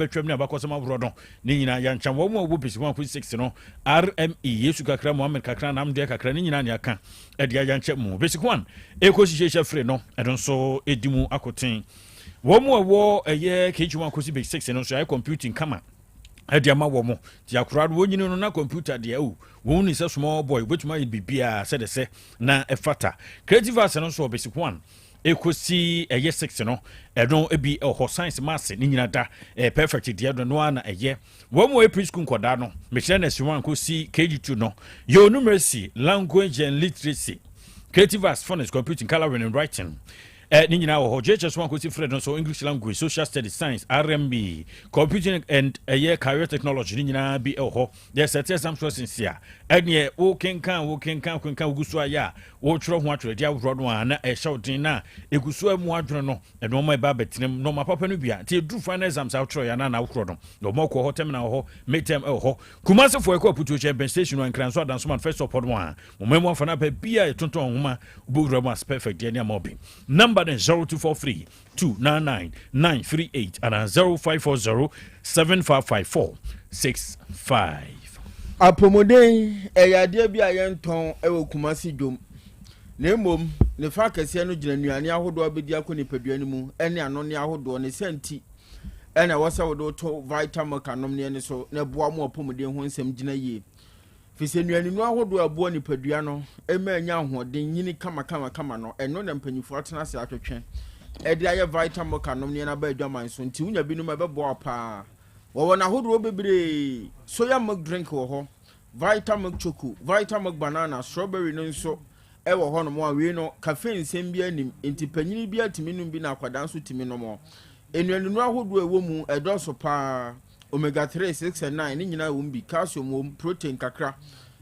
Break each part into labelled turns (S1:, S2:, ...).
S1: abɛtwam ne abakɔsɛm ahoroɔ no ne nyinaa yɛankyɛn wɔn a wɔwɔ basic 1 kɔsi 6 no RME Yesu kakra Mohammed kakra Namdeɛ kakra ne nyinaa ne aka ɛde ayankyɛ mu basic 1 ɛkɔsi hyehyɛ firi no ɛno nso ɛdi mu akoten wɔn a ɛwɔ ɛyɛ KG1 kɔsi basic 6 no nso ayɛ computing kama ɛde ama wɔn ti akora no wɔnyini no na computer deɛ o wɔn ni sɛ small boy wobɛtumi ayɛ biribiara sɛde sɛ na ɛfata creative arts no nso wɔ basic 1 ɛkɔsi ɛyɛ 6 no ɛno bi ɛwɔ hɔ science maths ne nyina da ɛyɛ perfect deɛ no no ara na ɛyɛ wɔn mu ɛyɛ preschool nkɔdaa no mekyerɛ nursery 1 kɔsi KG2 no yɛ numeracy language and literacy creative arts phonics computing colouring and writing eh, ne nyinaa wɔ hɔ JHS 1 kɔsi frɛ no nso English language social studies science RMB computing and ɛyɛ career technology ne nyinaa bi ɛwɔ hɔ yɛ sɛ ɛte exam questions a ɛneɛ wokenkan wokenkan wokenkan wogu so ayɛ a wotwerɛ ho atwerɛdeɛ ahodoɔ no a na ɛhyɛ wo den na ɛgu so mu adwene no ɛnoɔma ɛba abɛtenam nɔɔma papa no bia nti ɛduru final exams a wotwerɛ yɛ anaa na wokorɔ no na ɔma kɔ hɔ terminal wɔ hɔ midterm ɛwɔ hɔ Kumasefoɔ ɛkɔ aputuo kyɛn bɛn station no Nkran so Adansoman first stop hɔ no a moma mu afa no apɛ bia yɛtontɔn nwoma wobɛwura mu as perfect deɛ ne ama obi number no 0243 299 938 anaa 0540 7554 65.
S2: Apɔmuden yɛ adeɛ bi a yɛntɔn wɔ Kumasi dwom, na mmom ne fa kɛseɛ no gyina nnuane ahodoɔ a wobɛdi akɔ nipadua no mu ne anonneɛ ahodoɔ. Ne saa nti na ɛwɔ sɛ wode woto Vitamilk anonneɛ no so na ɛboa mo apɔmuden ho nsɛm gyina yie. Firi sɛ nnuanenu ahodoɔ a ɛboa nipadua no ma ɛnya ahoɔden nyini kamakamakama no, ɛno na mpanimfoɔ atena ase atwetwe de ayɛ Vitamilk anonneɛ no aba adwaman so. Nti wonya binom a ɛbɛboa wo paa. Wɔwɔ no ahodoɔ bebree, soya milk drink wɔ hɔ, Vita milk choco, Vita milk banana, strawberry no nso wɔ hɔnom a wei no caffeine nsɛm biara nnim, nti panyini biara tumi nom bi na akwadaa nso tumi nom. Nnuanenu ahodoɔ a ɛwɔ mu ɛdɔɔso paa, omega 3, 6 and 9 ne nyinaa wɔ mu bi, calcium wɔ mu, protein kakra.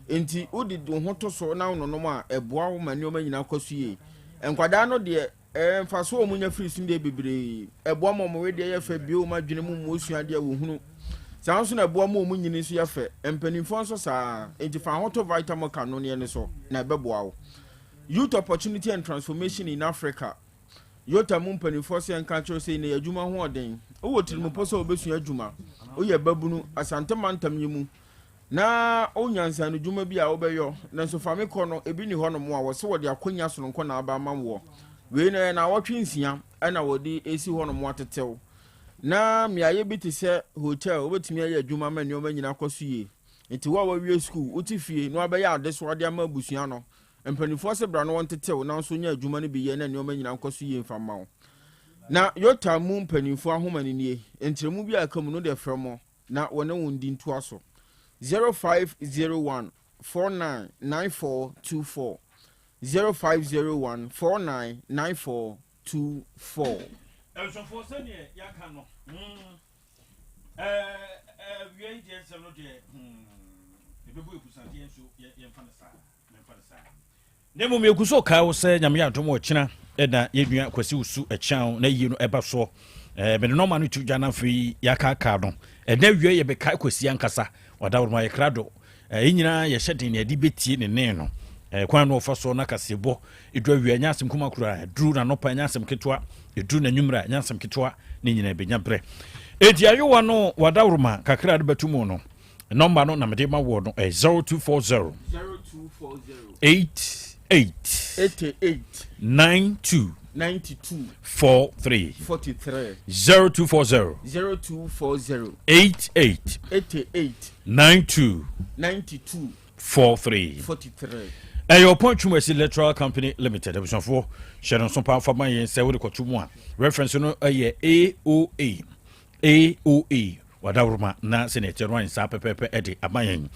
S2: Nti wode wo ho to so na wononom a ɛboa wo ma nneɛma nyinaa kɔ so yie. Nkwadaa no deɛ Ɛɛ, mfaso a wɔnya firi so no deɛ bebree. Ɛboa ma wɔn wedeɛ yɛ fɛ, bue wɔn adwene mu ma wɔsua adeɛ a wɔhunu. Saa ara nso na ɛboa ma wɔn nyini nso yɛ fɛ. Mpanimfoɔ nso saa ara. Enti fa ho to Vitamilk anonneɛ no so, na ɛbɛboa wo. Youth Opportunity and Transformation in Africa, YOTA, mu mpanimfoɔ sɛ yɛnka nkyerɛ wo sɛ nnɛ adwuma ho ɔden. Wowɔ tirimupɔ sɛ wobɛsua adwuma, woyɛ babunu, Asante mantam yi mu, Na o nyansanodwuma bi a wobɛyɔ, nanso fa me kɔ no, ebi nni hɔnom a wɔse wɔde akwanya sononko na aba ama woɔ. Wei no ɛyɛ naawɔtwe nsia na wɔde resi hɔnom atetew. Na mmeaeɛ bi te sɛ hotel, wobɛtumi ayɛ adwuma ma nneɛma nyinaa akɔ so yie. Nti wo a woawie sukuu, wote fie na woabɛyɛ adesoa de ama abusua no, mpanimfoɔ se bra na wɔntetew na wo nso nya adwuma no bi yɛ na nneɛma nyinaa nkɔ so yie mfa mma wo. Na Yotam mu mpanimfoɔ ahoma no nie, nkyerɛmu bi a ɛka mu no deɛ frɛ mo. na wɔne wo ndi ntoaso. 0501 49 94 24 0501 49 94 24.
S1: Abusuafoɔ sɛdeɛ yɛaka no hmm, ɛɛ wia yi deɛ nsɛm no deɛ hmm, ɛbɛbu ekusadeɛ nso yɛmfa no saa mɛmfa no saa. Na mmom yɛgu so kae wo sɛ Nyame yɛ adom ɔkyena na yɛnua Kwasi Wusu Ɛkyeaw na yie no ɛba soɔ. Ɛɛ mede nɔma no to dwa na afei yɛakaakaa no. Ɛnɛ awia yɛbɛkae Kwasi ankasa. Ɔdawuruma yɛ krado. Ɛɛ yɛn nyinaa yɛhyɛ den na yɛde bɛtie ne nne no. Ɛɛ kwan no ɔfa soɔ na kaseɛbɔ ɛdu awia ɛnyɛ asɛm kuma koraa. Ɛduru n'anɔpa ɛnyɛ asɛm ketewa. Ɛduru n'anwummerɛ ɛnyɛ asɛm ketewa. Ne nyinaa ɛbɛnya berɛ. Enti ayowa no wadawuruma kakra de bɛto mu no. Nɔmba no na mede ma woɔ no ɛyɛ 0240 88
S2: 88
S1: 92
S2: 92
S1: 43
S2: 43
S1: 0240
S2: 0240
S1: 88
S2: 88
S1: 92
S2: 92
S1: 43
S2: 43.
S1: Ɛyɛ Ɔpɔn Twumasi Electoral Company Limited abusuafoɔ hyɛ no nso paa fa ma yɛn sɛ wode kɔto mu a reference no ɛyɛ AOA AOA Wadaworoma na sɛnea ɛteɛ no ayɛ saa pɛpɛɛpɛ de ama yɛn.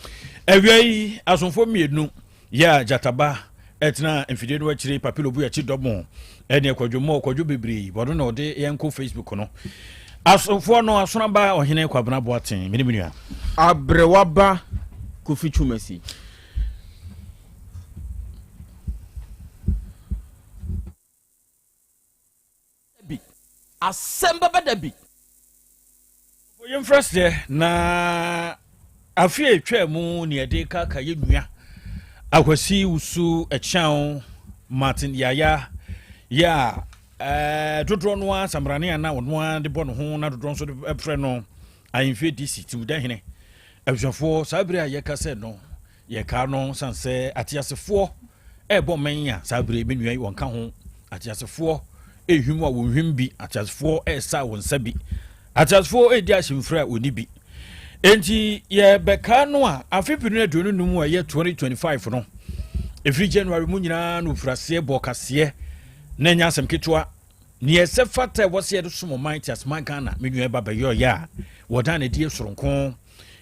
S1: Awia yi, asomfoɔ mmienu yɛ a gyataba ɛtena mfidie no akyire Papilo bu akyi dɔmo ɛne kwadwo mmɔ kwadwo bebree wɔno na ɔde yɛn kɔ Facebook no. Asomfoɔ no asonaba ɔhene Kwabena Boateng mene me nua.
S2: Aberewaba Kofi Twumasi.
S3: Da bi, asɛm bɛba da bi.
S1: Yɛmfrɛ seɛ na afe a ɛtwaa mu ne yɛde kaka yɛ nua Akwasi Wusu Ɛkyeaw Martin Yaya yɛ a dodoɔ no ara samrane a na ɔno ara de bɔ ne ho na dodoɔ nso de frɛ no. Ahemfie DC Timudahene abusuafoɔ, saa bere a yɛka sɛ no yɛkaa no sane sɛ ateasefoɔ ɛrebɔ mmɛn a saa bere me nua yi wɔnka ho. Ateasefoɔ ɛrehwim a wɔnhwim bi, ateasefoɔ ɛresa a wɔnsa bi, ateasefoɔ ɛredi ahyemfrɛ a wɔnni bi. Enti yɛbɛkaa no a afe 2025 a ɛyɛ 2025 no, ɛfiri January mu nyinaa no ofiri aseɛ bɔɔ kaseɛ na ɛnyɛ asɛm ketewa. Neɛ ɛsɛ fata ɛwɔ sɛ yɛde som ɔman teaseman Ghana, me nua ba bɛyɛ ɔyɛ a wɔdan no adie soronko.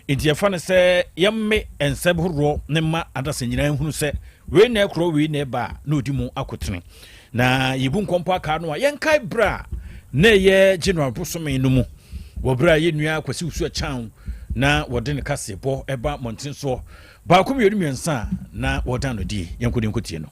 S1: Enti yɛfa no sɛ yɛmme nsɛm horoɔ ne ma adasa nyinaa nhunu sɛ wei na ɛkorɔ, wei na ɛba a na ɔdi mu akotene. Na yɛbu nkɔmpɔ akaa no a yɛnkae berɛ a na ɛyɛ January bosome no mu wɔ berɛ a yɛn nua Kwasi Wusu Akyang na wɔde ne kaseɛbɔ ɛba mmɔnten soɔ baako mmienu mmiɛnsa a na wɔdan no die. Yɛnkɔ ne yɛnkɔtie no.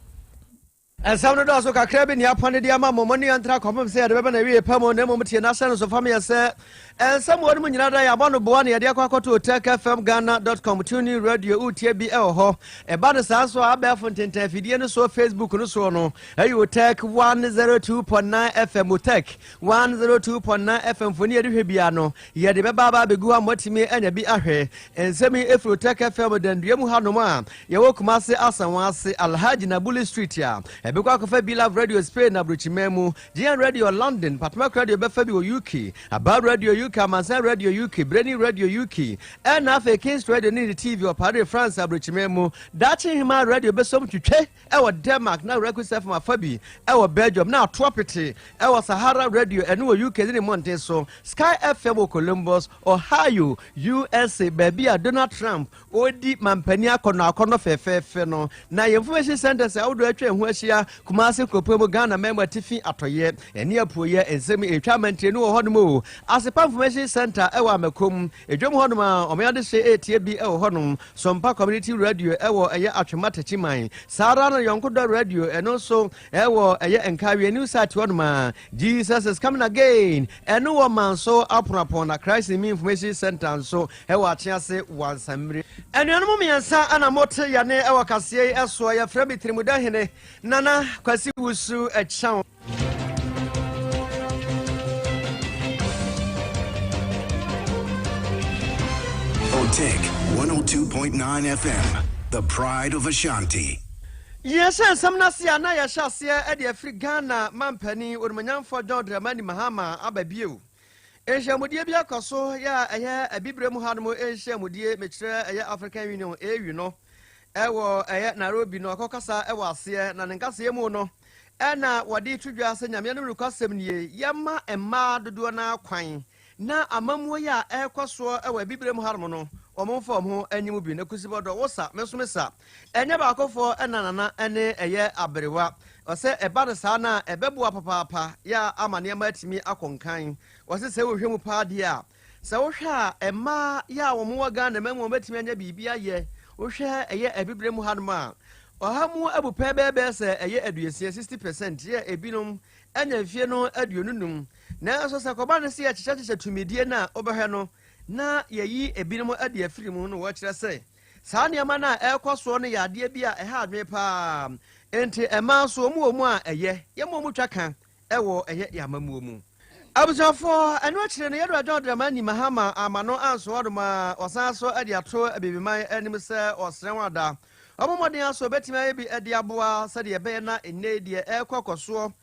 S4: Nsɛm no dɔɔso kakra bi nea apɔn de ama mo, mo ne yɛn ntra kɔpem sɛ yɛde bɛba n'awiei pa mu, na mmom tie n'ahyɛ no so fa meyɛ sɛ nsɛm wɔ no mu nyinaa da yɛabɔ no boa na yɛde akɔ akɔto otechfmghana dot com, TuneIn Radio, wotie bi wɔ hɔ. Ɛba no saa nso a, abɛɛfo ntentan afidie no soɔ, Facebook no soɔ no, ɛyɛ Otech 102.9 FM, Otech 102.9 FM mfoni yɛde hwɛ biara no, yɛde bɛba aba abɛgu hɔ a moatumi anya bi ahwɛ. Nsɛm yi ɛfiri Otech FM dandua mu hanom a Yɛwɔ Kumase Asanwase, Alhaji Nabuli Street a ɛbɛkɔ akɔfa bi Love Radio Spain aburokyiman mu, GN Radio London, Patmak Radio bɛfa bi wɔ UK, Aba Radio UK, Amansan Radio UK, Breni Radio UK, ɛna afei Kings Radio ne ne TV wɔ Paris, France aburokyiman mu, Daakye Nhema Radio bɛsom twitwe wɔ Denmark na Rakus FM afa bi wɔ Belgium na ato apete wɔ Sahara Radio ɛno wɔ UK ne ne mmɔnten so, Sky FM wɔ Columbus, Ohio, USA, baabi a Donald Trump Ɔredi mampanin akɔnnɔakɔnnɔ fɛfɛɛfɛ no. Na yɛn information centers ahodoɔ atwa yɛn ho ahyia, Kumasi kuropɔn mu, Ghana man mu atifi atɔeɛ ne apueɛ, nsɛm ɛretwa amantirenu wɔ hɔnom o. Asepa information center ɛwɔ Amakom, edwam hɔnom a wɔn adehye ɛretie bi wɔ hɔnom. Sompa community radio ɛwɔ ɛyɛ Atwema Takyiman. Saa ara na Yɔnkodɔ radio ɛno nso ɛwɔ ɛyɛ Nkawie new site hɔnom a. Jesus is coming again ɛno wɔ Manso Aponoapono na Christ in Me information center nso Ɛwɔ Akyease Wansammire. Anuanom mmiɛnsa na mote yɛne wɔ kaseɛ yi soɔ. Yɛfrɛ me Tirimudahene Nana Kwasi Wusu Akyang.
S5: Otec 102.9 FM, the pride of Ashanti.
S4: Yɛhyɛ nsɛm no ase a na yɛhyɛ aseɛ de afiri Ghana mampanin Onimonyamfoɔ John Dramani Mahama aba bio. Nhyiamudie bi akɔ so yɛ a ɛyɛ Abibire mu hanom nhyiamudie, mekyerɛ ɛyɛ African Union, AU, no ɛwɔ ɛyɛ Nairobi no ɔkɔ kasa ɛwɔ aseɛ na ne nkaseɛ mu no ɛna wɔde to dwa sɛ Nyame anom nokwasɛm nie, yɛma mmaa dodoɔ no ara kwan na amammuo yi a ɛrekɔ soɔ ɛwɔ Abibire mu hanom no wɔn mfa wɔn ho nye mu bi. Na Kusibɔdɔ wo sa, me nso me sa, ɛnyɛ baakofoɔ ɛna nana ɛne ɛyɛ aberewa. Ɔsɛ ɛba no saa no a, ɛbɛboa papaapa yɛ a ama nneɛma atumi akɔ nkan. Ɔse sɛ wohwɛ mu paa deɛ a, sɛ wohwɛ a mmaa yɛ a wɔn wɔ Ghana man mu a wɔbɛtumi anya biribi ayɛ, wohwɛ ɛyɛ abibire mu hanom a, ɔha mu abupɛn bɛyɛ bɛyɛ sɛ ɛyɛ aduosia, 60%, yɛ ebinom anya mfie no 25. Nanso sɛ kɔba no sɛ yɛkyekyɛkyekyɛ tumidie no a, wobɛhwɛ no na yɛyi ebinom adi afiri mu no wɔkyerɛ sɛ Saa nneɛma no a ɛrekɔ soɔ no yɛ adeɛ bi a ɛha adwene pa ara. Enti mmaa nso, wɔn wɔ mu a ɛyɛ, yɛma wɔn twa ka wɔ ɛyɛ yɛn amammuo mu. Abusuafoɔ, ɛno akyire no, Yɛdura John Dramani Mahama amma no anso hɔnom ara, ɔsan nso de ato Abibiman anim sɛ ɔsrɛ wɔn ada wɔn mmɔden ara sɛ wɔbɛtumi ayɛ bi de aboa sɛdeɛ ɛbɛyɛ na nnɛ yi deɛ ɛrekɔ kɔ soɔ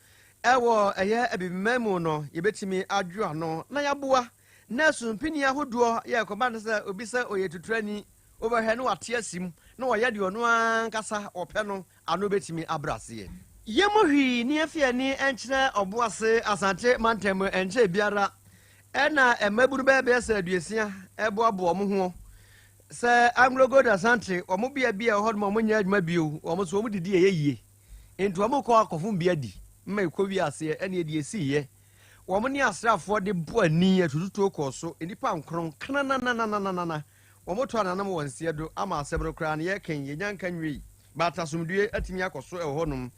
S4: wɔ ɛyɛ Abibiman mu no, yɛbɛtumi adwo ano na yɛaboa Na sumpini ahodoɔ yɛ kɔba no sɛ obi sɛ ɔyɛ tuturani, wobɛhwɛ na wate asim na ɔyɛ deɛ ɔno ankasa ɔpɛ no, ano bɛtumi abrɛ aseɛ. Yɛn mu hwee nni afi ani nkyerɛ Ɔboase Asante mantam mu nkyɛɛ biara na mmabunu bɛyɛ bɛyɛ sɛ aduosia boaboa wɔn ho sɛ Anglo Gold Asante wɔn bea bi a ɛwɔ hɔ nom a wɔnyɛ adwuma bio, wɔn nso wɔn didi ɛyɛ yie nti wɔn kɔ akɔfom bi adi ma ɛkɔ wie aseɛ ɛne ɛdeɛ ɛsiiɛ. Wɔn ne asraafoɔ de bɔ ani atututuo kɔɔ so, nnipa nkron, kranananananana, wɔn tɔ ananam wɔ nseɛ do ama asɛm no koraa no yɛreka yi, yɛnya nka nwiei, but asomdwoeɛ atumi akɔ so wɔ hɔnom.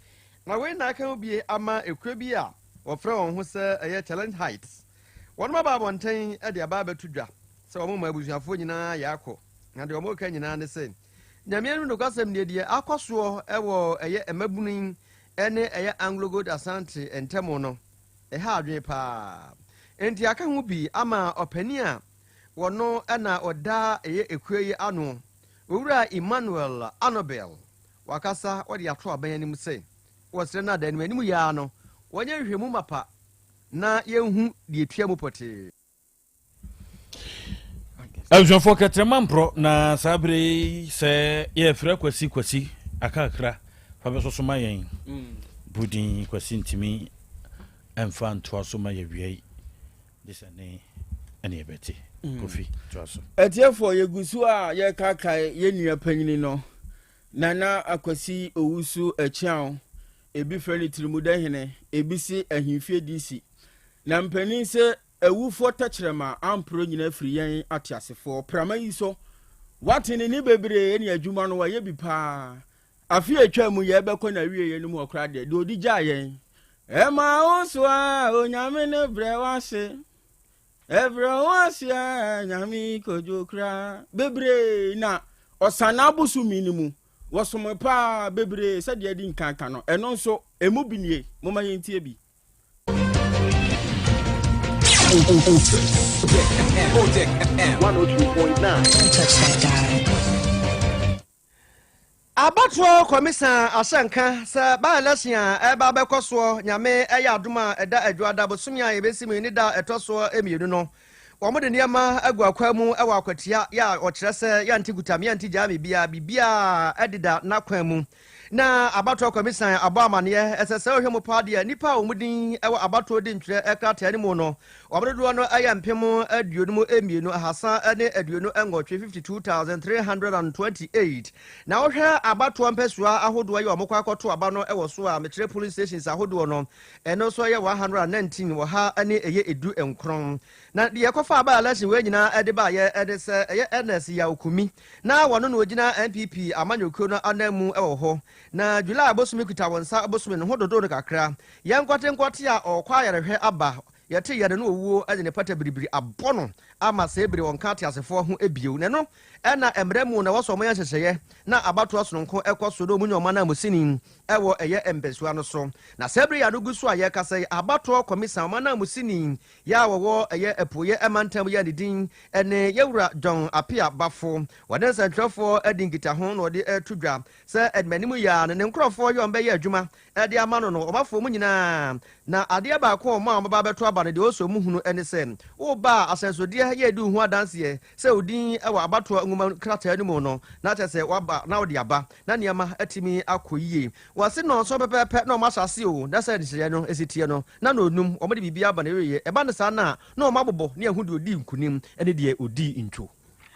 S4: Na wei na aka ho bie ama ekuo bi a wɔfrɛ wɔn ho sɛ ɛyɛ Challenge Heights, wɔnom aba abɔnten de aba abɛto dwa sɛ wɔn ma abusuafoɔ nyinaa yɛ akɔ, na deɛ wɔreka nyinaa ne sɛ, Nyame anim nokwasɛm nie, deɛ akɔ soɔ wɔ ɛyɛ mmabunu yi ne ɛyɛ Anglo Gold Asante ntam no, ɛha adwene paa. Enti aka ho bi ama ɔpanin a wɔno na ɔda ɛyɛ ekuo yi ano, Owura Emmanuel Anobel, wakasa wɔde ato aban anim sɛ wɔsrɛ no ada anim anim yi ara no wɔnyɛ nhwehwɛmu mapa na yɛnhu deɛ etua mu pɔtee.
S1: Abusuafoɔ kɛtrɛma mporɔ na saa bere yi sɛ yɛfrɛ Kwasi Kwasi akakra fa bɛsɔ so ma yɛn budin Kwasi ntumi mfa ntoa so ma yɛwia yi de sɛ ne ɛne yɛbɛte Kofi toa so.
S2: Atiefoɔ, yɛgu so a yɛrekaakae yɛn nua panyini no, Nana Akwasi Owusu Akyiaw, ebi frɛ no Tirimudɛhene, ebi se Ahemfie DC. Na mpanin se Awufoɔ tɛkyerɛma amporɔ nyina firi yɛn ateasefoɔ prama yi so. Wate ne nne bebree ne adwuma no wayɛ bi paa. Afe a ɛtwaa mu yɛrebɛkɔ n'awieɛ no mu hɔ koraa deɛ, deɛ ɔdi gyaa yɛn. Ɛma wo so a Onyame no brɛ wo ase. Ɛbrɛ wo ase a Nyame kodwo koraa. Bebree na ɔsan abosome no mu. Wɔsom paa bebree sɛdeɛ adi nkan ka no. Ɛno nso, emu bi nie. Momma yɛntie bi.
S6: Don't touch that dial.
S4: Abatoɔ kɔmisa ahyɛ nka sɛ by-election a ɛreba abɛkɔ soɔ Nyame ɛyɛ adom a ɛda Adwoada bosome a yɛbɛsi mu yi ne da a ɛtɔ soɔ mmienu no wɔn de nneɛma agu akwan mu wɔ akwatia yɛ a ɔkyerɛ sɛ yɛnte kutam yɛnte gyaa me biara biribiara ɛdeda n'akwan mu. Na abatoɔ kɔmisan abɔ amaneɛ sɛ sɛ wohwɛ mu paa deɛ nnipa a wɔn din wɔ abatoɔ di ntwerɛ krataa no mu no wɔn dodoɔ no yɛ 53,328, 52,328. Na wohwɛ abatoɔ mpɛsoa ahodoɔ yi a wɔkɔ akɔto aba no wɔ so a, mekyerɛ polling stations ahodoɔ no, ɛno nso yɛ 119, 119. Na deɛ ɛkɔfaa by election wei nyinaa de baeɛ ne sɛ ɛyɛ Ernest Yaw Kumi na wɔno na ɔgyina NPP amanyɔkuo no ananmu wɔ hɔ. Na July bosome kuta wo nsa bosome no ho dodoo no kakra. Yɛ nkɔte nkɔte a ɔrekɔ ayarehwɛ aba. Yɛte yɛ no na owuo de ne pata biribiri abɔ no ama sɛɛ bere ɔnka ateasefoɔ ho bio. Na ɛno na mmara mu na ɛwɔ sɛ wɔyɛ nhyehyɛeɛ na abatoɔ sononko kɔ so na wɔnya wɔn ananmusini wɔ ɛyɛ mpasua no so. Na saa bere yi a no gu so a yɛrekasa yi, abatoɔ kɔmisa wɔn ananmusini Yɛ a wɔwɔ ɛyɛ apueɛ mantam yi a ne din ne Yɛwura John Appiah Bafo. Wɔne nsɛntwerɛfoɔ adi nkitaho na ɔde reto dwa sɛ animanim yi ara no ne nkorɔfoɔ yɛ wɔn bɛyɛ adwuma de ama no no wɔafa wɔn nyinaa na adeɛ baako a wɔn a wɔbɛba abɛto aba no deɛ ɔsɔ mu hunu ne sɛ woba a ahyɛnsodeɛ yɛ di wo ho adanseɛ sɛ wo din wɔ abatoɔ nwoma krataa no mu no na kyerɛ sɛ woaba na wode aba na nneɛma atumi akɔ yie. Wɔse nnɔnson pɛpɛɛpɛ na wɔahyɛ ase o, na sɛ nhyehyɛeɛ no si teɛ no, na nnɔnnum, wɔde biribiara aba n'awieeɛ. Ɛba no saa no a, na wɔabobɔ na yɛahu deɛ ɔdii nkonim ne deɛ ɔdii ntwo.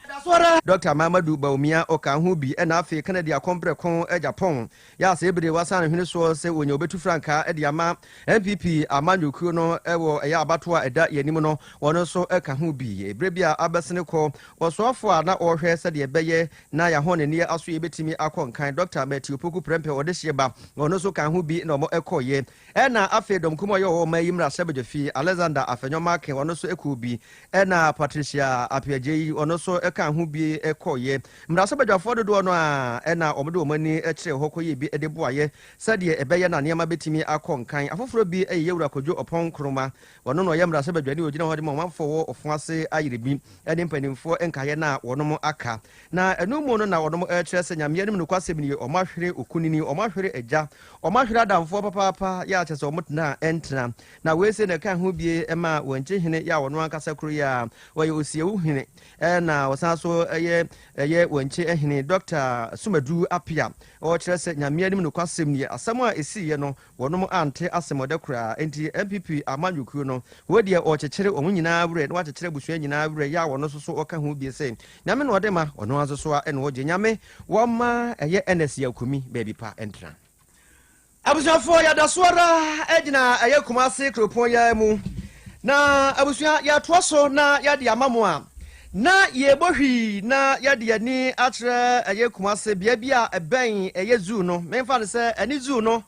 S4: Ɛda so ara, Dɔkta Mahamadou Bawumia, ɔkaa ho bi, ɛna afei Kennedy Akompreko Agyapong, yɛ a saa bere yi wasan ne hwene soɔ sɛ ɔnya ɔbɛtu frankaa de ama NPP amanyɔkuo no wɔ ɛyɛ abatoɔ a ɛda yɛn anim no, wɔn nso ka ho bi. Berɛ bi a abɛsene kɔ, ɔsoafoɔ a na ɔrehwɛ sɛdeɛ ɛbɛyɛ na yɛahɔn ani aso yɛbɛtumi akɔ nkan, Dɔkta Matthew Opoku Prempeh ɔdehyeɛ ba, ɔno nso ka ho bi na wɔkɔeɛ. Ɛna afei dɔm kumaa a ɔyɛ ɔwɔ ɔman yi mmarahyɛbadwafie, Alexander Afenyo-Markin, ɔno nso kɔɔ bi. Ɛna Patricia Appiagyei, ɔno nso kaa ho bi kɔeɛ. Mmarahyɛbadwafoɔ dodoɔ no ara na wɔde wɔn ani kyerɛɛ hɔ kɔyɛɛ bi de boaeɛ sɛdeɛ ɛbɛyɛ na nneɛma bɛtumi akɔ nkan. Afoforɔ bi yɛ Yawura Kojo Oppong Nkrumah, ɔno na ɔyɛ mmarahyɛbadwani a ɔgyina hɔ de ma ɔmanfoɔ wɔ Ofoase Ayeremi ne mpanimfoɔ nkaeɛ no a wɔnom aka. Na ɛno mu no na wɔnom rekyerɛ sɛ Nyame anim nokwasɛm nie, wɔn ahwere okunini, wɔn ahwere agya, wɔn ahwere adamfoɔ papaapa, yɛ a kyerɛ sɛ wɔn tena a ɛntena. Na wei sei na ɛka ho bie ma Wankyi hene yɛ a ɔno ankasa koro yi a ɔyɛ Osiewu hene ɛna ɔsan so yɛ ɛyɛ Wankyi hene Dɔkta Sumadu Apia ɔkyerɛ sɛ Nyame anim nokwasɛm nie, asɛm a ɛsiiɛ no wɔnom ante asɛm ɔdɛ koraa, enti NPP amanyɔkuo no wei deɛ ɔrekyekyere wɔn nyinaa werɛ na wakyekyere abusua nyinaa werɛ yɛ a ɔno nso so ɔka ho bie sɛ Nyame na ɔde ma, ɔno ara nso so a ɛna ɔgye. Nyame wɔmma ɛyɛ Ernest Yaw-Kumi baabi pa ntena. Abusuafoɔ yɛda so ara gyina ɛyɛ Kumasi kuropɔn yi ara mu na abusua yɛtoa so na yɛde ama mo a na yɛbɔ hwii na yɛde yɛn ani akyerɛ ɛyɛ Kumasi bea bi a ɛbɛn ɛyɛ zoo no memfa no sɛ ɛne zoo no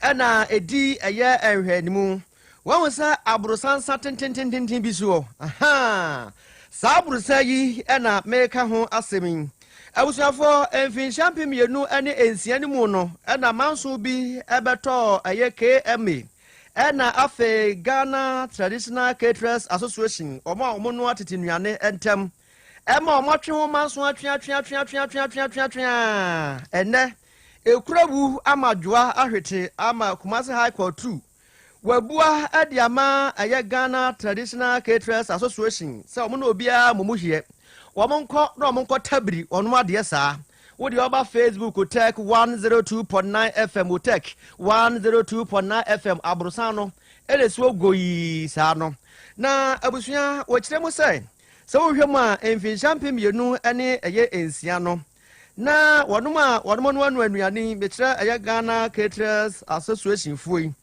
S4: ɛna ɛdi ɛyɛ nhwɛanimu. Woahu sɛ aborosansa tentententen bi si hɔ? Ahaa! Saa aborosan yi na mereka ho asɛm yi. Abusuafoɔ, mfinhyia 2006 no mu no na manso bi bɛtɔɔ ɛyɛ KMA ɛna afei Ghana Traditional Caterers Association, wɔn a wɔnoa tete nnuane ntam. Ɛma wɔatwe ho manso atwe atwe atwe atwe atwe atwe atwe atwe a ɛnɛ ekura wu ama dwoa ahwete ama Kumasi High Court 2 wabua de ama ɛyɛ Ghana Traditional Caterers Association sɛ wɔn na obiara mo mu hyeɛ wɔn nkɔ na wɔn nkɔ tabiri wɔn adeɛ saa. Wo deɛ ɔba Facebook Otec 102.9 FM Otec 102.9 FM aborosan no ɛna esi hɔ goyii saa no. Na abusua wɔkyerɛ mu sɛ sɛ wohwɛ mu a mfinhyia 2006 no na wɔnom a wɔnom noanoa nnuane yi mekyerɛ ɛyɛ Ghana Caterers Association foɔ yi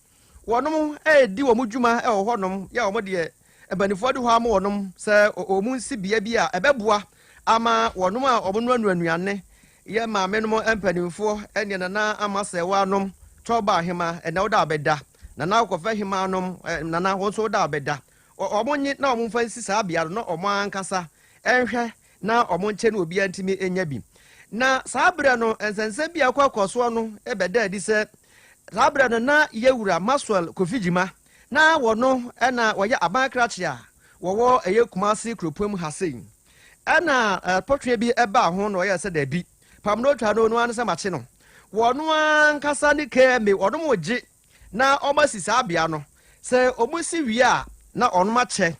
S4: Wɔnom redi wɔn dwuma wɔ hɔnom yɛ wɔn deɛ mpanimfoɔ de hɔ ama wɔnom sɛ wɔn nsi bea bi a ɛbɛboa ama wɔnom a wɔn noanoa nnuane yɛ maame nom mpanimfoɔ ɛneɛ nana ama sɛwa nom twɔba ahema ɛnɛ woda abɛda nana akɔfɛ hema nom nana wɔn nso woda abɛda wɔn nye na wɔn mfa nsi saa bea no na wɔn ankasa nhwɛ na wɔn nkyɛn no obiara ntumi nya bi. Na saa berɛ no, nsɛnsɛm bi a ɛkɔ ɛkɔ soɔ no bɛda adi sɛ saa berɛ no na Yɛwura Maxwell Kofi Gyima na wɔno na wɔyɛ aban krakye a wɔwɔ ɛyɛ Kumasi kuropɔn mu ha sei. Ɛna pɔtweɛ bi baa ho na ɔyɛɛ sɛ daabi, pam no otwa no, ɔno ara ne sɛ makye no. Wɔno ankasa ne KMA, wɔnom gye na wɔasi saa bea no. Sɛ wɔsi wie a na wɔnom akyɛ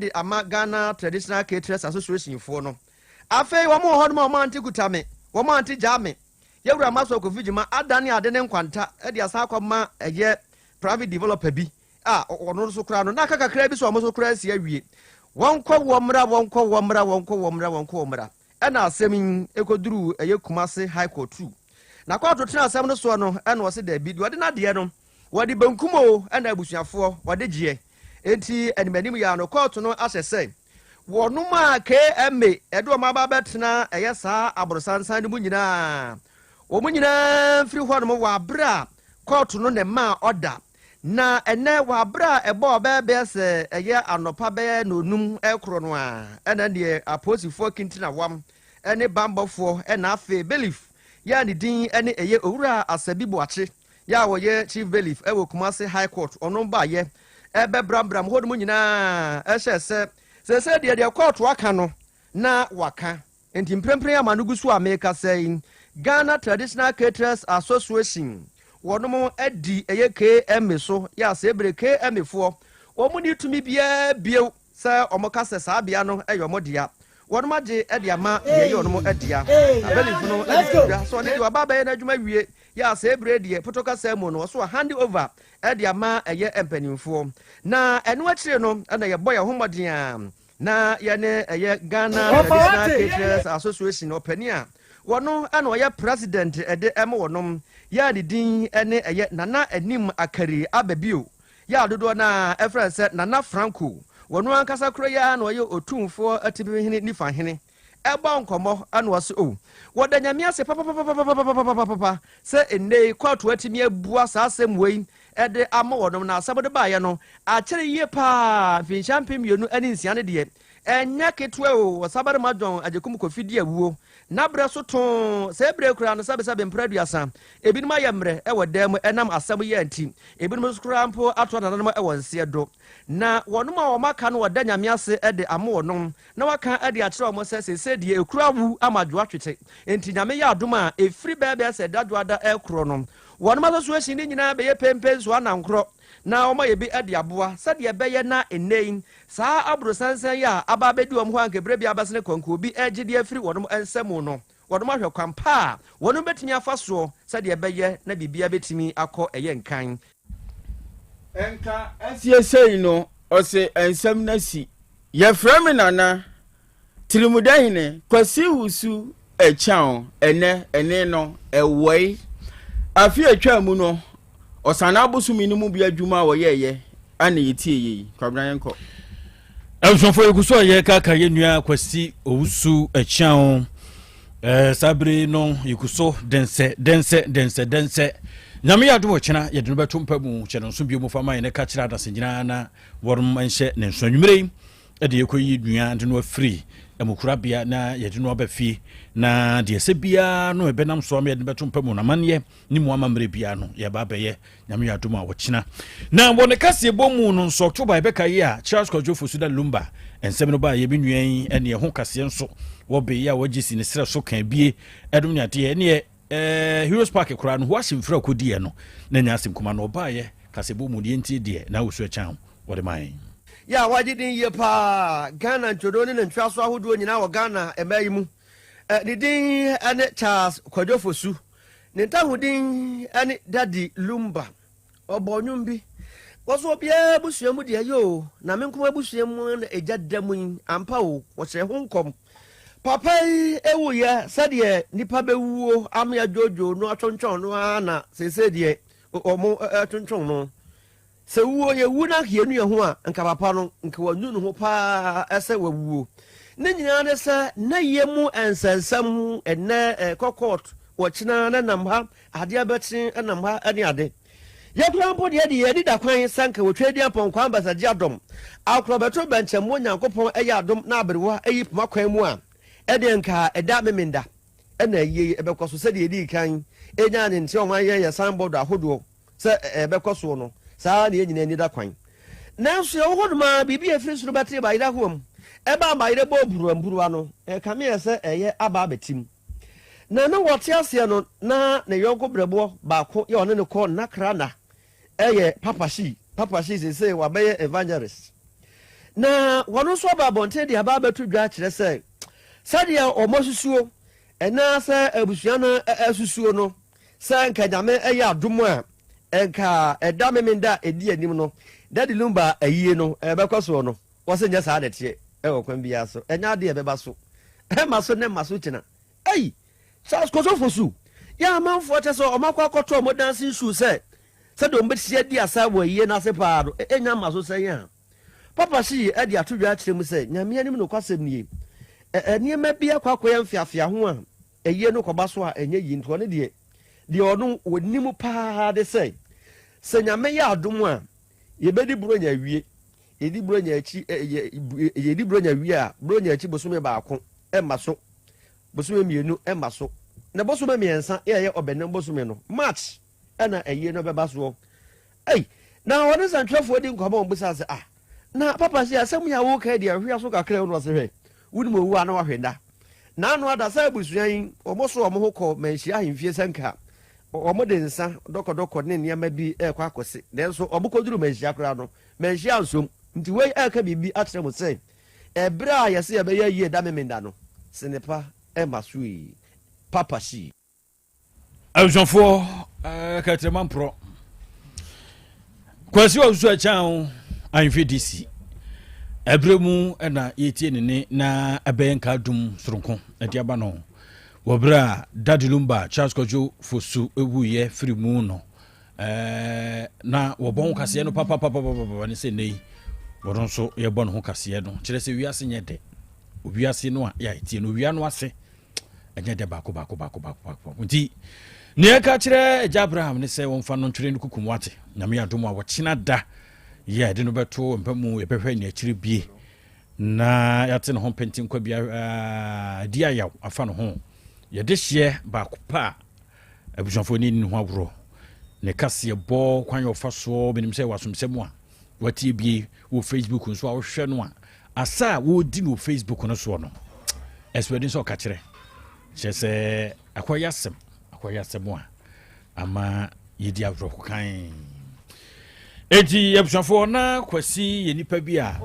S4: de ama Ghana Traditional Caterers Association foɔ no. Afei wɔn wɔ hɔnom a wɔn ante kuta me, wɔn ante gyaa me. Yɛwura Maxwell Kofi Gyima adane ade ne nkwanta de asan akɔ ma ɛyɛ private developer bi a ɔno nso koraa no na aka kakra bi sɛ wɔn nso koraa asi awie. Wɔnkɔ wɔ mmra, wɔnkɔ wɔ mmra, wɔnkɔ wɔ mmra, wɔnkɔ wɔ mmra. Ɛna asɛm yi kɔduruu ɛyɛ Kumasi High Court tu. Na kɔɔto tena asɛm no soɔ no ɛna ɔse daabi, deɛ ɔde n'adeɛ no wɔde benkum o ɛna abusuafoɔ wɔde gyeɛ. Enti animanim yi ara no kɔɔto no ahyɛ sɛ wɔnom a KMA ɛde wɔn aba abɛtena ɛyɛ saa aborosansan no mu nyinaa wɔn nyinaa mfiri hɔnom wɔ abere a kɔɔto no na ɛmaa ɔda. Na ɛnnɛ, wɔ abere a ɛbɔɔ bɛyɛ bɛyɛ sɛ ɛyɛ anɔpa bɛyɛ nnɔnnum rekorɔ no ara, ɛna deɛ apolisifoɔ akintinawam ne bammɔfoɔ ɛna afei bailiff yɛ a ne din ne ɛyɛ Owura Asabi Boakye yɛ a ɔyɛ Chief Bailiff ɛwɔ Kumasi High Court ɔno baayɛ ɛbɛbrambram hɔ nom nyinaa ɛhyɛ sɛ seesei deɛ deɛ kɔɔto aka no na waka. Enti mprempren a m'ano gu so a merekasa yi, Ghana Traditional Caterers Association wɔnom adi ɛyɛ KMA so yɛ a sɛ bere KMA foɔ wɔn nni tumi biara bio sɛ wɔn ka sɛ saa bea no yɛ wɔn dea. Wɔnom agye de ama deɛ ɛyɛ wɔnom dea. Na bailiff no de to dwa sɛ ɔno deɛ waba abɛyɛ n'adwuma awie yɛ a sɛ bere deɛ poto kasa mu no ɔso a hand over de ama ɛyɛ mpanimfoɔ. Na ɛno akyire no na yɛbɔ yɛn ho mmɔden a Na yɛne ɛyɛ Ghana Traditional Caterers Association ɔpanin a wɔno na ɔyɛ president de ma wɔnom yɛ a ne din ne ɛyɛ Nana Anim Akari Ababio yɛ a dodoɔ no ara ɛfrɛ no sɛ Nana Franco. Wɔno ankasa koro yi ara na ɔyɛ Otumfoɔ Atipimhene Nifa Hene. Ɛbɔ nkɔmmɔ na ɔse oh wɔda Nyame ase papapapapapapapapa sɛ nnɛ yi kɔɔto atumi abua saa asɛm wei de ama wɔnom na asɛm no baeɛ no akyɛre yie paa mfinhyia 2006 no deɛ ɛnyɛ ketewa o Ɔsabarima John Agyekum Kofi di awuo nabrɛ so too sɛ berɛ koraa no sɛbesɛbe mprɛ 30 ebinom ayɛ mmerɛ wɔ dan mu ɛnam asɛm yi nti ebinom nso koraa mpo atoa nananom wɔ nseɛ do na wɔnom a wɔn aka no wɔda Nyame ase de ama wɔnom na waka de akyerɛ wɔn sɛ seesei deɛ ekuro awu ama dwoa twete, enti Nyame yɛ adom a efiri bɛyɛ bɛyɛ sɛ dadwoada rekorɔ no, wɔnom association no nyinaa bɛyɛ pempensoɔ anankorɔ na wɔn ayɛ bi de aboa sɛdeɛ ɛbɛyɛ na nnɛ yi saa aborosansan yi a aba abɛdi wɔn hɔ a anka berɛ biara bɛsene kɔ anka obi regye de afiri wɔnom nsa mu no, wɔnom ahwɛ kwan pa a wɔnom bɛtumi afa soɔ sɛdeɛ ɛbɛyɛ na biribiara bɛtumi akɔ ɛyɛ nkan.
S2: Nka asie sei no ɔse nsɛm no asi. Yɛfrɛ me Nana Tirimudɛhene Kwasi Wusu Akyiaw ɛnɛ ɛne no ɛwɔe. Afe a ɛtwaa mu no Ɔsanaa abosome no mu bi adwuma a wɔyɛeɛ ana yɛtie yei. Kwabena yɛnkɔ.
S1: Abusuafoɔ yɛgu so a yɛkaka yɛn nua Kwasi Owusu Akyiaw. Eh, saa bere no yɛgu so dɛnsɛ dɛnsɛ dɛnsɛ dɛnsɛ. Nyame yɛ adom ɔkyena yɛde no bɛto mpa mu hyɛ no nso bio mu fa ma yɛn ka kyerɛ adase nyinaa na wɔnom nhyɛ ne nso anwummere yi ɛde yɛkɔyi nua de no afiri amukorabea na yɛde no aba fie na deɛ ɛsɛ biara no ɛbɛnam so ama yɛde bɛto mpa mu no amanneɛ ne mu amammerɛ biara no yɛba abɛyɛ. Nyame yɛ adom a ɔkyena. Na wɔ ne kaseɛbɔ mu no nso October yɛbɛka yi a Charles Kwadwo Fosu da Lumba nsɛm no baa yɛ me nua yi ɛne ɛho kaseɛ nso wɔ bee a wɔgye si ne serɛ so kan bie ɛdom ne adeɛ ɛneɛ Heroes Park koraa no ho ahyɛ mfiri akɔdiɛ no na nya asɛm kuma no ɔbaayɛ kaseɛbɔ mu deɛ ntie deɛ na ɔsu ɛkyɛn wɔde ma yɛn.
S4: Yɛ a wagye din yie paa Ghana ntwonoo ne ne ntweaso ahodoɔ nyinaa wɔ Ghana mmaa yi mu. Ne din ne Charles Kwadwo Fosu. Ne ntahodin ne Daddy Lumba. Ɔbɔɔ nnwom bi. Wɔso obiara abusua mu deɛ ɛyɛ o, na me nko abusua mu na egya da mu yi, ampa o, wɔhyɛ ho nkɔm. Papa yi wuiɛ sɛdeɛ nipa bɛwuo ame adwoodwoo no atwontwɔn no ara na seesei deɛ wɔn atwontwɔn no. Sɛ wuo yɛwu na anka yɛnu yɛn ho a, nka papa no, nka wanu ne ho paa sɛ wawuo. Ne nyinaa ne sɛ, na yɛ mu nsɛnsɛm, ɛnnɛ ɛkɔ court, wɔkyena na nam ha, adeɛ bɛkye nam ha ne ade. Yɛ koraa mpo deɛ deɛ yɛani da kwan sɛ anka wɔtwa adi apɔnkɔ ambasagye adɔm, akorɔbɛto bɛnkyɛmmoɔ Nyankopɔn yɛ adom na aberewa yi poma kwan mu a, ɛdeɛ nka ɛda Memenda na ayie yi ɛbɛkɔ so sɛdeɛ yɛdii kan nyaa ne nteɛ ɔman yɛn yɛ signboard ahodoɔ. Sɛ ɛrebɛkɔ soɔ no, saa ara na yɛn nyinaa ani da kwan. Nanso yɛwɔ hɔnom ara, biribi a ɛfiri soro bɛtee bayerɛ ahoa mu. Ɛbaa bayerɛ bɔɔ mpuruwampuruwa no, ɛkame ayɛ sɛ ɛreyɛ aba abɛtim. Na na wɔte aseɛ no, na ne yɔnko berɛboɔ baako yɛ ɔne no kɔ nnakra nna yɛ Papa Shee. Papa Shee seesei wabɛyɛ evangelist. Na wɔn nso aba abɔnten de aba abɛto dwa akyerɛ sɛ, sɛdeɛ wɔasusuo, anaasɛ abusua no asusuo no, Sɛ nka Nyame yɛ adom a, nka ɛda Memenda a ɛdi anim no, Daddy Lumba ayie no ɛbɛkɔ soɔ no, wɔse nyɛ saa na ɛteɛ wɔ kwan biara so. Ɛnyɛ adeɛ a ɛbɛba so. Ɛmma so nnɛ mma so kyena. Ei! Charles Kojo Fosu, yɛ amanfoɔ kyɛ sɛ wɔn akɔ akɔtɔ wɔn dancing shoe sɛ sɛdeɛ wɔn bɛsi adi asa wɔ ayie no ase paa no, ɛnya mma so sɛn a? Papa Shee de ato dwa akyerɛ mu sɛ, Nyame anim nokwasɛm nie, nneɛma bi akɔ akɔyɛ mfeafeaho a Ayie no kɔba so a ɛnyɛ yie nti ɔno deɛ deɛ ɔno ɔnim paa de sɛ sɛ Nyame yɛ adom a yɛbɛdi Buronya awie, yɛdi Buronya akyi yɛdi Buronya wie a Buronya akyi bosome baako ɛmma so, bosome mmienu ɛmma so, na bosome mmiɛnsa yɛyɛ ɔbɛnem bosome no March ɛna ayie no bɛba soɔ. Ei, na ɔne nsɛntwerɛfoɔ di nkɔmmɔ a ɔbisaa sɛ ah na papa sɛ asɛm yi a woka yi deɛ hwea so kakra o na ɔse hwɛ wonim owu a na wahwɛ nna na ano ada sɛ abusua yi wɔn so wɔn ho kɔ manhyia ahemfie sɛ nka wɔn de nsa dɔkɔdɔkɔ ne nneɛma bi ɛrekɔ akɔse nanso wɔn kɔduru manhyia koraa no manhyia nsom nti wei ɛreka biribi akyerɛ mo sɛ ɛberɛ a yɛse yɛbɛyɛ yie da memenda no senepa ɛma so yi papa si.
S1: Abusuafoɔ kɛtɛma mporɔ Kwasi Owusu Akyang ahemfie DC ɛberɛ mu na yɛtie ne ne na ɛbɛyɛ nka dum soronko ɛde aba no wɔ berɛ a Daddy Lumba Charles Kwadwo Fosu wuiɛ firi mu no na wɔbɔ ho kaseɛ no papapapapapa ne sɛ nnɛ yi wɔno nso yɛbɔ ne ho kaseɛ no kyerɛ sɛ wiase nyɛ dɛ owiase no a yɛatie no owia no ase ɛnyɛ dɛ baako baako baako baako baako nti nea ɛka kyerɛ agya Abraham ne sɛ wɔmfa no ntwere no kukum wate Nyame adom a wɔkyena da yɛ ɛde no bɛto mpa mu yɛbɛhwɛ nea akyire bie na yɛate ne ho pɛntinkwa bi adi ayaw afa ne ho yɛde hyeɛ baako pa a abusuafoɔ ne ne ho aworɔ ne kaseɛ bɔ kwan yɛ ɔfa soɔ menim sɛ wasomsɛm a watie bie wɔ Facebook nso a wohwɛ no a Asa a wɔredi no wɔ Facebook no soɔ no, ɛsoɔden sɛ ɔka kyerɛ. Kyerɛ sɛ akɔyɛ asɛm, akɔyɛ asɛm a ama yɛdi awerɛho kan. Enti abusuafoɔ na Kwasi yɛ nipa bi a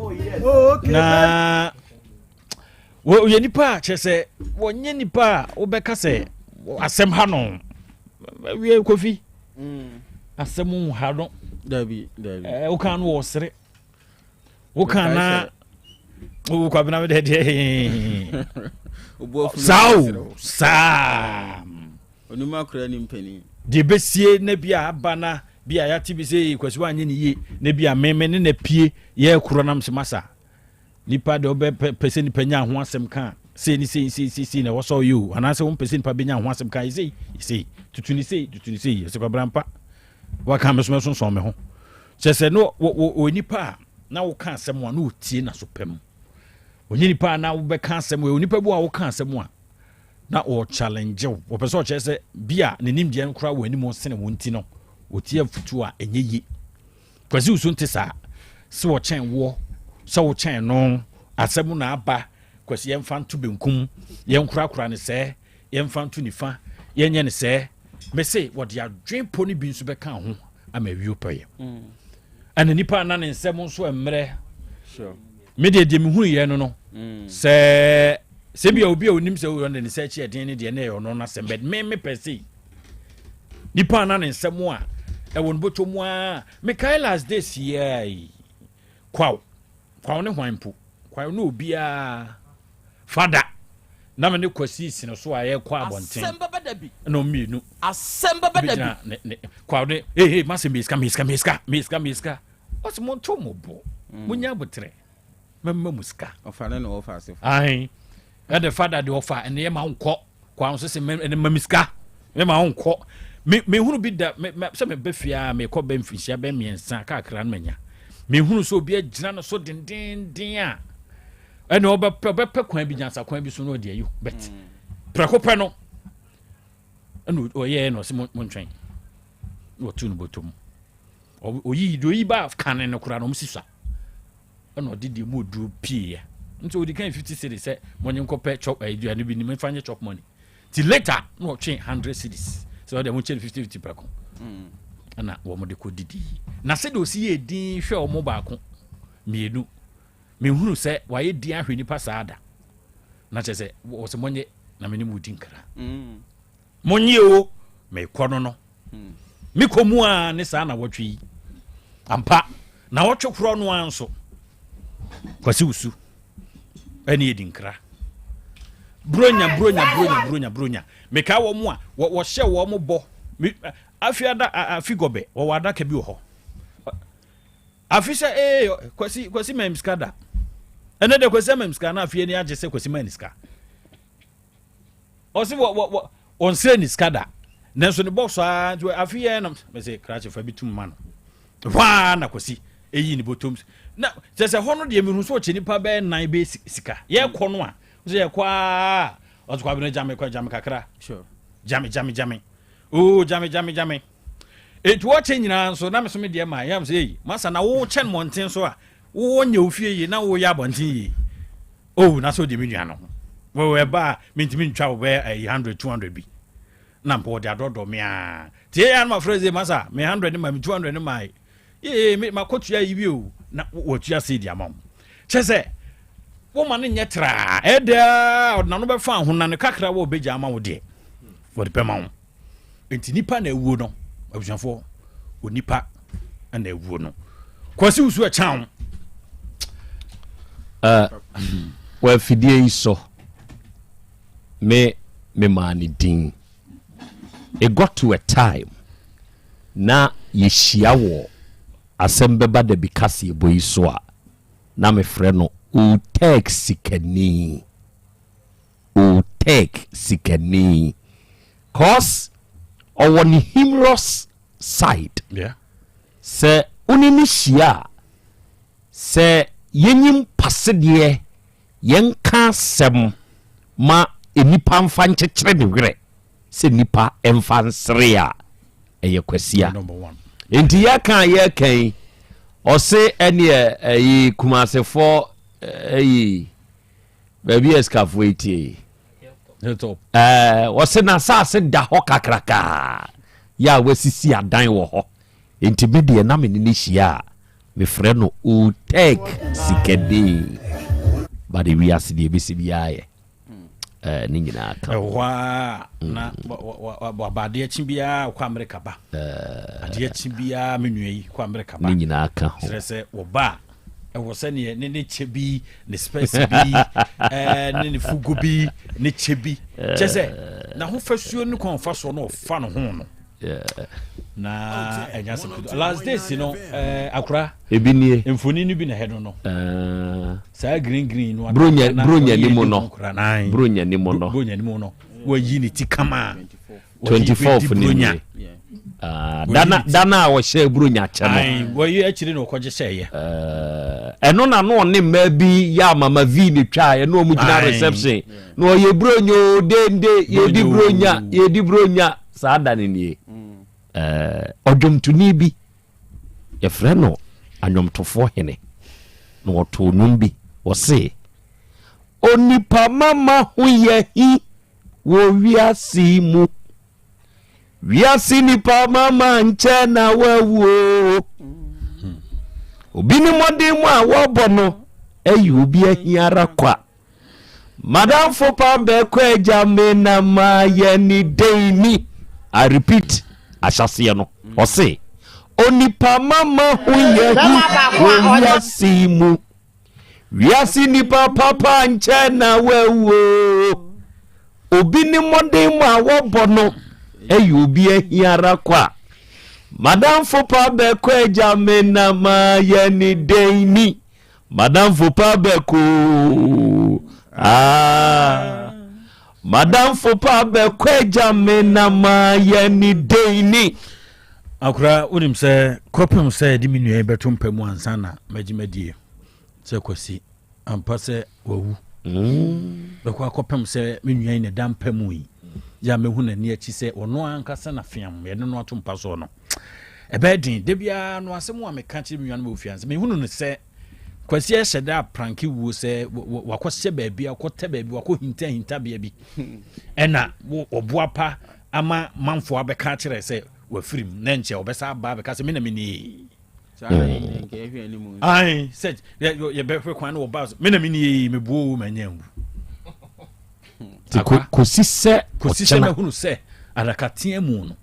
S1: na wɔyɛ nipa a kyerɛ sɛ wɔnyɛ nipa a wobɛka sɛ asɛm ha no wie Kofi asɛm ha no
S2: dabi dabi
S1: woka no wɔ sere woka na wo kwabena me deɛ saa o saa
S2: onim akora ni mpanin
S1: deɛ bɛsie na bi a aba na bi a yɛate bi sɛ kwasi wanyɛ ne yie na bi a meme ne na pie yɛkorɔ nam sɛ masa nipa deɛ wobɛpɛ sɛ nipa nya ho asɛm ka sei ne sei sei sei sei na ɛwɔ sɛ ɔyɛ o anaasɛ wompɛ sɛ nipa bɛnya ho asɛm ka yɛ sei sei tutu ne sei tutu ne sei ɛsɛ kwabena mpa Waka me so mɛsonsɔn me ho. Kyerɛ sɛ no wɔ nipa a na woka asɛm a na ɔtie na so pɛ mu. Ɔnyɛ nipa a na wobɛka asɛm, ɔyɛ onipa bi a woka asɛm a na ɔchallenge wo. Wɔpɛ sɛ ɔkyerɛ sɛ bi a ne nimdeɛ no koraa wɔ anim sene wo nti no, ɔtie afotuo a ɛnyɛ yie. Kwasi wo so nte saa, sɛ wɔkyɛn woɔ, sɛ wokyɛn no, asɛm na aba. Kwasi yɛmfa nto benkum, yɛnkorakora ne sɛɛ, yɛmfa nto nifa, yɛnyɛ ne sɛɛ. Mese wɔde adwen pɔ no bi nso bɛka ho ama awie pɛyɛ. Ɛna nipa na ne nsɛm nso mmerɛ. Me deɛ deɛ mehunu yɛ no no sɛ sɛ bi a obi a onim sɛ ɔde ne nsa akyi ɛden ne deɛ ne ɛyɛ ɔno n'asɛm, but me mepɛ sei nipa na ne nsɛm a ɛwɔ ne bɔtɔ mu a mekae last days yɛ yi, kwaw kwaw ne hwan mpo, kwaw ne obiara fada na me ne Kwasi sene so a yɛkɔ abɔnten
S3: Asɛm bɛba da bi.
S1: Ɛna ɔmmienu
S3: Asɛm bɛba da bi.
S1: bɛgyina ne ne kwaw ne hey hey, masɛ meesika meesika meesika meesika meesika. Ɔsɛ monto mo bo, monya abotrɛ, mɛma mu sika.
S2: Ɔfa ne na ɔfa ase.
S1: Ayi ɛde fada deɛ ɔfa ɛne yɛ ma nkɔ kwa nso sɛ mɛ ɛne ma mi sika mɛ ma nkɔ. Me mehunu bi da me mɛ sɛ mebɛ fie a mekɔ bɛ mfinhyia bɛ 3 kakra no manya mehunu sɛ obi agyina no so dendenden a ɛne ɔbɛpɛ ɔbɛpɛ kwan bi, nyansa kwan bi so no ɔde ayi, but prɛko pɛ no ɛna ɔyɛɛ no ɔsɛ mo ntwɛn na ɔtu no bɔtɔ mu. Oyi deɛ oyi ba kane no koraa na ɔmo si sa ɛna ɔde deɛ mu oduro pieeɛ nti ɔdi kan 50 cedis sɛ mo nye nkɔpɛ chop aduane bi ni mo nfa nye chop money, ti later na ɔtwe 100 cedis sɛ ɔde mo nkyɛn 50 50 prɛko ɛna wɔn de kɔ didi. Na sɛdeɛ osi yɛ din hwɛ wɔn baako mmienu, mehunu sɛ wayɛ din ahwɛ nipa saa da na kyerɛ sɛ wɔsɛ mo nye na me ne mo di nkra, mo nye o mekɔ no no mekɔ mu a ne saa na wɔtwe yi ampa na wɔtwe korɔ no ara nso Kwasi Wusu ɛne yɛdi nkra bronya bronya bronya bronya bronya. Meka wɔ mu a wɔhyɛ wɔ mo bɔ afi ada afi gɔbɛ wɔwɔ adaka bi wɔ hɔ afi sɛ ee Kwasi Kwasi ma sika da ɛnɛ de Kwasi ama sika na afi ani agye sɛ Kwasi ma sika. Ɔsi wɔ wɔ wɔ ɔnsrɛ ne sika da, nanso ne bɔs a nti afi yɛn no mɛsɛ krakye fa bi tum ma no hwaa na Kwasi eyi ne bɔtɔm na kyerɛ sɛ hɔ no deɛ mehu sɛ ɔkyɛ nipa bɛyɛ nan bɛyɛ sika. Yɛkɔ no a sɛ yɛkɔ aa ɔsɛ Kwabena gyame kɔ gyame kakra gyame gyame gyame oo gyame gyame gyame etu ɔkyɛ nyinaa nso na me so me deɛ ma yam sɛ eyi masa na wokyɛ no mmɔnten so a wowɔ nyɛ ofie yie na woyɛ abɔnten yie oh na sɛ ɔde me nua no ho wɔwɔ ɛba a mentumi ntwa wo bɛyɛ ɛyi 100 200 bi na mpo ɔde adɔdɔ me a tie yɛ anoma frɛ sɛ masa me 100 ne ma me 200 ne ma yee me makɔtua yi bi o na wɔtua sei di ama wo kyɛ sɛ woma no nyɛ traa ɛdɛ ɔde n'ano bɛfa ho na ne kakra wɔ ɔbɛgya ama wo deɛ wɔde bɛma wo. Nti nipa na awuo no, abusuafoɔ, onipa na awuo no. Kwasi Wusu ɛkyan
S7: Wɔ afidie yi so me memaa ne din. It got to a time na yɛhyia wɔ asɛm bɛba da bi kaseɛbɔ yi so a na mefrɛ no Otek Sikani, Otek Sikani, cause ɔwɔ ne humorous side. Sɛ wone ne hyia a sɛ yɛnyim pasedeɛ yɛnka asɛm ma nnipa mfa nkyekyere ne werɛ sɛ nnipa mfa nsere a ɛyɛ kwasia.
S1: Number one.
S7: Nti yɛka a yɛka yi ɔse ɛneɛ ɛyi Kumasefoɔ ɛyi baabi a sikafoɔ yi tie yi.
S1: Hilltop.
S7: Ɛɛ, wɔse n'asase da hɔ kakrakaa yɛ a wasisi adan wɔ hɔ, nti me deɛ na me ne ne hyia a mefrɛ no Otek Sikani, but wiase deɛ ɛbɛsi biara yɛ ɛɛ ne nyinaa ka ho.
S1: Ɛwɔ hɔ a na waba adeɛ kye biara kɔ Amerika ba adeɛ kye biara me nua yi kɔ Amerika ba.
S7: Ne nyinaa ka ho.
S1: Kyerɛ sɛ wɔba a ɛwɔ sɛ neɛ ne ne kyɛ bi ne spɛs bi ne ne fugu bi ne kyɛ bi kyɛ sɛ n'ahofasuo ne kwan ɔfa soɔ na ɔfa ne ho no na ɛnya sɛ kudu last days no akora.
S7: Ebi nie.
S1: Mfoni no bi na ɛhɛ no no saa green green no.
S7: Bronya
S1: na
S7: bronya
S1: ɔne
S7: ni mu
S1: yɛ
S7: no.
S1: di ho koraa, nan.
S7: Bronya ni mu no.
S1: Bronya ni mu no wayi ne ti kama.
S7: 24 ni
S1: bronya
S7: nie. Ah, dana dana a ɔhyɛ buronya kyɛ
S1: no. Wɔyi akyire na ɔkɔgye hyɛeɛ.
S7: Ɛno na no ɔne mmaa bi yɛ amama vi ne twa ɛno ɔmo gyina reception na ɔyɛ buronya o dende yɛdi buronya yɛdi buronya saa da no nie. Ɔdwomtoni bi yɛfrɛ no anwomtofoɔ hene na ɔtoo nnwom bi ɔse onipa mama ho yɛ hi wɔ wiase mu. Wiase nipa mama nkyɛ na wawu o. Obi ne mmɔden mu a wɔbɔ no ɛyɛ obi ahiara kwa. Madamfo pa bɛkɔ agya me na ma yɛ ne dɛn ni. I repeat ahyɛseɛ no ɔse onipa mama ho yɛ hi wɔ wiase mu. Wiase nipa papa nkyɛ na wawu o. Obi ne mmɔden mu a wɔbɔ no ɛyɛ obi ahiara kwa. Madamfo pa bɛkɔ agya me na ma yɛ ne dɛn ni. Madamfo pa bɛkɔ ah. Madamfo pa bɛkɔ agya me na ma yɛ ne dɛn ni.
S1: Akora, wonim sɛ kɔpem sɛ yɛde me nua yi bɛto mpa mu ansa na magye madie sɛ Kwasi ampa sɛ wawu. Mm. Bɛkɔ akɔpem sɛ me nua yi na ɛda mpa mu yi yɛ a mɛhu n'ani akyi sɛ ɔno ankasa na feam yɛde no ato mpa soɔ no. Ɛbɛyɛ den. Da biara no asɛm a meka kyerɛ me nua no ma ofia sɛ mehunu no sɛ Kwasi ahyɛ da apranke wuo sɛ wakɔhyɛ baabi akɔtɛ baabi wakɔ hinta hintabea bi ɛna ɔboa pa ama manfoɔ abɛka akyerɛ sɛ wafiri mu na nkyɛ ɔbɛsa aba abɛka sɛ me na menie ae sɛ yɛbɛhwɛ kwan na wɔba so me na menie mebuo manya nwu
S7: kɔsi sɛ
S1: kɔsi sɛ mahunu sɛ adakateɛ mu no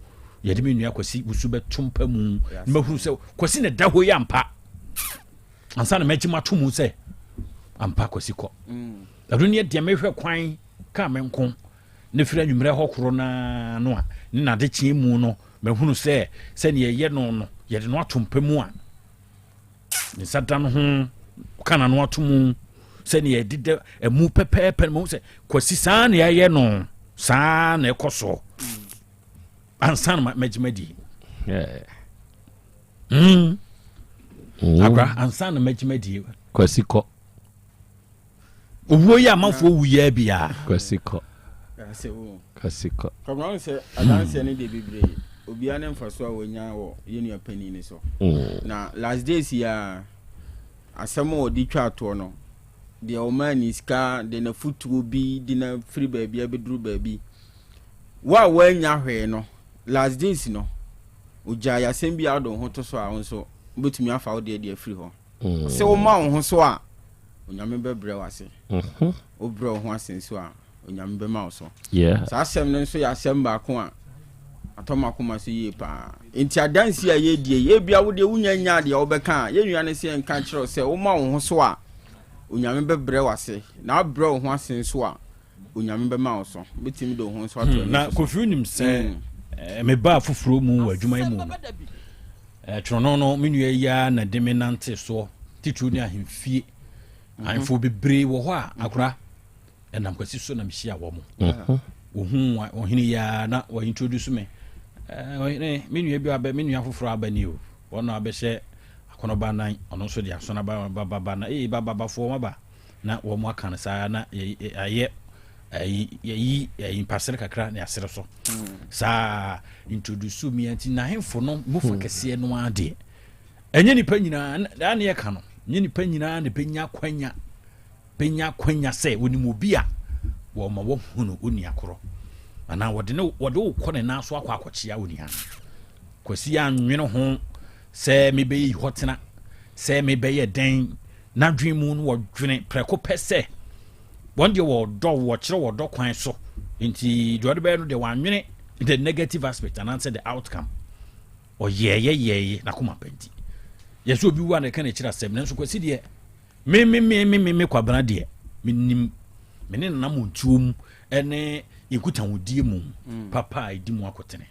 S1: yɛde me nua Kwasi wusu bɛto mpa mu na mahunu sɛ Kwasi na da hɔ yi ampa ansa na mɛgye mato mu sɛ ampa Kwasi kɔ mm. ɛno ne deɛ mehwɛ kwan ka me nko Ne firi anwummerɛ hɔ koro no ara no a ne n'adekyeɛ mu no, mahunu sɛ sɛdeɛ ɛyɛ no no, yɛde no ato mpa mu a ne nsa da no ho, ɔka n'ano ato mu sɛdeɛ ɛdeda ɛmu pɛpɛɛpɛ no, mahu sɛ Kwasi saa na ɛyɛ no, saa na ɛkɔ soɔ ansa na magye madi. Mm. Mm. Akora ansa na magye madi.
S7: Kwasi kɔ.
S1: Owuo yi amanfoɔ wu yɛ biara.
S7: Kwasi kɔ. Kwasi kɔ.
S2: Kɔmɔ sɛ adanseɛ no deɛ bebree obiara ne mfasoɔ a wɔnya wɔ yɛn nua panin no so. Mm. Na last days yi a asɛm a ɔde twa atoɔ no deɛ ɔmaa ne sika de n'afutuo bi de na firi baabi abɛduru baabi wo a woanya hwee no last days no ogyae asɛm bi a wode wo ho to so a wo nso wobɛtumi afa wo deɛ de afiri hɔ. Sɛ woma wo ho so a, Onyame bɛbrɛ wo ase. Mhm. Wobrɛ wo ho ase nso a, Onyame bɛma wo so. Saa asɛm no nso yɛ asɛm baako a atɔ m'akoma so yie paa. Nti adansi a yɛredie yi, ebia wo deɛ wonya nyaa deɛ wobɛka a, yɛn nua no sɛ yɛnka nkyerɛ wo sɛ woma wo ho so a, Onyame bɛbrɛ wo ase. Na wobrɛ wo ho ase nso a, Onyame bɛma wo so. Wobɛtumi de wo ho nso ato hmm,
S1: Na Kofi wonim sɛ hmm. eh, mebaa foforɔ mu wɔ adwuma yi mu no, eh, twerɛno no me nua yi ara na de me nante soɔ titiriw ne ahemfie mhm. ahemfo bebree wɔ hɔ a akora ɛnam kwasi so na mehyia wɔ mo mhm. wɔhu ɔhene yi ara na wɔintroduce me eh, ɔhene me nua bi abɛ me nua foforɔ aba ni o wɔn na abɛhyɛ akɔnɔba nan ɔno nso de asono ba ba ba na ee ba ba bafoɔ ba na wɔn aka no saa na yɛayɛ yɛyi yɛyi mpasere kakra na yɛasere so saa introduce mi nti n'ahemfo no mu fa hmm. kɛseɛ no ara deɛ ɛnyɛ nipa nyinaa daa ne yɛka no nyɛ nipa nyinaa na bɛnya kwanya bɛnya kwanya sɛ wɔnim obi a wɔma wɔhunu onua korɔ anaa wɔde ne wɔde wokɔ ne nan so akɔ akɔkyea onua no kwasi anwene ho sɛ mebɛyɛ yi hɔ tena sɛ mebɛyɛ dɛn N'adwene mu no wɔdwene prɛko pɛ sɛ wɔn deɛ wɔdɔ wɔkyerɛ wɔdɔ kwan so nti deɛ ɔde bɛyɛ no deɛ wɔanwene the negative aspect anaasɛ the outcome ɔyɛɛyɛ yɛɛyɛ n'akoma pɛ nti yɛsɛ obi wu a na ɛka n'akyiri asɛm nanso kwasi deɛ me me me me me me kwabena deɛ menim me ne nanam ntuo mu ɛne nkutahodie mu mm. papa a ɛdi mu akotene.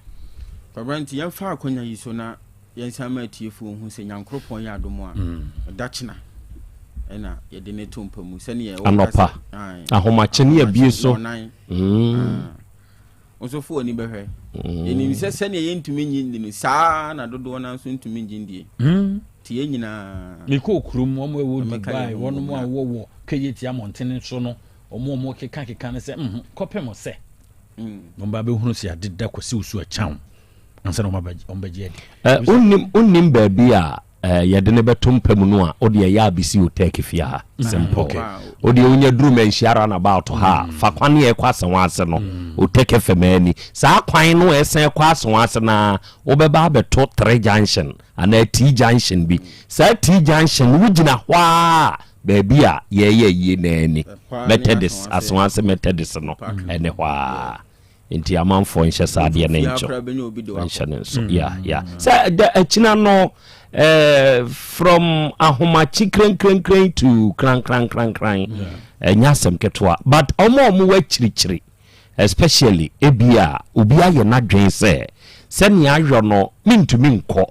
S2: Kwabena nti yɛmfa akonya yi so na Yɛnsan ma atiefoɔ nhu sɛ Nyankoropɔn yɛ adom a, da kyena ɛna yɛde no to mpa mu sɛdeɛ wɔka
S7: Anɔpa,
S2: sɛ, ae,
S7: ahomakye ne abie
S2: ahomakye
S7: so.
S2: nnɔnnan.
S7: Mm.
S2: Ah. Wo nso fa w'ani bɛhwɛ. Yɛnim sɛ sɛdeɛ yɛntumi nnye nni no, saa ara na dodoɔ no ara nso ntumi nnye nnie. Nti yɛn nyinaa.
S1: Mekɔɔ kurom, wɔn a ɛwɔ
S2: Wɔmmɛka
S1: Dubai,
S2: yɛn ho
S1: wɔn
S2: mmom
S1: a
S2: na.
S1: wɔwɔ wɔ Kejetia mmɔntene so no, wɔn a wɔkeka keka no sɛ, mm, kɔpem sɛ. Wɔn ba bɛhunu sɛ ade da Kwasi Wusu Akyang ansa na wɔn bɛgye adi.
S7: Eh, wonnim, wonnim baabi a eh, yɛde no bɛto mpa mu no a, wode ɛyɛ a bɛsi Otec fie ha. Simple.
S1: Okay.
S7: Wode wonya duru Manhyia runabout ha a, fa kwan a ɛkɔ Asewa ase no, Otec FM ani. Saa kwan no a ɛsan kɔ Asewa ase no ara, wobɛba abɛto Three Junction anaa T Junction bi. Saa T Junction no, wogyina hɔ ara a, baabi a yɛreyɛ ayie no ara ni. Methodist, Asewa ase Methodist no, ɛne hɔ ara. Nti amanfoɔ nhyɛ saa adeɛ no nkyɛw nhyɛ no nso ya ya sɛ da akyina no eh, from ahomakye krenkrenkren to krankrankраnkran ɛnyɛ asɛm ketewa but ɔmo a ɔmo wɔ akyirikyiri especially ebi a obi ayɛ n'adwene sɛ sɛnea ayɔ no mentumi nkɔ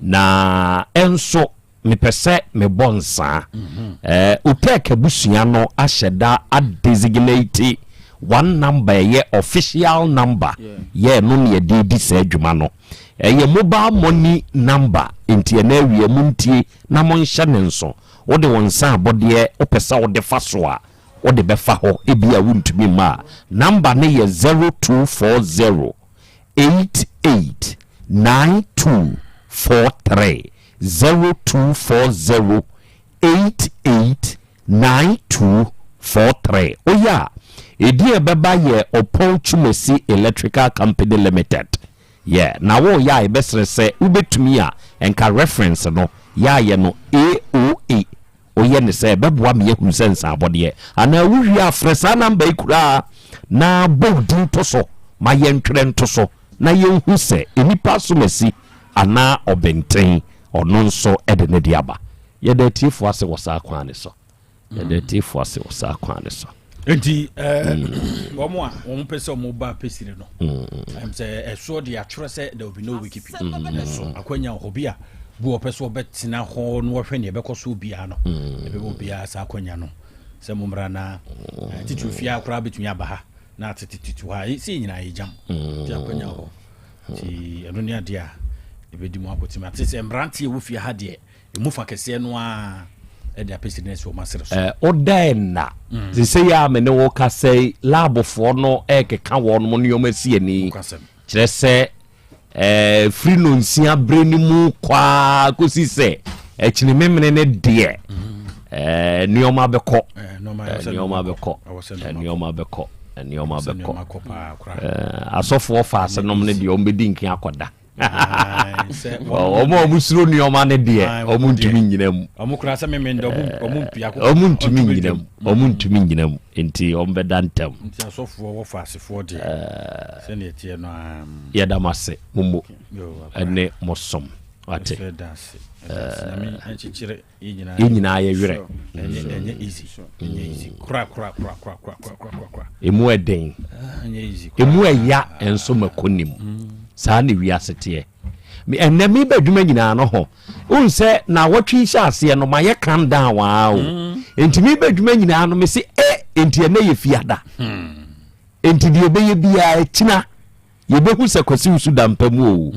S7: na ɛnso Mepɛ sɛ mebɔ nsaa. Eh, OPEC abusua no ahyɛ da adesignate one number ɛyɛ official number yɛ ɛno na yɛde redi saa adwuma no. Ɛyɛ mobile money number nti ɛnɛ awia montie na monhyɛ ne nso. Wode wo nsa abɔdeɛ wopɛ sɛ wode fa so a, wode bɛfa hɔ ebia wontumi mma a. Number no yɛ 0240 88 9243. 0240 88 9243. Woyɛ a, edin a ɛbɛba yɛ Opon Twumasi Electrical Company Limited. Yɛ, na woreyɛ a yɛbɛsrɛ sɛ wobɛtumi a nka reference no yɛayɛ no AOA. Woyɛ no sɛ ɛbɛboa me ahunu sɛ nsaabɔdeɛ anaa wowie a frɛ saa namba yi koraa na bɔ wo din to so ma yɛntwerɛ nto so na yɛnhu sɛ nnipa asomasi anaa ɔbenten ɔno nso de ne deɛ aba. Yɛda atiefoɔ ase wɔ saa kwan no so. Yɛda atiefoɔ ase wɔ saa kwan no so.
S1: Nti wɔn a wɔn pɛ sɛ wɔn ba pesire no sɛ ɛsoɔ de atwerɛ sɛ there will be no wiki ɛso akwanya wɔ hɔ bi a bi wɔpɛ sɛ wɔbɛtena hɔ na wɔhwɛ nea ɛbɛkɔ so biara no ɛbɛbɔ obiara saa akwanya no sɛ mommra na titiri fie koraa bɛtumi aba ha na atetetete hɔ a sɛ nyinaa yɛgyam nti akwanya wɔ hɔ nti ɛno ne adeɛ a ɛbɛdi mu akɔtumi ate sɛ mmeranteɛ wɔ fie ha deɛ Emu fa kɛseɛ no ara de apɛsiri no asi wɔn asere so.
S7: Woda nna. Seesei a me ne wo kasa yi, laabfoɔ no rekeka wɔn nneɛma si ani. Kyerɛ sɛ, firi nnɔnsia berɛ no mu kɔ ara kɔsi sɛ akyini memene no deɛ, nneɛma bɛkɔ. Nneɛma bɛkɔ. Nneɛma bɛkɔ. Nneɛma bɛkɔ. Asɔfoɔ faase nom no deɛ, wɔbɛdi nkan akɔda. Wɔn a wɔsuro nneɛma no deɛ, wɔn ntumi nnyina mu.
S1: Wɔn kura sɛ mímí ndɛ, wɔn mpia kɔ.
S7: Wɔn ntumi nnyina mu, wɔn ntumi nnyina mu, nti wɔn bɛda ntɛm.
S1: Nti asɔfoɔ wɔ faasefoɔ deɛ, sɛdeɛ ɛteɛ no ara.
S7: Yɛda mo ase, mo mo ɛne mo som. Wate.
S1: Yɛda ase, yɛda ase. Nyame nkyekyere.
S7: Yɛn nyinaa yɛ werɛ. Emu ɛden. Emu ɛya nso mako nim. Saa na wiase teɛ. Ɛnɛ meba adwuma nyinaa no ho. Wohu sɛ na wɔtwe hyɛ aseɛ no mayɛ calm down waa o. Nti meba adwuma nyinaa no mese e nti ɛnɛ yɛ fiada. Nti deɛ ɛbɛyɛ biara akyina. Yɛbɛhu sɛ Kwasi Wusu da mpa mu oo.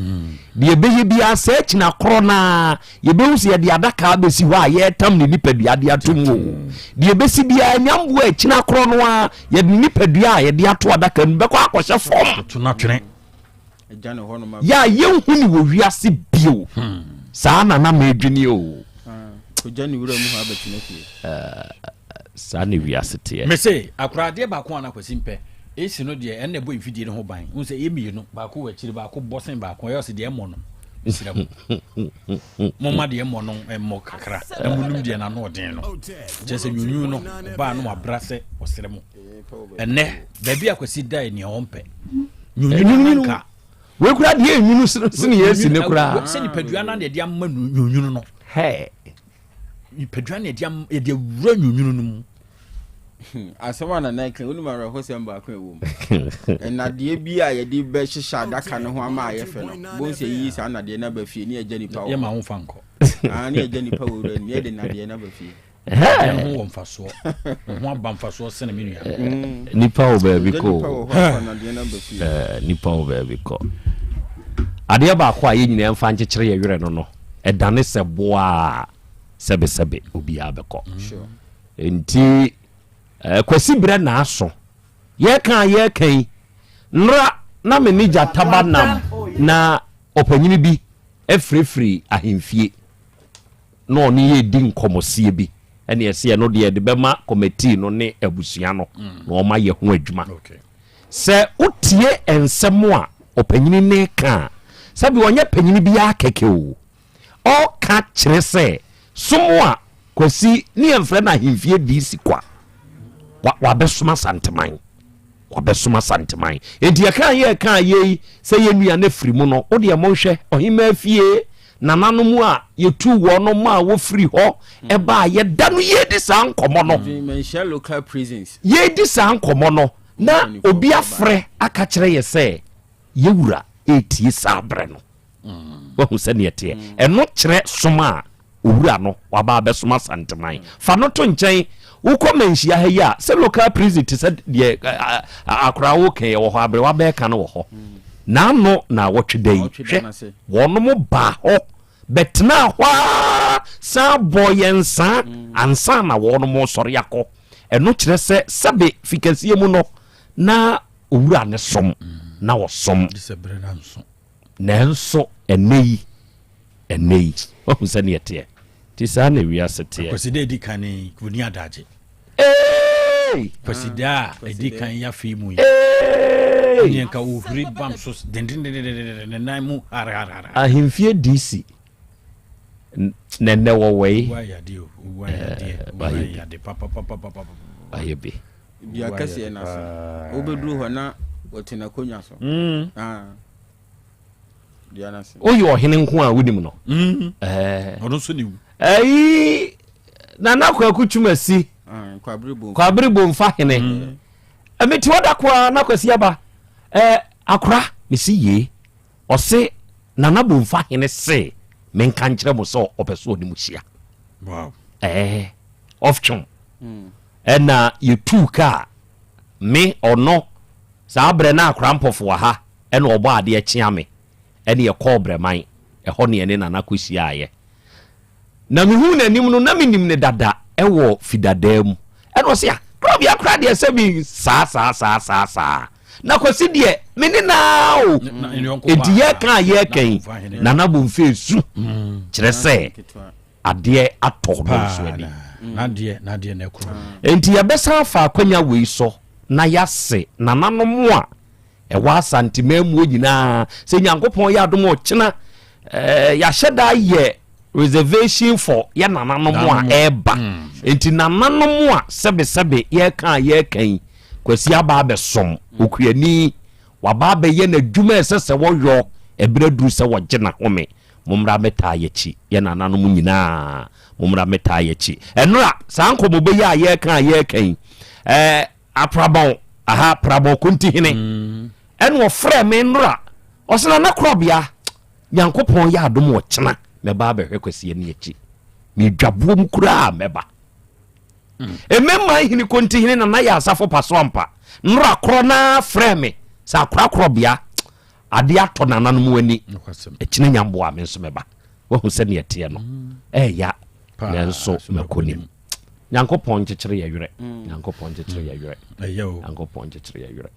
S7: Deɛ ɛbɛyɛ biara saa akyina korɔ no ara, yɛbɛhu sɛ yɛde adaka abɛsi hɔ a yɛretam ne nipadua de ato mu oo. Deɛ ɛbɛsi biara, nyamboa akyina korɔ no ara, yɛde ne nipadua a yɛde ato adaka mu bɛkɔ akɔhyɛ fam. Yɛ a yɛnhu ne wɔ wiase bio. Saa na na medwene oo. Saa na wiase teɛ.
S1: Mese, akora adeɛ baako a na Kwasi mpɛ. Esi no deɛ ɛna ɛbɔ mfidie no ho ban. Wohu sɛ ɛyɛ mmienu, baako wɔ akyiri, baako bɔ sen baako. Ɛyɛ ɔse deɛ ɛmmɔ no, mesrɛ mo. Momma deɛ ɛmmɔ no mmɔ kakra na monum deɛ n'ano ɔden no. Kyerɛ sɛ nwunwunu no, ɔbaa no wabra sɛ ɔsrɛ mo. Ɛnɛ, baabi a Kwasi dae nea ɔmpɛ. Nwunwunu no nka.
S7: Wei koraa deɛ ɛnwunu sene yɛ asi ne koraa.
S1: Sɛ nipadua no na ɛde ama nwunwunu no.
S7: Hɛɛ.
S1: Nipadua na yɛde awura nwunwunu no mu.
S2: Asɛm a Nana ka, wonim awerɛhosɛm baako a ɛwɔ mu. Nnadeɛ bi a yɛde bɛhyehyɛ adaka no ho ama ayɛ fɛ no, bohu sɛ yɛyi saa nnadeɛ no aba fie ne yɛgya nipa wɔ
S1: Yɛma wo mfa nkɔ.
S2: Ah, ne yɛgya nipa wɔ wura no, yɛde nnadeɛ no aba fie.
S1: Adeɛ no ho wɔ mfasoɔ. Ne ho aba mfasoɔ sene me nua.
S7: Nipa wɔ baabi kɔ o. Nipa wɔ baabi kɔ. Adeɛ baako a yɛn nyinaa mfa nkyekyere yɛ werɛ no no, ɛdane sɛ boaa sɛbesɛbe obiara bɛkɔ. Nti Kwasi berɛ na aso. Yɛka a yɛka yi, nnora na me ne gyataba nam na ɔpanyini bi afirifiri ahemfie. na ɔne yɛ redi nkɔmmɔseɛ bi ɛne ɛsɛ ɛno deɛ yɛde bɛma kɔmɛtii no ne abusua no na wɔn ayɛ ho adwuma. Sɛ wotie nsɛm a ɔpanyini no reka a, sɛbi ɔnyɛ panyini biara kɛkɛ o, ɔreka kyerɛ sɛ som a Kwasi ne yɛmfrɛ no ahemfie DC kwa, wabɛsom Asanteman. Wabɛsom Asanteman. Enti yɛkaa yɛkaa yei sɛ yɛn nua no afiri mu no, wo deɛ monhwɛ, ɔhemmaa fie nananom a yɛtuu wɔn maa wɔfiri hɔ baa yɛda no yɛredi saa nkɔmmɔ no.
S2: Manhyia local prisons.
S7: Yɛredi saa nkɔmmɔ no, na obi afrɛ aka kyerɛ yɛ sɛ yɛwura ɛretie saa berɛ no. Wahu sɛdeɛ ɛteɛ. Ɛno kyerɛ som a Owura no waba abɛsom Asanteman. Fa no to nkyɛn. Wokɔ Manhyia ha yi a, sɛ local prison te sɛ deɛ akora wo ka wɔ hɔ, aberewa bɛɛka no wɔ hɔ. N'ano na awɔtwe da yi, hwɛ, wɔnom baa hɔ bɛtenaa hɔ ara san bɔɔ yɛn nsaa ansa na wɔnom resɔre akɔ. Ɛno kyerɛ sɛ sɛbe fikɛseɛ mu no, na owura no som, na ɔsom. Nanso ɛnnɛ yi, ɛnnɛ yi, wahu sɛdeɛ ɛteɛ. Nti saa na wiase teɛ.
S1: Kwasida a ɛdi kan yi, wɔni adagye.
S7: Eeii!
S1: Kwasida a ɛdi kan yi afei mu yi.
S7: Eeii!
S1: Ɛneɛ nka ɔhuri bam so dendendendenden ne nan mu harharhar.
S7: Ahemfie DC na ɛnɛ wɔwɔ yi.
S1: Owu ayɛ adeɛ o, owu ayɛ adeɛ, owu ayɛ ade papapapapapa.
S7: Ayɛ bi.
S2: Dua kɛseɛ no ase. Wobɛduru hɔ na wɔte n'akonnwa so. Ah. Dua no ase.
S7: Woyɛ ɔhene nko a wonim no.
S1: Ɔno nso ne wu.
S7: Ɛyi Nana Kwaku Twumasi.
S2: Ah, Kwabere Bomfa.
S7: Kwabere Bomfa hene. Mete hɔ da koraa na Kwasi aba. Ɛɛ akora mesi yie. Ɔse Nana Bomfa hene se menka nkyerɛ mo sɛ ɔpɛ so ɔne mo hyia.
S1: Wow.
S7: Ɛɛ ɔftwom. Ɛna yɛtuu kaa, me, ɔno, saa berɛ na akora mpɔfo wɔ ha, ɛna ɔbɔ adeɛ kyea me, ɛne yɛkɔɔ Brɛman, ɛhɔ ne yɛne Nana kɔhyiaaeɛ. Na mehuu n'anim no, na menim no dada wɔ Fidadaa mu. Ɛna ɔse, ah, Korɔbea koraa deɛ sɛ me saa saa saa saa saa. Na Kwasi deɛ, me ne no ara o. Enti yɛreka a yɛreka yi, Nana Bomfee su, kyerɛ sɛ, adeɛ atɔ no nso ani. Enti yɛbɛsan afa akwanya wei so na yɛase nananom a ɛwɔ Asante manmuo nyinaa sɛ Nyankopɔn yɛ adom ɔkyena eh, yɛahyɛ da yɛ reservation for yɛ nananom a ɛreba. Mm. Enti nananom a sɛbesɛbe yɛreka a yɛreka yi, Kwasi aba abɛsom okuani, waba abɛyɛ n'adwuma a ɛsɛ sɛ wɔyɔ, ɛberɛ aduru sɛ wɔgye n'ahome. Mommra mmɛtaa yɛakyi, yɛn nananom nyinaa, mommra mmɛtaa yɛakyi. Ɛnora, saa nkɔmmɔbɔ yi a yɛreka a yɛreka yi, ɛɛ, Aprabɔn, aha, Aprabɔn Kontihene, mm. ɛna ɔfrɛ me nnora, ɔsɛ Nana Korɔbea, Nyankopɔn yɛ adom ɔkyena, mɛba abɛhwɛ Kwasi ani akyi. Medwaboɔ mu koraa mɛba. Mm. Mmɛma hene Kontihene Nana yɛ asafo paso ampa. Nnora korɔ naa frɛ me sɛ akora Korɔbea, Adeɛ atɔ nananom ani. Ɛkyena nya mboa me nso mɛba. Wahu sɛdeɛ ɛteɛ no. Ɛɛya nanso mɛkɔ nim. Nyankopɔn nkyekyere yɛ werɛ. Mm. Nyankopɔn nkyekyere yɛ werɛ. Nyankopɔn nkyekyere yɛ werɛ.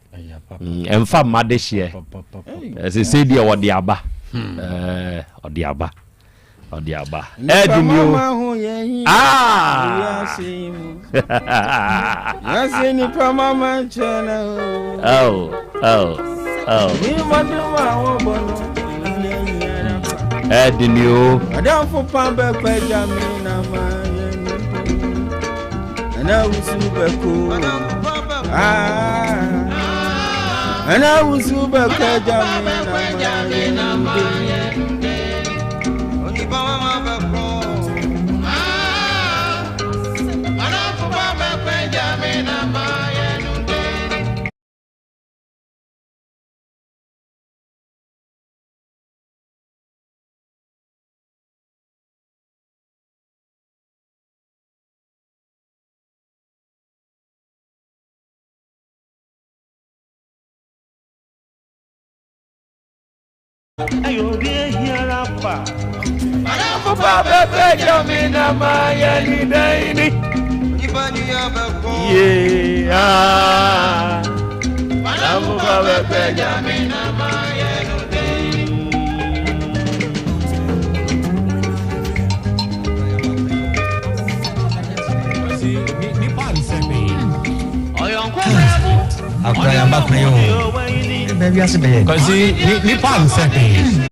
S7: Mm, ɛmfa mma de hyeɛ. Ɛsɛ deɛ wɔde aba. Hmm. Ɔde aba. Ɔde aba. Ɛdi ni o. Ah. Oh, oh, oh. Ɛdi ni o.
S2: Adamfo pa bɛkɔ agya mi na ma yɛ ni. Ɛna wusu bɛko. Ah. Ɛna wusu bɛkɔ agya mi na ma yɛ ni.
S8: Akora yaba kwan o. Baabi ase bɛyɛ.
S9: Kwasi nipa nsɛ hwee.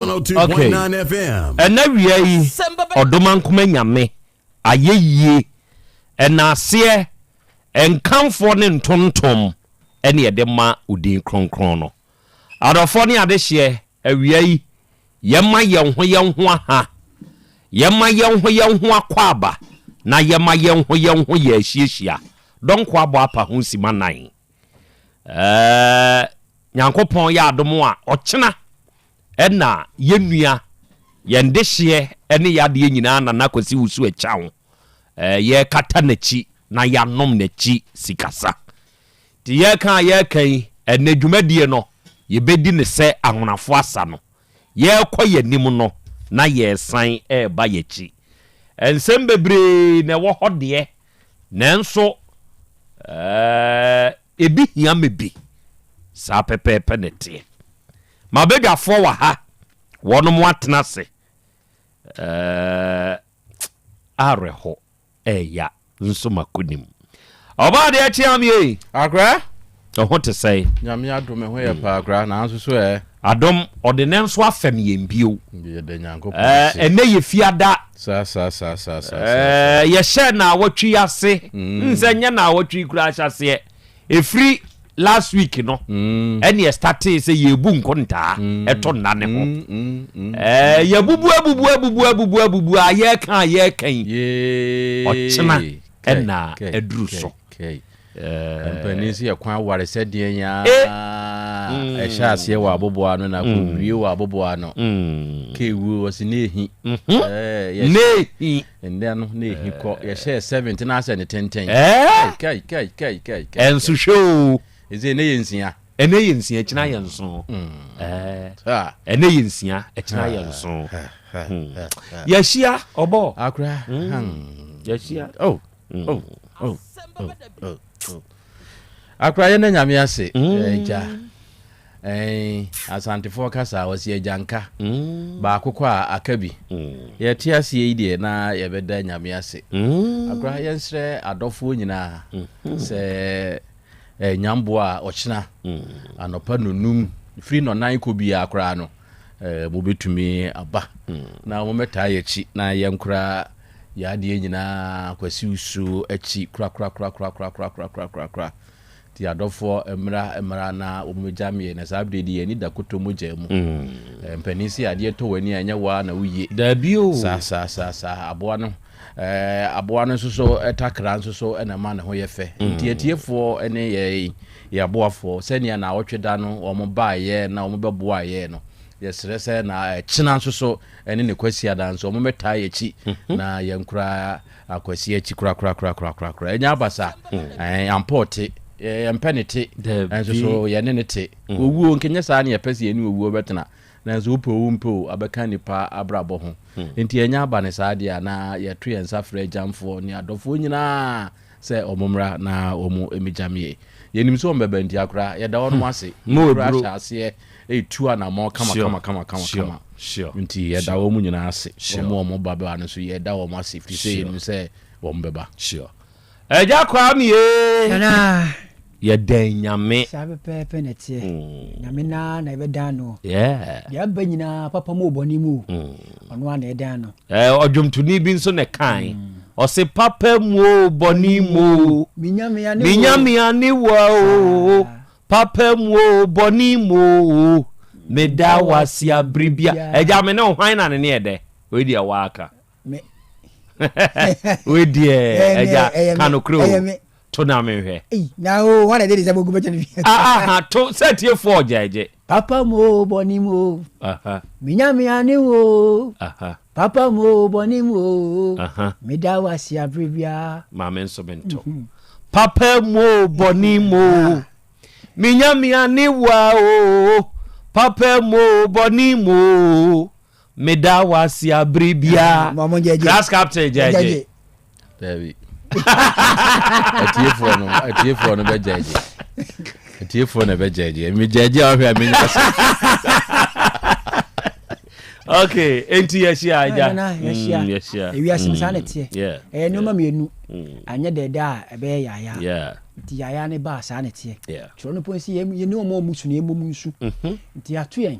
S7: Okay. Ɛna wia yi, Ɔdomankoma Nyame ayɛyie, ɛnaaseɛ, nkamfoɔ ne ntontom ɛne yɛde ma wo din kronkron no. Adɔfoɔ ne adehyeɛ, awia yi, yɛma yɛn ho yɛn ho aha, yɛma yɛn ho yɛn ho akwaaba, na yɛma yɛn ho yɛn ho yɛ ahyiahyia. Dɔnko abɔ apa ho sima nan. Ɛɛ, Nyankopɔn yɛ adom a, ɔkyena ɛna yɛn nua, yɛn dehyeɛ ne yɛn adeɛ nyinaa Nana Kwasi Wusu Akyang, yɛrekata n'akyi na yɛanom n'akyi sikasa. Nti yɛreka a yɛreka yi, ɛnnɛ dwumadie no, yɛbɛdi no sɛ Ahonafoɔ Asa no. Yɛrekɔ yɛn anim no, na yɛresan reba yɛn akyi. Nsɛm bebree na ɛwɔ hɔ deɛ, nanso ebi hia me bi. Saa pɛpɛɛpɛ na ɛteɛ. M'abadwafoɔ wɔ ha, wɔnom atena ase. Ɛɛ, awerɛho ɛɛya nso makonim. Ɔbaa adeɛ kye am yei.
S2: Akora.
S7: Ɛho te sɛn?
S2: Nyame adom ɛho yɛ paa akora nanso so ɛ.
S7: Adom ɔde ne nso afɛm yɛn bio.
S2: Yɛda Nyankopɔn ase.
S7: Ɛnɛ yɛ fiada.
S2: Saa saa saa saa saa. Ɛɛ
S7: yɛhyɛ naawɔtwe yi ase. Nsɛ nyɛ naawɔtwe yi koraa ahyɛaseɛ. Ɛfiri last week no ɛne ɛstartee sɛ yɛbu nkontaa ɛto nna ne ho. Ɛɛ yɛbubu abubu abubu abubu abubu a yɛreka a yɛreka yi ɔkyena ɛna aduru so.
S2: Mpanin sɛ yɛkwan aware sɛ deɛn ya ɛhyɛ aseɛ wɔ aboboa ano na akɔwie wɔ aboboa ano. Kewuo wɔsi ne ehi.
S7: Ne ehi.
S2: Ndɛ no na ehi kɔ yɛhyɛɛ seventh na asɛ ne tenten.
S7: Ɛɛ!
S2: Kai kai kai kai kai.
S7: Ɛnso hwɛ o.
S2: Ɛsɛ ɛnɛ yɛ nsia.
S7: Ɛnɛ yɛ nsia ɛkyina yɛ nson. Ɛɛ ɛnɛ yɛ nsia ɛkyina yɛ nson. Yɛahyia ɔbɔ.
S2: Akora.
S7: Yɛahyia.
S2: Oh oh oh oh oh. Akora yɛn na nyame ase. Ɛgya. Ɛɛn, Asantefoɔ kasa a, wɔse agyanka baako kɔ a, aka bi. Yɛte aseɛ yi deɛ, na yɛbɛda Nyame ase. Akora, yɛnsrɛ adɔfoɔ nyinaa sɛ Nyamboa a ɔkyena anɔpa nnɔnum, firi nnɔnan kɔ biara koraa no, mobɛtumi aba na mommɛtaa yɛn akyi na yɛnkora yɛn adeɛ nyinaa Kwasi Wusu akyi korakorakorakorakorakorakorakora. Nti adɔfoɔ mmra mmra na wɔmmɛgya meɛ na saa berɛ deɛ yɛn ani da kotɔ mogya mu. Mpanin se adeɛ tɔ w'ani a ɛnyɛ wo ara na woyie.
S7: Daabi o.
S2: Saa saa saa saa aboa no aboa no nso so takra nso so na ɛma ne ho yɛ fɛ. Nti atiefoɔ ne yɛn yɛn aboafoɔ sɛnea naawɔtwe da no wɔn baeɛ na wɔn bɛboaeɛ no yɛsrɛ sɛ na kyena nso so ne ne kwasiada nso wɔn mmɛtaa yɛn akyi na yɛn koraa Akwasi akyi korakorakorakorakorakora. Ɛnyɛ abasa. Ɛɛ ampa ɔte. Yɛmpɛ ne te. Nanso so yɛne ne te. Owuo nka nyɛ saa na yɛpɛ sɛ yɛne owuo bɛtena. Nanso wopɛ o wompɛ o abɛka nnipa abrabɔ ho. Nti ɛnyɛ aba ne saa deɛ a na yɛto yɛn nsa frɛ agyamfoɔ ne adɔfoɔ nyinaa sɛ wɔn mmra na wɔn mmɛgyam yɛn. Yɛnim sɛ wɔn bɛba nti akora yɛda wɔnom ase. Kura ahyɛ aseɛ retu anammɔn kama kama kama kama kama. Nti yɛda wɔn nyinaa ase. Wɔn a wɔn ba bɛba no nso yɛda wɔn ase firi sɛ yɛnim sɛ wɔn bɛba.
S7: Sure. Agya Kwame ee.
S8: Nana.
S7: Yɛdɛn Nyame.
S8: Saa pɛpɛɛpɛ na ɛteɛ. Nyame naa na yɛbɛdan no.
S7: Yeah.
S8: Deɛ aba nyinaa papa mu o bɔne mu o. Ɔno ara na yɛdan no.
S7: Eh, ɔdwomtoni bi nso na ɛkae. Ɔse papa mu o bɔne mu o.
S8: Me Nyame ane wo.
S7: Me Nyame ane wo o. Papa mu o, bɔne mu o, meda wo ase abere bia. Agya me ne wo hwan na ne ne yɛ dɛ? Wei deɛ woaka. Wei deɛ agya ka nokorɛ o. To na menhwɛ.
S8: Na o, hwan na ɛde ne nsa bɛgu bɛkyɛ no fi?
S7: Aha, to sɛ tiefoɔ ɔgyaagye.
S8: Papa mu o, bɔne mu o, me Nyame ane wo o. Papa mu o, bɔne mu o, meda wo ase abere biara.
S7: Ma me nso mento. Papa mu o, bɔne mu o, me Nyame ane wo a o. Papa mu o, bɔne mu o, meda wo ase abere biara. Class captain gyɛgye.
S2: Dabi. Atiefoɔ no, atiefoɔ no bɛgyɛgye. Atiefoɔ na bɛgyɛgye. Megyɛgye a ɔhwɛ a menya ase.
S7: Okay, enti yɛhyia agya.
S8: Nana, yɛhyia.
S7: Yɛhyia.
S8: Ewiase mu saa na ɛteɛ.
S7: Yeah.
S8: Ɛyɛ nneɛma mmienu. Anyɛ dɛɛdɛ a ɛbɛyɛ yaayaa.
S7: Yeah.
S8: Nti yaayaa ne ba a saa na ɛteɛ.
S7: Yeah.
S8: Twerɛ no pɔn si yɛne wɔn a wɔn su no yɛmmɔ mu nsu. Nti yɛato yɛn.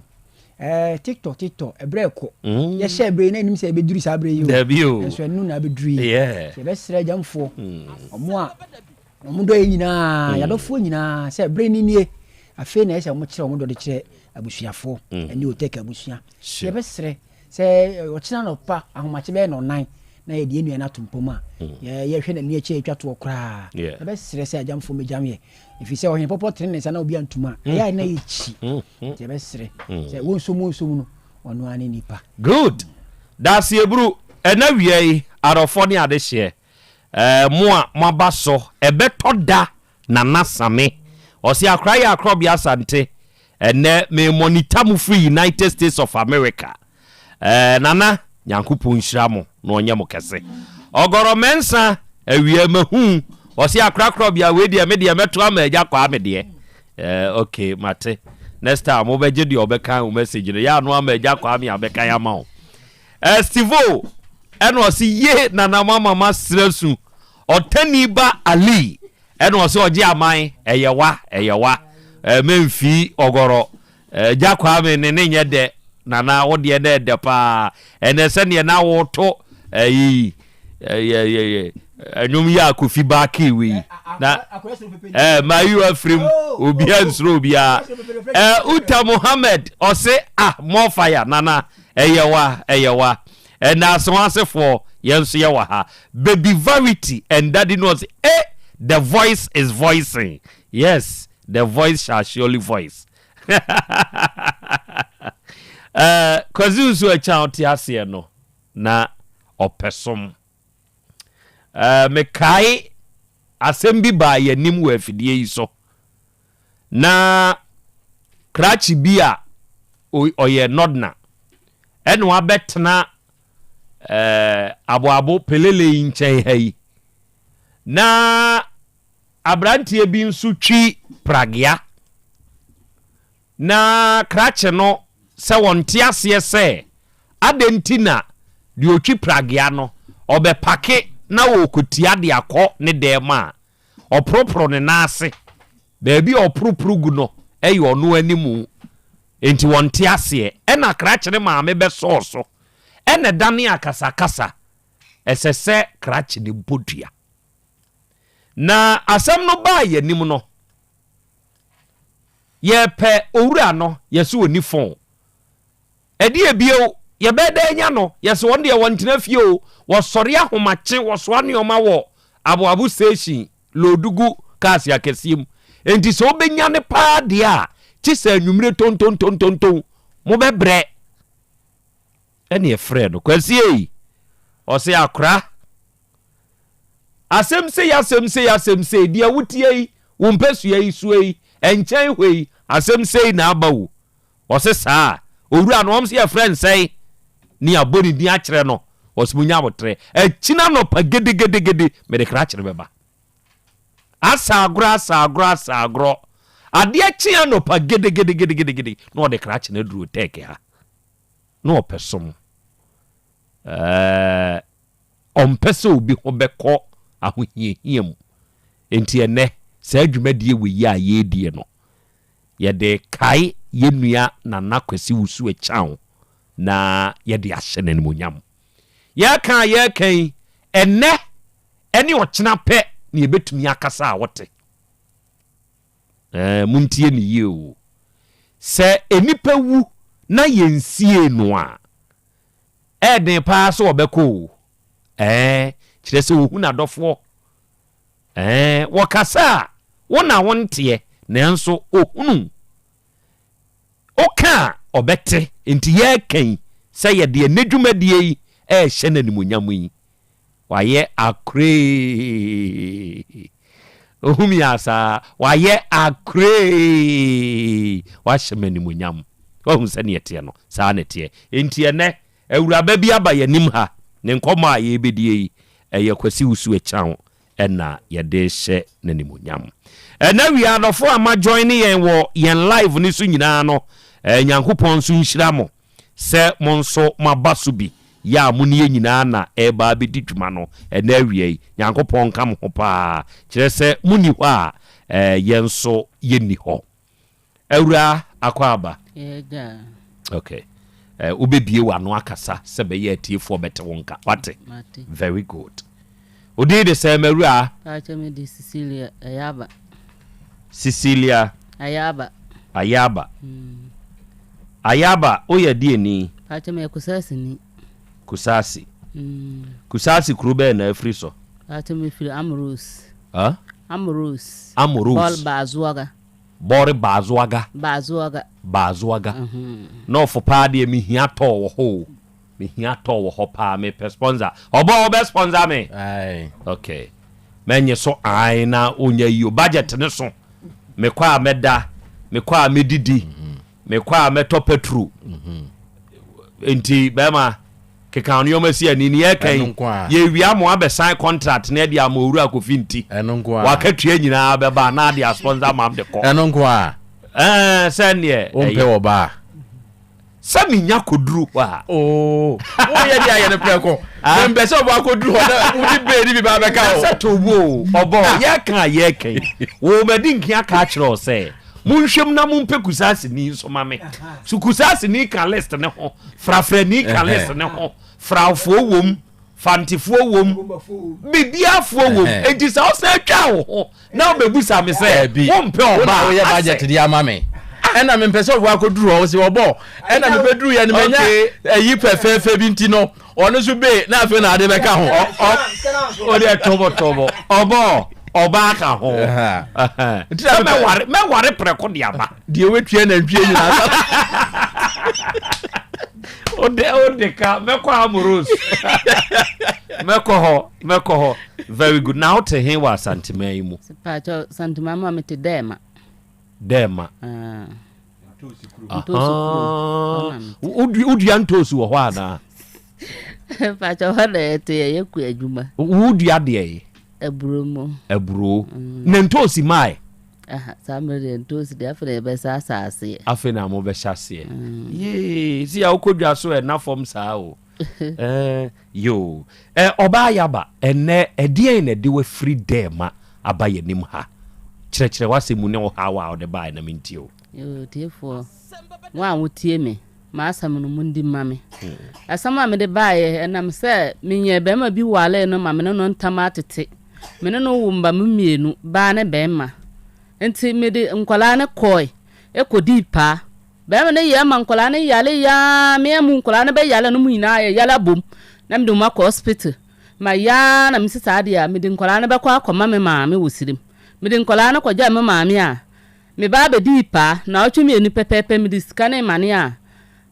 S8: Eh, TikTok, TikTok, ɛberɛ ɛkɔ. Mm. Yɛhyɛ berɛ yi na ɛnim sɛ ɛbɛduru saa berɛ yi o.
S7: Dabi o.
S8: Nso ɛno na abɛduru yi.
S7: Yeah.
S8: Yɛbɛsrɛ agyamfoɔ, mm. ɔmo a ɔmo dɔ yɛ nyinaa, mm. yɛadɔfoɔ nyinaa sɛ berɛ ni nie. Afei na ɛsɛ ɔmo kyerɛ ɔmo dɔ de kyerɛ abusuafoɔ ɛne Otec abusua. Yɛbɛsrɛ sɛ ɔkyena nɔpa ahomakye bɛyɛ nɔnan na yɛde yɛn nua no ato mpom a, yɛhwɛ n'ani akyi a ɛtwa toɔ koraa. Yɛbɛsrɛ sɛ agyamfoɔ mmɛgyam yɛ. Ɛfiri sɛ ɔhene pɔpɔ tene ne nsa na obi antum a, ɛyɛ a na yɛkyi. Nti yɛbɛsrɛ sɛ wɔnsom wɔnsom no, ɔno ara ne nipa.
S7: Good. Daaseɛburu, ɛna wia yi, adɔfoɔ ne adehyeɛ, eh, mo a moaba so, ɛbɛtɔ da Nana Same. Ɔse akora yɛ akorɔbea Asante, ɛnɛ me monitor mo firi United States of America. Eh, Nana, Nyankopɔn nhyira mo na ɔnyɛ mo kɛse. Ɔgɔrɔ Mɛnsa, awia mahu. Ɔse akora korɔbea wei deɛ me deɛ mɛto ama agya Kwame deɛ. Eh, ok, mate. Next time wobɛgye deɛ ɔbɛkan wo message no, yɛ ano ama agya Kwame abɛkan ama wo. Eh, Stevo, ɛna ɔse ye Nana mama masrɛ su. Ɔtani ba Ali, ɛna ɔse ɔgye aman, ɛyɛ wa, ɛyɛ wa. Eh, memfii ɔgɔrɔ. Agya Kwame ne ne nyɛ dɛ Nana wo deɛ na ɛdɛ paa ɛnɛ sɛdeɛ na woto ɛyi ɛnwom yi a Kofi baakee wei na ɛɛ mayu afirim obiara nsuro obiara ɛɛ Uta Mohammed ɔse ah more fire Nana ɛyɛ wa ɛyɛ wa ɛnna asewasefoɔ yɛn nso yɛ wɔ ha baby verity and daddy no ɔse eh the voice is voicing yes the voice shall surely voice Eh, Kwasi nso akyi a ɔte aseɛ no na ɔpɛ som. Eh, mekae asɛm bi baa yɛn anim wɔ afidie yi so na krakye bi a ɔyɛ nɔdna ɛna wabɛtena eh, aboabo pelele yi nkyɛn ha yi na Aberanteɛ bi nso twi pragea, na krakye no sɛ ɔnte aseɛ sɛ adɛn nti na deɛ ɔtwi pragea no ɔbɛpake na ɔrekɔtia de akɔ ne dan mu a, ɔporoporo ne nan ase. Baabi a ɔporoporo gu no yɛ ɔno animu, enti ɔnte aseɛ. Ɛna krakye no maame bɛsɔɔ so, ɛna ɛdanee akasakasa. Ɛsɛ sɛ krakye no bɔ dua. Na asɛm no baa yɛn anim no, yɛpɛ owura no, yɛse ɔnni fon. Ɛdeɛ bio, yɛbɛyɛ dɛ anya no, yɛse wɔn deɛ wɔntena fie o, wɔsɔre ahomakye, wɔsoa nneɛma wɔ Aboabo station, loodu gu cars akɛseɛ mu. Enti sɛ wobɛnya no paa deɛ a, kye sɛ anwummere tontontontonton, mobɛbrɛ. Ɛne ɛfrɛɛ no, Kwasi ei, ɔse akora. Asɛm sei, asɛm sei, asɛm sei, deɛ woteɛ yi, wo mpasua yi soɔ yi, ɛnkyɛn hɔ yi, asɛm sei na aba o. Ɔse saa a, owura no, wɔn se yɛfrɛ no sɛn? Ne yɛabɔ ne din akyerɛ no. Ɔse monya aboterɛ. Akyina anɔpa gedegedegede, mede krakyere bɛba. Asa agorɔ, asa agorɔ, asa agorɔ. Adeɛ kye anɔpa gedegedegedegede, na ɔde krakye no aduru Turkey ha. Na ɔpɛ som. Ɛɛ. Ɔmpɛ sɛ obi ho bɛkɔ ahohiahia mu. Enti ɛnnɛ, saa dwumadie wei yi a yɛredie no, yɛde rekae yɛn nua Nana Kwasi Wusu Akyang na yɛde ahyɛ no animuonyam. Yɛreka a yɛreka yi, ɛnnɛ ne ɔkyena pɛ na yɛbɛtumi akasa a wote. Ɛɛ, montie no yie o. Sɛ nnipa wu na yɛnsiee no a, Ɛyɛ den paa sɛ ɔbɛkɔ o. Ɛɛ, kyerɛ sɛ ɔhu n'adɔfoɔ. Ɛɛ, wɔkasa a, wo na wonteɛ, nanso ɔhunu. Woka a, ɔbɛte. Enti yɛreka yi, sɛ yɛde ɛnnɛ dwumadie yi rehyɛ no animuonyam yi, Wayɛ akoree. Ohu me a saa. Wayɛ akoree. Wahyɛ me animuonyam. Wahu sɛdeɛ ɛteɛ no, saa na ɛteɛ. Enti ɛnnɛ, awuraba bi aba yɛn anim ha. Ne nkɔmmɔ a yɛrebɛdie yi, ɛyɛ Kwasi Wusu Akyang na yɛde rehyɛ no animuonyam. Ɛnnɛ awia, adɔfoɔ a moajoine yɛn wɔ yɛn live no so nyinaa no, Nyankopɔn nso nhyira mo. Sɛ mo nso moaba so bi, yɛ a mo ne yɛn nyinaa na ɛreba abɛdi dwuma no ɛnnɛ awia yi. Nyankopɔn nka mo ho paa. Kyerɛ sɛ monni hɔ a, yɛn nso yɛnni hɔ. Awuraa Akwaaba.
S10: Yɛagya.
S7: Okay. Eh, wobɛbie w'ano akasa sɛ bɛyɛ atiefoɔ bɛte wo nka. Wate?
S10: Mate.
S7: Very good. Odin de sɛ mawura?
S10: Pakyɛ me de Cecilia Ayaba.
S7: Cecilia
S10: Ayaba.
S7: Ayaba. Ayaba, woyɛ deɛ ni?
S10: Pakyɛ meyɛ Kusasi ni.
S7: Kusasi. Kusasi kuro bɛɛ na afiri so?
S10: Pakyɛ mefiri Amoros.
S7: Huh?
S10: Amoros.
S7: Amoros.
S10: Bɔl Baazoaga.
S7: Bɔre Baazoaga.
S10: Baazoaga.
S7: Baazoaga. Nɔɔfo paa deɛ mehia tɔɔ wɔ hɔ o. Mehia tɔɔ wɔ hɔ paa mepɛ sponsor. Ɔbɔ wobɛ sponsor me?
S2: Aye.
S7: Okay. Mɛnye so ae na wonya yi o. Budget ne so. Mekɔ a mɛda, mekɔ a mɛdidi, mekɔ a mɛtɔ petro. Nti bɛrima keka nneɛma si ani ne yɛka yi yɛwia mo abɛsan contract ne ɛde ama owura Kofi nti wakatua nyinaa bɛba na ade asponsor ma de kɔ.
S2: Ɛno nko a.
S7: Ɛɛ sɛ neɛ.
S2: Wompɛ wɔ baa.
S7: Sɛ menya kɔduru hɔ a.
S2: Oo, woyɛ deɛ ayɛ no prɛko.
S7: Ah.
S2: Mempɛ sɛ ɔbɔ akɔduru hɔ na wode bee ne bi ba bɛka o.
S7: Sɛ to wo o, ɔbɔ ah. yɛka a yɛka yi. Wo madi nkin aka akyerɛ wo sɛ monhwɛm na mompɛ kusaaseni nso ma me. So kusaaseni ka list ne ho, frafrani ka list ne ho, frafoɔ wom, Fantefoɔ wom, biribiafoɔ wom. Enti sɛ wosan twa wo ho na wobɛbusa me sɛ wompɛ ɔba a,
S2: woyɛ budget de ama me. Ɛna mempɛ sɛ ɔbɔ akɔduru hɔ, wosɛ ɔbɔ. Ɛna mebɛduru yɛ no manya ayi pɛfɛɛfɛ bi nti no, ɔno nso bee na afei na ade bɛka ho.
S7: Ɔdeɛ tɔbɔtɔbɔ, ɔbɔ ɔbaa ka ho. Sɛ mɛware mɛware prɛko de aba.
S2: Deɛ wobɛtua nantwie nyinaa.
S7: Ode ode ka mɛkɔ Amoros. Mɛkɔ hɔ mɛkɔ hɔ. Very good. Na wote he wɔ Asanteman yi mu?
S10: Paatɔ Santeman mu a mete Dɛɛma.
S7: Dɛɛma.
S10: Ah. Ntoosi kuro.
S7: Wodua ntoosi wɔ hɔ anaa?
S10: Paatɔ hɔ na yɛte yɛyɛ kua adwuma.
S7: Wodua deɛ yi?
S10: Aburo mu.
S7: Aburo. Mm. Na ntoosi mae?
S10: Aha, saa mmerɛ deɛ ntoosi deɛ afei na yɛbɛsa asaaseɛ.
S7: Afei na mobɛhyɛ aseɛ. Mm. Yee, si a wokɔ dwa so ɛna fam saa o. Eh, yoo. Eh, ɔbaa yaba, ɛnɛ ɛdeɛn na ɛde wafiri dɛɛma aba yɛnim ha? Kyerɛkyerɛ w'asɛm mu ne wo haw a wode baeɛ na mentie o.
S10: Yoo, tiefoɔ, wo a wotie me. M'asɛm no, mondi mma me. Asɛm a mede baeɛ, ɛnam sɛ menyaa barima bi waree no ma me ne no ntam atete. Me ne no woo mma mmienu, baa ne barima. Enti mede nkwadaa no kɔe kɔdii paa. Barima no yɛɛ ma nkwadaa no yareeɛ ara, me ara mu nkwadaa no bɛyare no mu nyinaa yɛyare abom. Na mede wɔn akɔ hospital. Mayɛ ara na mese saa deɛ a, mede nkwadaa no bɛkɔ akɔma me maame wɔ Sirem. Mede nkwadaa no kɔgyaa me maame a, Me ba bɛdii paa, naawɔtwe mmienu pɛpɛɛpɛ mede sika no remane a,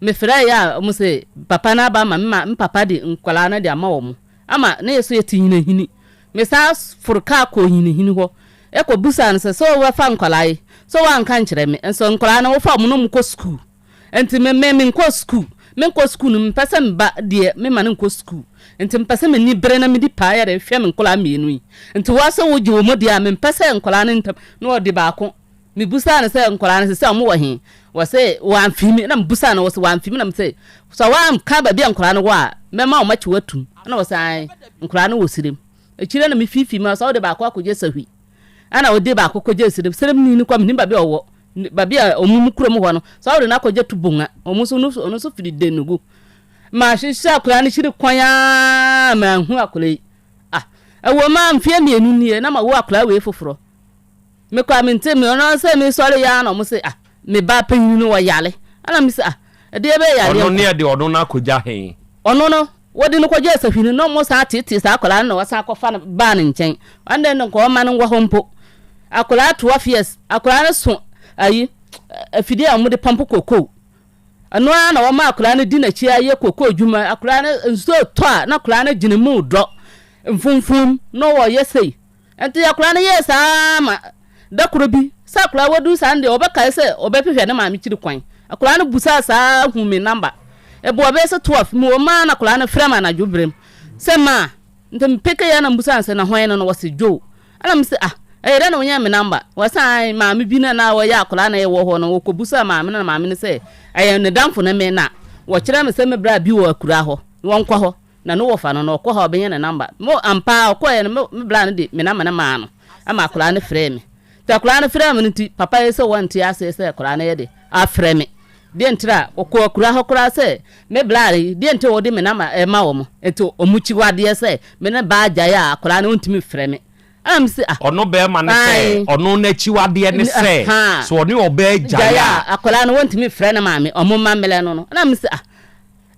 S10: mefrɛeɛ a wɔn se papa no aba ama me ma me papa de nkwadaa no de ama wɔn ama na yɛ so yɛte Nyinahini. Mesan foro kaa kɔɔ Nyinahini hɔ kɔ busaa no sɛ, sɛ wobɛfa nkwadaa yi, sɛ woanka nkyerɛ me nso nkwadaa no wofa wɔn na wɔn kɔ sukuu. Nti me me menkɔ sukuu, menkɔ sukuu no mempɛ sɛ me ba deɛ mema no nkɔ sukuu. Nti mepɛ sɛ m'ani bere na medi paa yɛ de hwɛ me nkwadaa mmienu yi. Nti wo ara sɛ wogye wɔn deɛ a, mempɛ sɛ nkwadaa no ntam. Na ɔde baako. Mebisaa no sɛ nkwadaa no sesei wɔn wɔ he? Ɔse wɔamfi me. Na mebisaa no, ɔse wɔamfi me. Na mese sɛ woanka baabi a nkwadaa no wɔ a, mɛma wɔn akye wo atum. Ɛna ɔse ae, nkwadaa no wɔ serem. Akyire na mefiifii mu a, sɛ wode baako akɔgye sahwi. Ɛna ɔde baako kɔgyee serem. Seremni no kɔ, mennim baabi a ɔwɔ. Baabi a wɔn mu kurom hɔ no, sɛ wode no akɔgye Tubonga, wɔn nso, ɔno nso firi Denugu. Mahwehwɛ akwadaa no kyiri kwan ara manhu akwadaa yi. Ah, ɛwɔ mu a mfeɛ mmienu nie na mawo akwadaa wei foforɔ. Mekɔ a mente me ɔno sɛ mesɔre yɛ ara na wɔn se ah me ba panyin no ɔyare. Ɛna me se ah ɛdeɛ bɛyɛ yareɛ
S7: Ɔno
S10: nko.
S7: ne ɛde ɔno no akɔgya he?
S10: Ɔno no wɔde no kɔgyaa sahwi no na wɔn san teetee saa akwadaa no na wɔsan kɔfa no baa ne nkyɛn. Ɔno deɛ nka ɔma no wɔ hɔ mpo. Akwadaa 12 years akwadaa no so ayi afidie a wɔde pɔmpo kokoo. Ɛno ara na wɔma akwadaa no di n'akyi ara yɛ kokoo adwuma. Akwadaa no nsuo retɔ a na akwadaa no gyina mu redɔ mfomfom na ɔreyɛ sei. Nti akwadaa no yɛɛ saa ara ma da koro bi sɛ akwadaa waduru saa no deɛ ɔbɛkae sɛ ɔbɛhwehwɛ ne maame kyiri kwan. Akwadaa no busaa saa ara huu me namba. Ɛbɔɔ bɛyɛ sɛ 12 mewɔ mu ara na akwadaa no frɛ me anadwo berɛm sɛ maa. Nti mepekee ara na mebusaa no sɛ na hwan no no ɔse Joe. Ɛna mese ah ɛyɛ dɛn na wonyaa me number? Wɔse ae maame bi na na ɔyɛ akwadaa na yɛwɔ hɔ no wɔkɔbusaa maame no na maame no sɛ ɛyɛ ne damfo ne me na wɔkyerɛ me sɛ me bra bi wɔ akuraa hɔ wɔnkɔ hɔ na ne wɔfa no na ɔkɔ hɔ a ɔbɛnya ne number. Mo ampa ara ɔkɔeɛ no me bra no de me number no maa no ɛma akwadaa no frɛɛ me. Nti akwadaa no frɛɛ me no nti papa yi sɛ wɔnte aseɛ sɛ akwadaa no yɛ de afrɛ me. Deɛ ntira a ɔkɔ akura hɔ koraa sɛ me bla yi deɛ nti wɔde me nama ɛma wɔn nti wɔn kyi wadeɛ sɛ me ne baa gyae a akwadaa no ntumi mfrɛ me ɛna me se ah.
S7: Ɔno bɛrima no sɛ ɔno n'akyiwadeɛ ne sɛ sɛ ɔne ɔbaa gyae
S10: a. Akwadaa no wɔntumi mfrɛ ne maame wɔn mma mmerɛ no no ɛna me se ah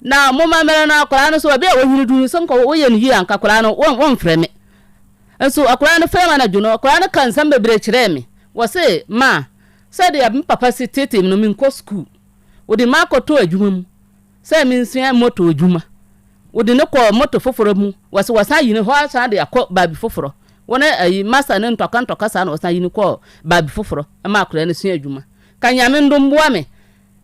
S10: na mo mma mmerɛ no akwadaa no so baabi a wɔnyini duru sɛ nka wɔyɛ no yie anka akwadaa no wɔn wɔmfrɛ me nso akwadaa no frɛ me anadwo no akwadaa no ka nsɛm bebree kyerɛɛ me wɔse ma Sɛdeɛ me papa si teetee me no, menkɔ sukuu. Wɔde me akɔto adwuma mu sɛ mensua moto adwuma. Wɔde no kɔɔ moto foforɔ mu. Wɔse wɔsan ayi no hɔ asan de akɔ baabi foforɔ. Wɔne ayi masta no ntɔkwa ntɔkwa saa na wɔsan yi no kɔɔ baabi foforɔ ma akwadaa no sua adwuma. Ka Nyame ndom boa me.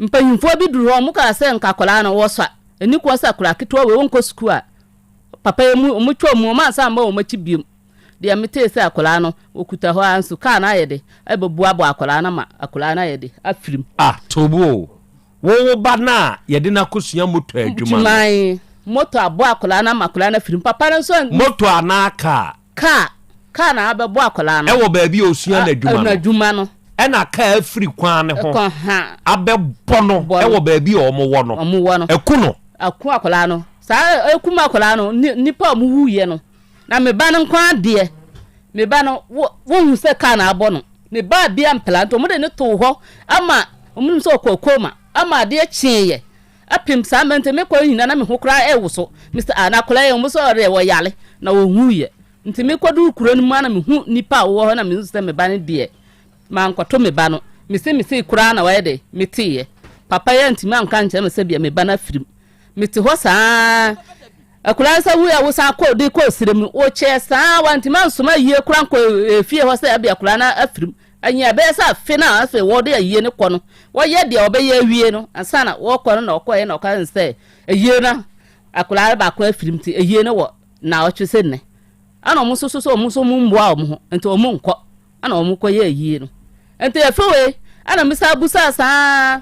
S10: Mpanyinfoɔ bi duru hɔ, wɔkaa sɛ nka akwadaa no wɔsua. Ɛnni kwan sɛ akwadaa ketewa wei ɔnkɔ sukuu a papa yi mu wɔtwa wɔn mu, wɔansan amma wɔn akyi biom. Deɛ metee sɛ akwadaa no ɔkuta hɔ ara nso kaa no ayɛ de ɛbɛbuabua akwadaa no ama akwadaa no ayɛ de afiri mu.
S7: Ah Tobu o, wo wo ba no a yɛde no akɔsua moto adwuma no.
S10: Gyiman, moto abɔ akwadaa no ama akwadaa no afiri mu. Papa no nso.
S7: Moto anaa kaa?
S10: Kaa, kaa na abɛbɔ akwadaa no.
S7: Ɛwɔ baabi a ɔsua n'adwuma
S10: no. N'adwuma no.
S7: Ɛna kaa afiri kwan no ho abɛbɔ no ɛwɔ baabi a wɔwɔ no.
S10: Wɔwɔ no.
S7: Aku no.
S10: Aku akwadaa no. Saa ɛkum akwadaa no, nnipa a wɔwuiɛ no. Na me ba no nko ara deɛ, me ba no, wo, wohu sɛ kaa na abɔ no. Ne ba bia mpela, nti wɔde no too hɔ ama, wɔnim sɛ ɔkɔɔ coma, ama adeɛ kyeeɛ. Apem saa mmerɛ nti mekɔ nyina na me ho koraa ɛrewoso. Mese ah, na akwadaa yi, wɔn sɛ ɔdeɛ wɔyare, na wɔnwuiɛ. Nti mekɔduru kuro no mu a na mehu nnipa a wɔwɔ hɔ na mehu sɛ me ba no deɛ, mankɔto me ba no. Mese mesei koraa na wɔayɛ dɛ, meteeɛ. Papa yi antumi anka ankyerɛ me sɛ bia me ba no afirim. Mete hɔ saa ara. Akwadaa no sɛ wui a wosan kɔ de kɔ srɛ mu. Wokyɛɛ saa wantumi ansoma ayie koraa nkɔ efie hɔ sɛ ɛbi akwadaa no afiri mu. Ɛnyɛ ɛbɛyɛ sɛ afe no a afei wɔde ayie no kɔ no wɔyɛ deɛ wɔbɛyɛ awie no ansa na wɔkɔ no na ɔkɔɛ na ɔka sɛ ayie no akwadaa no baako afiri mu nti ayie no wɔ naawɔtwe sɛ nnɛ. Ɛna wɔn nso so sɛ wɔn nso wɔn mmoa wɔn ho nti wɔn nkɔ. Ɛna wɔn kɔ yɛ ayie no. Nti efe wei ɛna me san busaa saa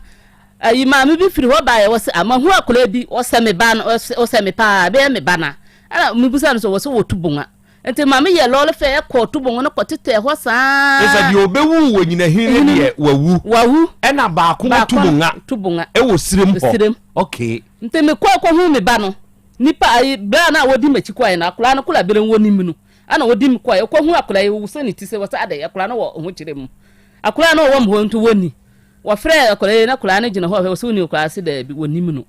S10: ayi maame bi firi hɔ baeɛ wɔsɛ ah mahu akwadaa bi ɔsɛ me ba no ɔsɛ me paa ɛbɛyɛ me ba na ɛna me busaa no sɛ wɔsɛ wɔ tubonga nti maame yɛ lɔɔre fɛ ɛkɔ tubonga no kɔ tetɛ hɔ saa.
S7: Ɛsɛ deɛ ɔbɛwu wɔ nyinahini no deɛ wawu.
S10: Wawu.
S7: Ɛna baako wɔ tubonga.
S10: Tubonga.
S7: Ɛwɔ sirem hɔ.
S10: Sirem.
S7: Okay.
S10: Nti me kɔ kɔ hu me ba no nipa ayi bere a na wɔdi m'akyi kɔɛ no akwadaa no kola bere wɔ ne mu no. Ɛna ɔdi me kɔɛ, ɔkɔ hu akwadaa yi, ɔwuso ne ti sɛ, wɔsɛ adɛn, akwadaa no wɔ ahokyerɛ mu. Akwadaa no ɔwɔ me hɔ nti wɔnni. Wɔfrɛɛ akwadaa yi na akwadaa no gyina hɔ hwɛ, wɔsɛ wonni akwadaa sɛ daabi, wɔnnim no.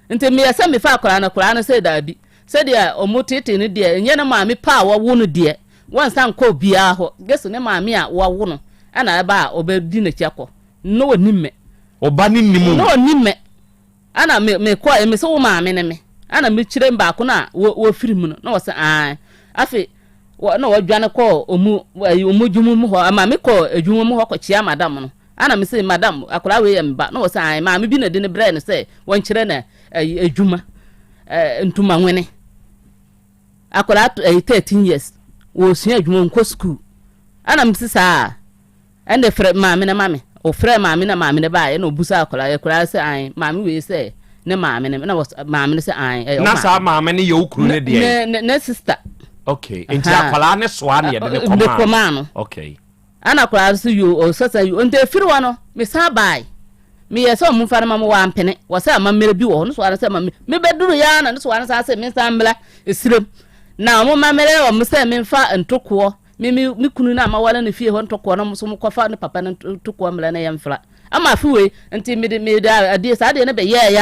S10: Nti meyɛ sɛ mefa akwadaa no, akwadaa no sɛ daabi. Sɛdeɛ wɔn teetee no deɛ, ɛnyɛ ne maame pa a wɔwo no deɛ, wɔnsan nkɔ obiara hɔ, gye sɛ ne maame a wɔawo no ɛna ɛba a ɔbɛdi n'akyi akɔ. Na ɔnnim me.
S7: Ɔba no nnim wo?
S10: Na ɔnnim me. Ɛna me mekɔɛ me sɛ wo maame ne me ɛna me kyerɛ baako no a wɔ wɔfiri mu no na wɔsɛ ae afe wɔ na wɔdwane kɔɔ ɔmu ayi ɔmu dwuma mu hɔ ama me kɔɔ adwuma mu hɔ kɔkyea madam no ɛna me sɛ madam akwadaa wei yɛ me ba na wɔsɛ ae maame bi na de ne brɛ no sɛ wɔnkyerɛ no ayi adwuma ɛɛ ntoma nwene akwadaa ɛyi 13 years wɔsua adwuma nkɔ sukuu ɛna me sɛ saa Ɛnde frɛ maame no ma me. Ɔfrɛɛ maame na maame no baeɛ na ɔbusaa akwadaa yi, akwadaa yi sɛ ae, maame wei sɛ ne maame no, na maame no sɛ ae, ɛyɛ wo
S7: Na
S10: maame.
S7: saa maame no yɛ wo kunu no deɛn?
S10: Ne, ne, ne sister.
S7: Okay, nti akwadaa no soa na yɛde no
S10: De
S7: kɔmaa
S10: kɔmaa no.
S7: Okay.
S10: Ɛna akwadaa no sɛ yoo, ɔsɛ sɛ yoo, nti efiri hɔ no, mesan bae. Meyɛ sɛ ɔmo mfa no ma me, wampene. Wɔsɛ amammerɛ bi wɔ hɔ, ne soa no sɛ ma me, mebɛduru yɛ ara na ne soa no san sɛ mensan mmra esirem. Na ɔmo mammerɛ ɔmo sɛ memfa ntokoɔ Me me me kunu no a maware no fie hɔ ntɔkoa no nso mokɔfa ne papa no ntokoa mmrɛ na yɛmfra. Ama afe wei nti mede mede adeɛ saa adeɛ no bɛyɛɛyɛ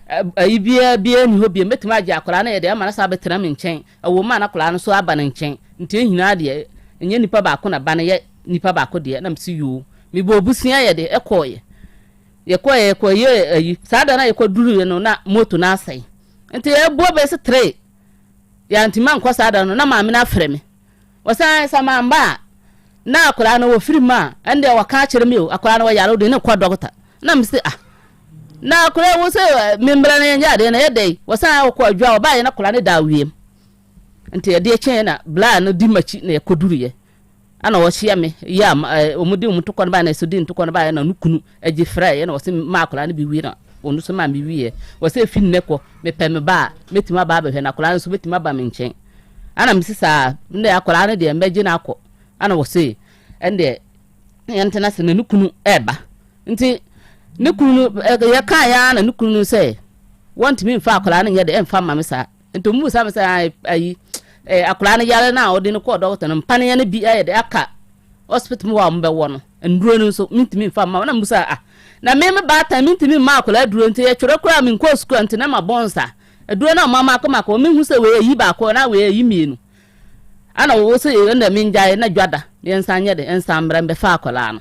S10: a ayi biara biara nni hɔ bio. Mɛtumi agye akwadaa no yɛ deɛ ama no saa abɛtena me nkyɛn. Ɛwɔ mu a na akwadaa no nso aba ne nkyɛn. Nti ɛnyinaa deɛ ɛnyɛ nipa baako na ba no yɛ nipa baako deɛ. Na mese yoo. Mebɔɔ busua yɛ de ɛkɔɔyɛ. Yɛkɔɔyɛ yɛkɔyɛɛ ayi. Saa da no a yɛkɔduruiɛ no na moto no asɛe. Nti ɛboɔ bɛyɛ sɛ tre. Yɛantumi ankɔ saa da no na maame no afrɛ me. Ɔsan sɛ mamba a, na akwadaa no wɔfiri mu a, ɛndeɛ wɔka akyerɛ me o, akwadaa no wɔyare wode no kɔ dɔkta. Na mese ah, na akwadaa wo sɛ membra na yɛnyɛ adeɛ na yɛ dɛn? Wɔsan wɔkɔ adwa wɔbaeɛ na akwadaa no da awiem. Nti ɛdeɛ kyɛn na bla no di m'akyi na yɛkɔduruiɛ. Ana wɔhyia me yɛ a wɔn de wɔn ntokɔ no baeɛ na ɛso de ntokɔ no baeɛ na no kunu agye frɛeɛ na wɔse ma akwadaa no bi wie na wɔn nso ma me wieɛ. Wɔsɛ efi nnɛ kɔ mepɛ me ba a mɛtumi aba abɛhwɛ na akwadaa no nso bɛtumi aba me nkyɛn. Ana mese saa ndɛ akwadaa no deɛ mbɛgye no akɔ. Ana wɔse ɛndeɛ yɛntena ase na ne kunu ɛɛba. Nti Ne kunu no, yɛkaeɛ ara na ne kunu no sɛ wɔntumi mfa akwadaa no nyɛ dɛ ɛmfa mma me saa. Nti ɔmo bisa me sɛ ayi akwadaa no yare no a ɔde no kɔɔ dɔkota no mpaneɛ no bi ayɛ dɛ aka hospital mu hɔ a ɔmo bɛwɔ no nnuro no nso mentumi mfa mma na mbusa ah na me me baatan mentumi mma akwadaa aduro nti yɛtwerɛ koraa menkɔɔ sukuu a nti na mabɔ nsa aduro no a ɔmo ama akɔ makɔ mehu sɛ wei ayi baako na wei ayi mmienu Ana wo se ɛnna mengyae na dwa da yɛnsan nyɛ de nsan mmra mbɛfa akwadaa no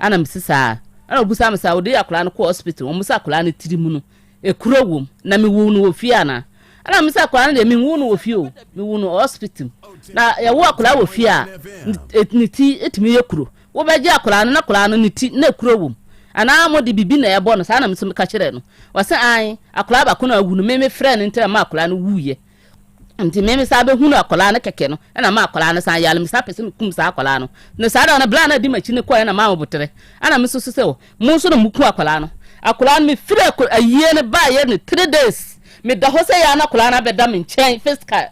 S10: ana mesi saa ɛna obusa me sɛ wode akwadaa no kɔ hospital wɔn sɛ akwadaa no tiri mu no ekuro wom na mewu no wɔ fie ana ɛna me sɛ akwadaa no deɛ menwu no wɔ fie o mewu no hospital na yɛwo akwadaa wɔ fie a ne ti etumi yɛ kuro wobɛgye akwadaa no na akwadaa no ne ti na ekuro wom anaa mo de bibi na ɛbɔ no saa na me nso meka kyerɛ no wɔsɛ an akwadaa baako na awu no me me frɛ no nti na ma akwadaa no wuyɛ Nti me mesan bɛhunu akwadaa no kɛkɛ no ɛna ma akwadaa no san yare mesan pɛ sɛ mekum saa akwadaa no na saa da no bla na di m'akyi no kɔɛ na maa mo botere ɛna me nso so sɛ mo nso na moku akwadaa no akwadaa no mefiri ayie no baayɛ no 3 days meda hɔ sɛ yɛ na akwadaa no abɛda me nkyɛn physical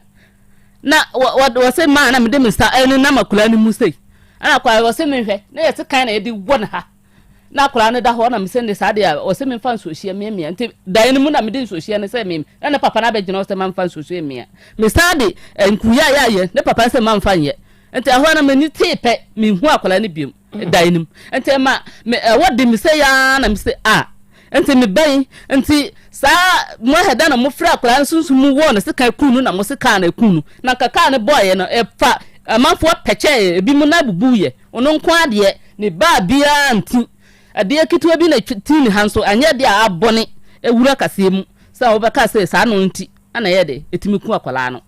S10: na wɔ sɛ maa na mede me nsa ɛne nam akwadaa no mu sei ɛna akwadaa wɔ sɛ menhwɛ na yɛte kan na yɛde wɔ no ha Na akwadaa no da hɔ na mesɛ ne saa deɛ a ɔsɛ memfa nsuohyeɛ mmeammea nti dan no mu na mede nsuohyeɛ no sɛ mem na ne papa no abɛgyina hɔ sɛ mamfa nsuohyeɛ mmea mesan de eh, nkuya yɛ ayɛ ne papa no sɛ mamfa nyɛ nti ɛhɔ no m'ani tee pɛ menhu akwadaa no biom mm. dan no mu nti ɛma me ɛwɔ de me sɛ yaa na mesɛ a nti mebɛn nti saa mo ahɛda na mofrɛ akwadaa no sunsum mu wɔɔ no sekan kun no na mo se kaa no kun no na nka kaa no bɔɔyɛ no ɛfa amanfoɔ pɛkyɛɛ ebi mu na abubu yɛ Ono nko ara deɛ, ne baa biara nti. Adeɛ ketewa bi na ɛti ne ha nso, anyɛ adeɛ a abɔne awura kaseɛ mu sɛ wobɛka sɛ saa no nti na ɛyɛ dɛ, ɛtumi ku akwadaa no.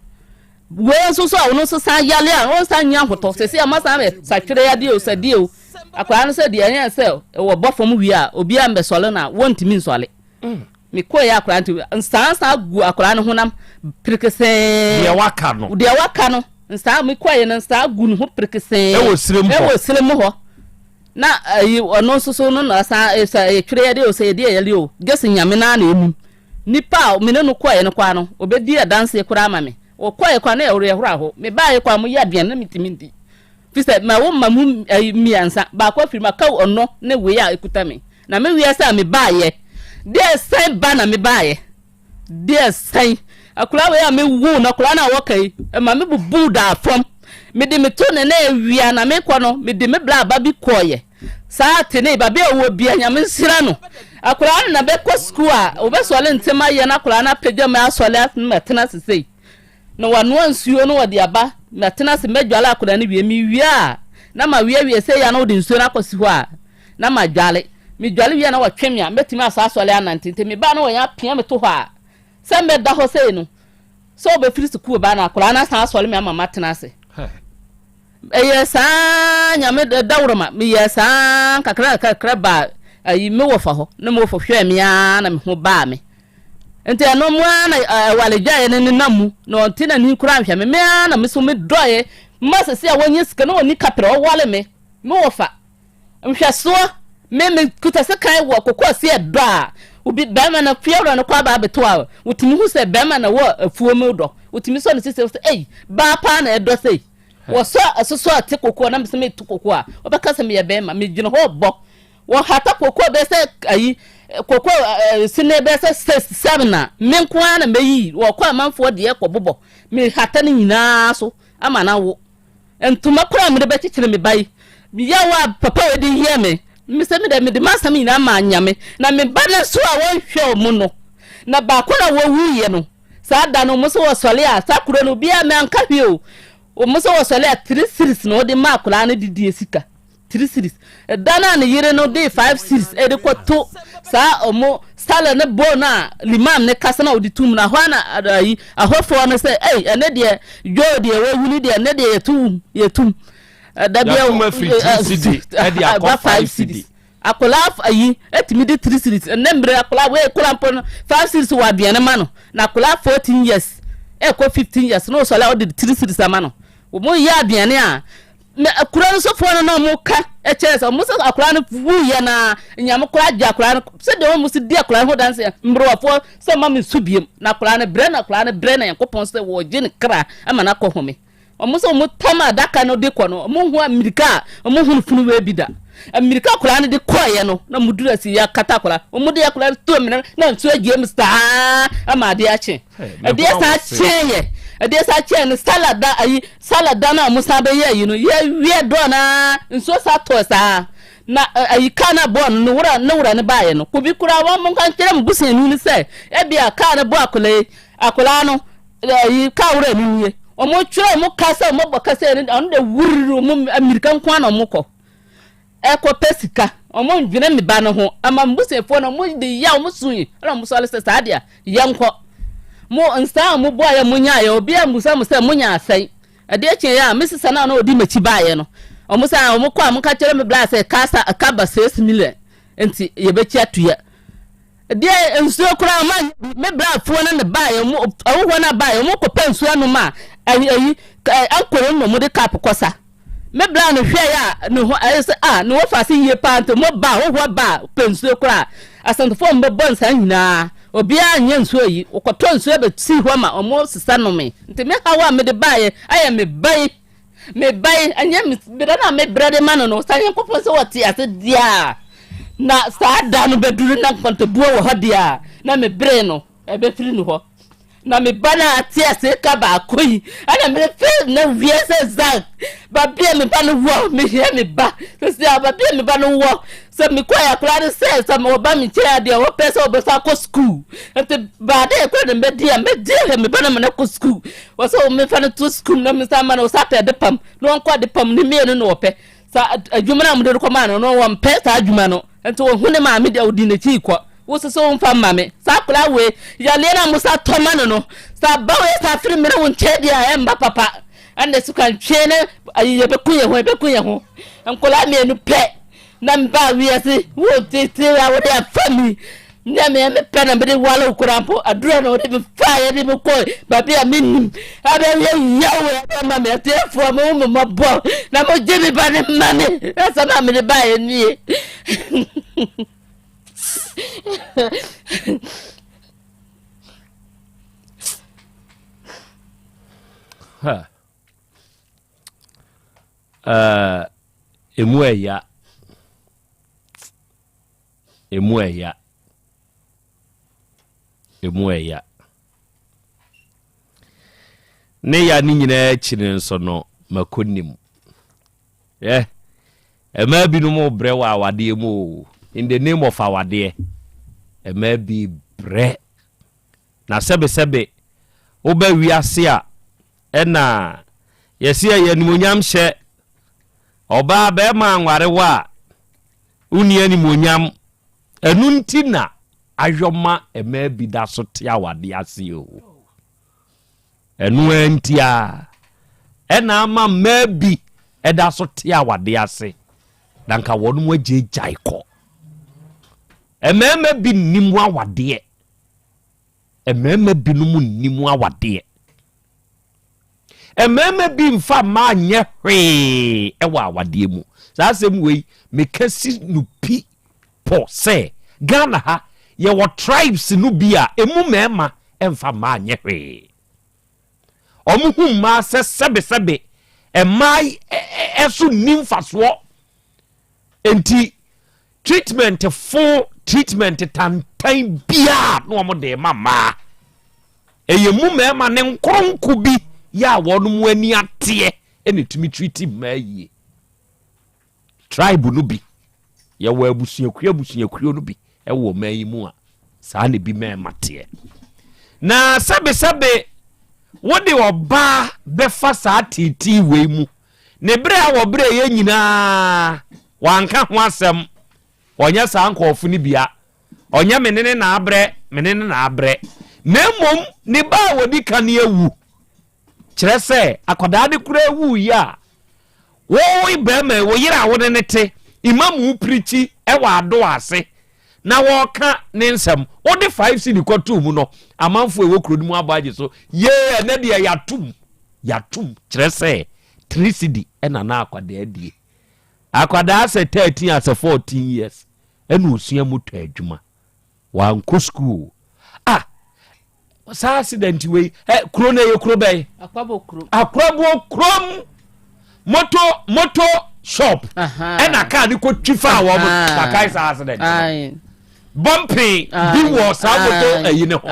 S10: Wei nso so a ono nso san yale a, ɔnsan nnya ahotɔ. Sɛsei a moasan bɛ satwerɛ adeɛ o, sadeɛ o, akwadaa no sɛ deɛ ɛyɛ sɛ wɔbɔ fam wie a, obiara mbɛsɔre no a, wɔntumi nsɔre. Mekɔeɛ akwadaa nti, nsaa san gu akwadaa no honam perekesee.
S7: Deɛ waka no.
S10: Deɛ waka no. Nsaa mekɔeɛ no nsaa gu ne ho perekesee.
S7: Ɛwɔ sirem hɔ.
S10: Ɛwɔ sirem hɔ. Na ayi ɔno nso so no na san sɛ ɛyɛ twerɛ yɛde o sɛ yɛde yɛde o gɛsi nyame naa na enim. Nipa a me ne no kɔeɛ no koraa no ɔbɛdi adanseɛ koraa ama me. Ɔkɔeɛ koraa na ɛwɔ ɛhoro aho. Mebaeɛ koraa mo yɛ aduane na metumi ndi. Fi sɛ ma wo mma mu ayi mmiɛnsa baako afiri mu aka ɔno ne wei a ekuta me. Na me wiase a mebaeɛ deɛ sɛn ba na mebaeɛ. Deɛ sɛn? Akwadaa wei a mewoo no, akwadaa no a wɔka yi, ɛma me bubuu daa fam. Mede me to ne na awia na mekɔ no, mede me bla ba bi kɔɔyɛ. Saa tene baabi a ɔwɔ bia, Nyame nhyira no. Akwadaa no na bɛkɔ sukuu a, wɔbɛsɔre ntɛm ayɛ na akwadaa no apagya mu asɔre atena ase sei. Na wanoa nsuo na wɔde aba, matena ase mɛdwale akwadaa no wie. Mewie a, na maweawie sei a na wɔde nsuo no akɔsi hɔ a, na madwale. Medwale wie a na wɔtwe me a, mɛtumi asɔ asɔre anante. Nti meba a na wɔyɛ apia me to hɔ a, sɛ mɛda hɔ sei no, sɛ wɔbɛfiri sukuu ba no akwadaa no asan asɔre me ama matena ase. Ɛyɛ saa nyame dawuroma, meyɛɛ saa kakra kakra baa ayi me wɔfa hɔ, na me wɔfa hwɛɛ me ara na me ho baa me. Nti ɛno mu ara na ɛwale gyaeɛ no nenam mu, na ɔnte n'ani koraa nhwɛ me. Me ara na me so medɔeɛ ma sɛsɛ a wɔnyɛ sika na wɔnni kaprɛ, ɔwale me, me wɔfa. Nhwɛsoɔ, me mekuta sekan wɔ koko ase ɛdɔ a, obi bɛrima no fiewura no kɔ aba abɛto a, wotumi hu sɛ bɛrima na wɔ afuo mu dɔ. Wotumi sɔ ne sisi sɛ, ei, baa paa na ɛdɔ sei. Wɔsɔ ɛsoso a te koko na mesɛ meto koko a, wɔbɛka sɛ meyɛ bɛrima. Megyina hɔ bɔ. Wɔhata koko bɛyɛ sɛ ayi, koko sene bɛyɛ sɛ 6, 7 a, me nko ara na mɛyi. Wɔkɔ amanfoɔ deɛ kɔbobɔ. Mehata no nyinaa so ama no awo. Ntoma koraa a mede bɛkyekyere me ba yi, yaw a papa wei de yɛɛ me, mesɛ me dɛ mede m'asɛm nyinaa maa Nyame, na me ba no nso a wɔnhwɛ wɔn no, na baako na wɔwuiɛ no, saa da no wɔn sɛ wɔsɔre a, saa kuro no obiara manka hwee o, wɔn sɛ wɔsɔre a 3 cedis na wɔde maa akwadaa no de die sika. 3 cedis. Da no a ne yere no de 5 cedis de kɔto saa ɔmo sala ne bowl no a limam ne kasa na ɔde tum no ahɔ a na ayi ahɔfoɔ no sɛ ei ɛne deɛ dwoo deɛ wawu ne deɛ ɛne deɛ yɛto wum yɛtum da bia
S7: Yɛatom afiri 3 cedi de akɔ 5 cedi.
S10: Akwadaa ayi etumi de 3 cedis ɛnɛ mmerɛ akwadaa wei kura mpo no 5 cedis wɔ aduane ma no na akwadaa 14 years ɛkɔ 15 years na ɔsɔre a ɔde 3 cedis ama no wɔn yɛ aduane a Na akura no sofoɔ no na wɔn ka kyerɛ sɛ wɔn sɛ akwadaa no wuiɛ na nyame koraa gye akwadaa no sɛdeɛ wɔn si di akwadaa no ho danseɛ mmerewafoɔ sɛ ma me nsu biem na akwadaa no brɛ na akwadaa no brɛ na Nyankopɔn sɛ wɔgye ne kra ama no akɔ home wɔn sɛ wɔn tam adaka no de kɔ no wɔn ho mmirika a wɔn ho funu wei bi da. Mmirika akwadaa no de kɔeɛ no, na wɔduru asi yɛakata akwadaa. Wɔde akwadaa no too amena na nsuo agyina mu saa ama adeɛ akye. Adeɛ san kyeeɛ. Adeɛ san kyeeɛ no salad da ayi salad da no a wɔsan bɛyɛ ayi no yɛwie dɔɔ no ara nsuo san tɔɔ saa. Na ayi kaa no abɔɔ no ne wura ne wura no baeɛ no kobi koraa wɔn monka nkyerɛ mo busuani no sɛ ebia kaa no bɔ akwadaa yi akwadaa no ayi kaa wura no nie. Wɔtwerɛ wɔn ka sɛ wɔbɔ ka sɛ ɔno de wurr wɔn mmirika nko ara na wɔkɔ. Ɛkɔpɛ sika. Wɔn ndwene me ba no ho. Ama m'busuafoɔ no wɔn de yaw wɔn sui ɛna wɔn sɔre sɛ saa deɛ yɛnkɔ. Mo nsa a mo bɔeɛ mo nyaeɛ obiara mmusa mo sɛ mo nyaa sɛn. Adeɛ kyeeɛ a me sista no a na ɔdi m'akyi baeɛ no wɔn sɛ wɔn kɔ a monka kyerɛ me bla sɛ ka sa ka ba 6 million nti yɛbɛkyi atua. Deɛ nsuo koraa wɔn anyɛ bi me brafoɔ no ne baeɛ wɔn ahuhoɔ no abaeɛ wɔn kɔpɛ nsuo anom a ayi ayi ankoro na wɔn de cup kɔsa. Me bra no hwɛe a ne ho ayɛ sɛ a ne ho fa ase yie paa nti mo ba ahohoɔ ba a pɛ nsuo koraa Asantefoɔ mo bɛbɔ nsaa nyinaa obiara nyɛ nsuo yi wɔkɔtɔ nsuo bɛsi hɔ ma ɔmo sesa nome nti me haw a mede baeɛ ayɛ me ba yi me ba yi ɛnyɛ me berɛ no a mebrɛ de ma no no sɛ Nyankopɔn sɛ wɔte ase deɛ a na saa da no bɛduru na nkɔntɔbuo wɔ hɔ deɛ a na me bere no ɛbɛfiri no hɔ. Na me ba no a ate ase ka baako yi ɛna merefe na wie sɛ Zak baabi a me ba no wɔ mehia me ba sɛsi a baabi a me ba no wɔ sɛ mekɔɛ akora no sɛ sɛ ɔba me nkyɛn adeɛ ɔpɛ sɛ ɔbɛsa akɔ sukuu nti baade ɛkora ne mbɛdi a mɛdi ahwɛ me ba no ma no kɔ sukuu wɔ sɛ mefa no to sukuu na mesa ma no ɔsa pɛ ade pam na ɔnkɔ ade pam ne mmienu na ɔpɛ sa adwuma no a mode kɔmaa no no wɔmpɛ saa adwuma no Nti ohu ne maame deɛ odi n'akyi kɔ. Wo soso wo nfa mma me. Saa akwadaa wei, yareɛ no a mo sa tɔ ma no no, sɛ aba wei sa firi mene wo nkyɛn deɛ a ɛmma papa. Ɛnna sukantwe ne ayi yɛbɛku yɛn ho, yɛbɛku yɛn ho. Nkwadaa mmienu pɛ na mbaa wiase wo tete a wode afa mi. Nyɛ me me pɛ na mede wale wo koraa mpo aduro na wode me faeɛ de me kɔ baabi a mennim abɛyɛ yaw ɛma me atiefoɔ mo mo mmɔbɔ na mogye me ba ne ma me asɛm a mede baeɛ nie.
S7: Emu ɛya. Emu ɛya. Emu ɛya. Ne ya ne nyinaa akyi no nso no, mako nim. Ɛ ɛmaa binom brɛ wɔ awadeɛ mu o. In the name of awadeɛ, ɛmaa bi brɛ. Na sɛbesɛbe woba wiase a, ɛna yɛse ɛyɛ animuonyam hyɛ. Ɔbaa bɛrima anware wo a, Wonni animuonyam. Ɛno nti na ayɔma mmaa bi da so te awadeɛ ase o. Ɛno ara nti a ɛna ama mmaa bi da so te awadeɛ ase na nka wɔn mu agyaagyae kɔ. Mmarima bi nnim awadeɛ. Mmarima binom nnim awadeɛ. Mmarima bi mfa mmaa nyɛ hwee wɔ awadeɛ mu. Saa asɛm wei meka si no pi pɔ sɛ Ghana ha yɛwɔ tribes no bi a emu mmarima mfa mmaa nyɛ hwee. Wɔn hu mmaa sɛ sɛbesɛbe mmaa ɛso nni mfasoɔ. Nti treatment fo treatment tantan biara na wɔn de ma mmaa. Ɛyɛ mu mmarima ne nkoronko bi yɛ a wɔn mu ani ateɛ na ɛtumi treat mmaa yie. Tribe no bi, yɛwɔ abusuakuo abusuakuo no bi wɔ ɔman yi mu a saa na ebi mmarima teɛ. Na sɛbesɛbe wode ɔbaa bɛfa saa teetee wei mu ne berɛ a wɔbrɛ yɛ nyinaa wanka ho asɛm ɔnyɛ saa nkurɔfo no bia Ɔnyɛ me ne ne na abrɛ, me ne ne na abrɛ, na mmom ne ba a wɔdi kan awu. Kyerɛ sɛ, akwadaa no koraa wuiɛ a, wo barima yi, wo yere a wo ne no te, imam pirikyi wɔ ado ase na wɔreka ne nsɛm, wode 5 cedi kɔtoo mu no, amanfoɔ a ɛwɔ kuro no mu abɔ agye so, yee, ɛnɛ deɛ yɛatom, yɛatom, kyerɛ sɛ 3 cedi ɛna na akwadaa die. Akwadaa sɛ 13 asɛ 14 years. Ɛna osua motor adwuma. Wankɔ sukuu o. Ah, saa accident wei, eh, kuro no ɛyɛ kuro bɛn?
S10: Akwabo kurom.
S7: Akwabo kurom. Moto, moto. Shop. Ɛna kaa no kɔtwi faa wɔn. Makae saa accident no. Bɔmpe bi wɔ saa moto ayi ne ho.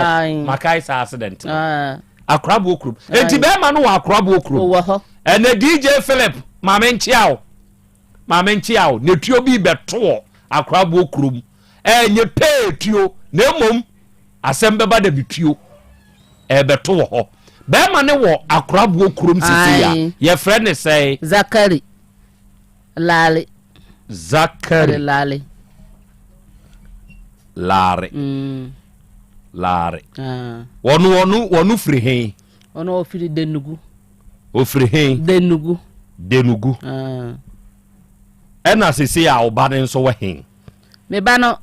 S7: Makae saa accident no. Akoraboɔ kurom. Enti bɛrima no wɔ akoraboɔ kurom. Ɛnɛ DJ Philip maame nkyea wo. Maame nkyea wo. Ne tuo bi bɛto wɔ akoraboɔ kurom. Ɛnyɛ pee tuo na mmom asɛm bɛba da bi tuo ɛbɛto wɔ hɔ. Bɛrima no wɔ akoraboɔ kurom sisi a yɛfrɛ ne sɛe.
S10: Zakari Laale.
S7: Zakari
S10: Laale.
S7: Laare. Mm. Laare. Ah. Wɔno wɔno wɔno firi he?
S10: Ɔno ɔfiri Denugu.
S7: Ofiri he?
S10: Denugu.
S7: Denugu.
S10: Ah.
S7: Ɛna sisi a ɔba no nso wɔ he?
S10: Me ba no